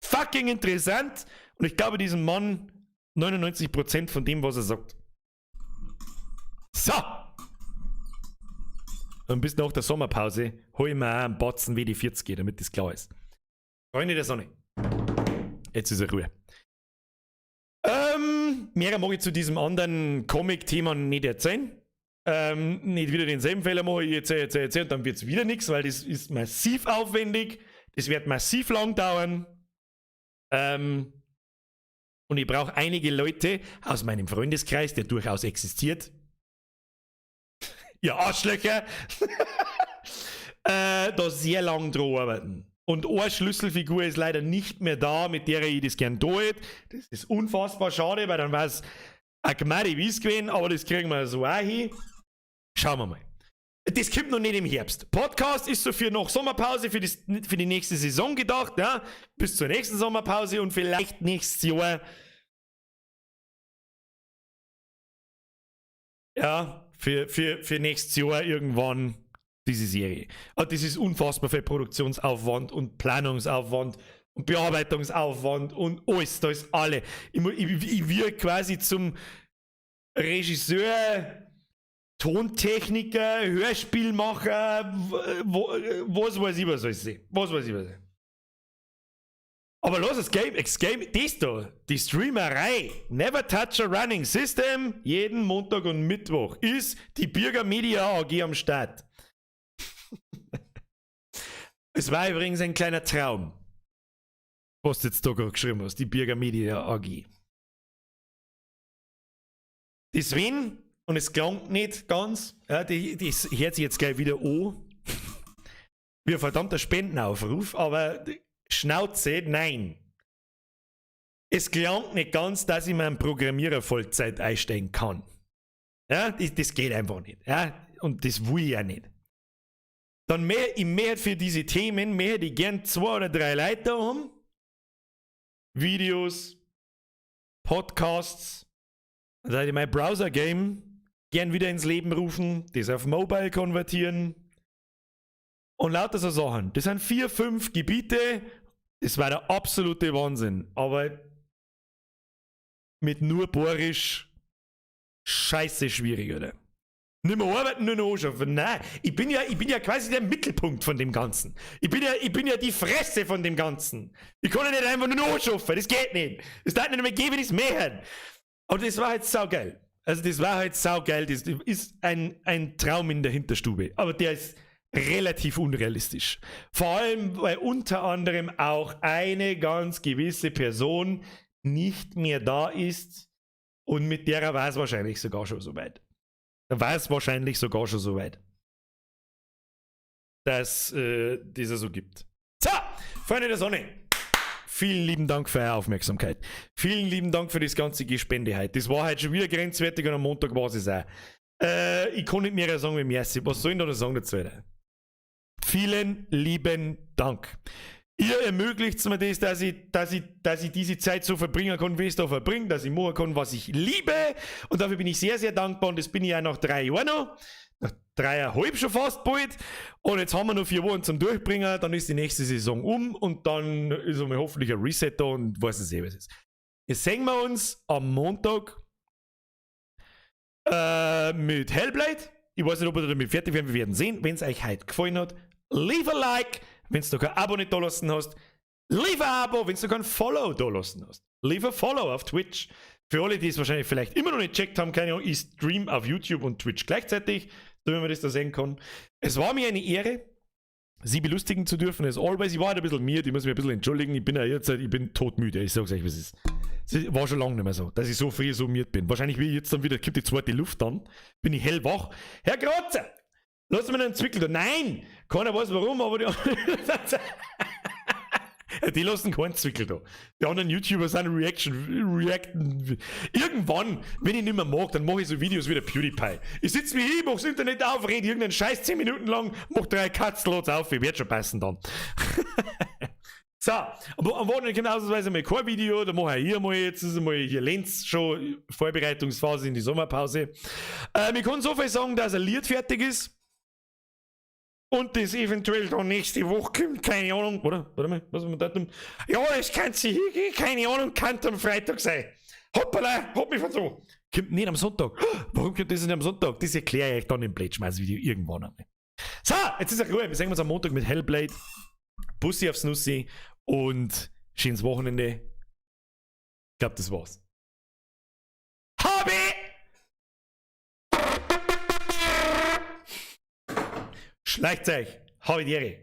Fucking interessant. Und ich glaube diesem Mann 99% von dem, was er sagt. So. Und bis nach der Sommerpause hole ich mir auch einen Batzen WD-40, damit das klar ist. Freunde der Sonne. Jetzt ist er Ruhe. Mehr mag ich zu diesem anderen Comic-Thema nicht erzählen. Nicht wieder denselben Fehler mache, ich erzähle, erzähle, erzähle und dann wird's wieder nichts, weil das ist massiv aufwendig, das wird massiv lang dauern. Und ich brauche einige Leute aus meinem Freundeskreis, der durchaus existiert. Ihr Arschlöcher! Da sehr lang dran arbeiten. Und eine Schlüsselfigur ist leider nicht mehr da, mit der ich das gern tue. Das ist unfassbar schade, weil dann war es ein Gmadi Wies gewesen, aber das kriegen wir so auch hin. Schauen wir mal. Das kommt noch nicht im Herbst. Podcast ist so für noch Sommerpause, für die nächste Saison gedacht, ja? Bis zur nächsten Sommerpause und vielleicht nächstes Jahr. Ja, für nächstes Jahr irgendwann diese Serie. Aber das ist unfassbar viel Produktionsaufwand und Planungsaufwand und Bearbeitungsaufwand und alles, da ist alle. Ich wirke quasi zum Regisseur, Tontechniker, Hörspielmacher, was weiß ich, was alles ist. Was weiß ich, was. Aber los, das Game, das Game, das da, die Streamerei, Never Touch a Running System, jeden Montag und Mittwoch ist die Birger Media AG am Start. Es war übrigens ein kleiner Traum, was du jetzt da gerade geschrieben hast, die Birger Media AG. Deswegen, und es klang nicht ganz, ja, das hört sich jetzt gleich wieder an, wie ein verdammter Spendenaufruf, aber Schnauze, nein. Es klang nicht ganz, dass ich mir einen Programmierer Vollzeit einstellen kann. Ja, das geht einfach nicht. Ja, und das will ich ja nicht. Dann mehr, ich mehr für diese Themen, mehr hätte ich gern 2 oder 3 Leute haben. Videos, Podcasts. Dann hätte ich mein Browser-Game gern wieder ins Leben rufen, das auf Mobile konvertieren. Und lauter so Sachen. Das sind 4, 5 Gebiete. Das war der absolute Wahnsinn. Aber mit nur Boarisch scheiße schwierig, oder? Nicht mehr arbeiten, nur noch anschaffen. Nein, ich bin ja quasi der Mittelpunkt von dem Ganzen. Ich bin ja die Fresse von dem Ganzen. Ich kann ja nicht einfach nur noch anschaffen. Das geht nicht. Das darf nicht mehr geben, wenn ich's mehr. Aber das war halt saugeil. Also das war halt saugeil. Das ist ein Traum in der Hinterstube. Aber der ist relativ unrealistisch. Vor allem, weil unter anderem auch eine ganz gewisse Person nicht mehr da ist und mit der war es wahrscheinlich sogar schon so weit. Da war es wahrscheinlich sogar schon so weit, dass das es so gibt. So, Freunde der Sonne, vielen lieben Dank für eure Aufmerksamkeit. Vielen lieben Dank für das ganze Gespende heute. Das war heute schon wieder grenzwertig und am Montag war es auch. Ich kann nicht mehr sagen wie merci. Was soll ich da noch sagen dazu? Alter? Vielen lieben Dank. Ihr ermöglicht mir das, dass ich diese Zeit so verbringen kann, wie ich es da verbringe, dass ich machen kann, was ich liebe. Und dafür bin ich sehr, sehr dankbar. Und das bin ich auch nach 3 Jahren noch. Nach 3,5 schon fast bald. Und jetzt haben wir noch 4 Wochen zum Durchbringen. Dann ist die nächste Saison um und dann ist einmal hoffentlich ein Reset da und weiß nicht, was es ist. Jetzt sehen wir uns am Montag mit Hellblade. Ich weiß nicht, ob wir damit fertig werden. Wir werden sehen. Wenn es euch heute gefallen hat, leave a like. Wenn du noch kein Abo nicht da lassen hast, Leave a Abo, wenn du kein Follow da lassen hast. Leave a Follow auf Twitch. Für alle, die es wahrscheinlich vielleicht immer noch nicht checkt haben, keine Ahnung, ich stream auf YouTube und Twitch gleichzeitig, so wie man das da sehen kann. Es war mir eine Ehre, Sie belustigen zu dürfen. As always, ich war halt ein bisschen miad, ich muss mich ein bisschen entschuldigen. Ich bin ja jetzt, ich bin todmüde. Ich sag's euch, was es ist. Es war schon lange nicht mehr so, dass ich so früh so miad bin. Wahrscheinlich wie ich jetzt dann wieder, kommt die zweite Luft an, bin ich hellwach. Herr Grazer, lass mir einen Zwickel da. Nein! Keiner weiß warum, aber die die lassen keinen Zwickel da. Die anderen YouTuber sind Reaction, reacten. Irgendwann, wenn ich nicht mehr mag, dann mache ich so Videos wie der PewDiePie. Ich sitze mir hin, mach das Internet auf, rede irgendeinen Scheiß 10 Minuten lang, mach drei Cuts, lad's auf, ich werd schon passen dann. So, aber am Wochenende kommt ausnahmsweise mal kein Video, da mache ich hier mal jetzt, ist einmal hier Lenz schon Vorbereitungsphase in die Sommerpause. Ich kann so viel sagen, dass ein Lied fertig ist. Und das eventuell dann nächste Woche kommt, keine Ahnung, oder? Warte mal, was ist mit Datum? Ja, es kann sich hingehen, keine Ahnung, kann am Freitag sein. Hoppala, hab mich vertan. Kommt nicht am Sonntag. Warum kommt das nicht am Sonntag? Das erkläre ich euch dann im Blödschmeiß-Video irgendwann einmal. So, jetzt ist er Ruhe. Wir sehen uns am Montag mit Hellblade. Bussi aufs Nussi und schönes Wochenende. Ich glaube, das war's. Hobby! Schleicht euch! Habe die Ehre!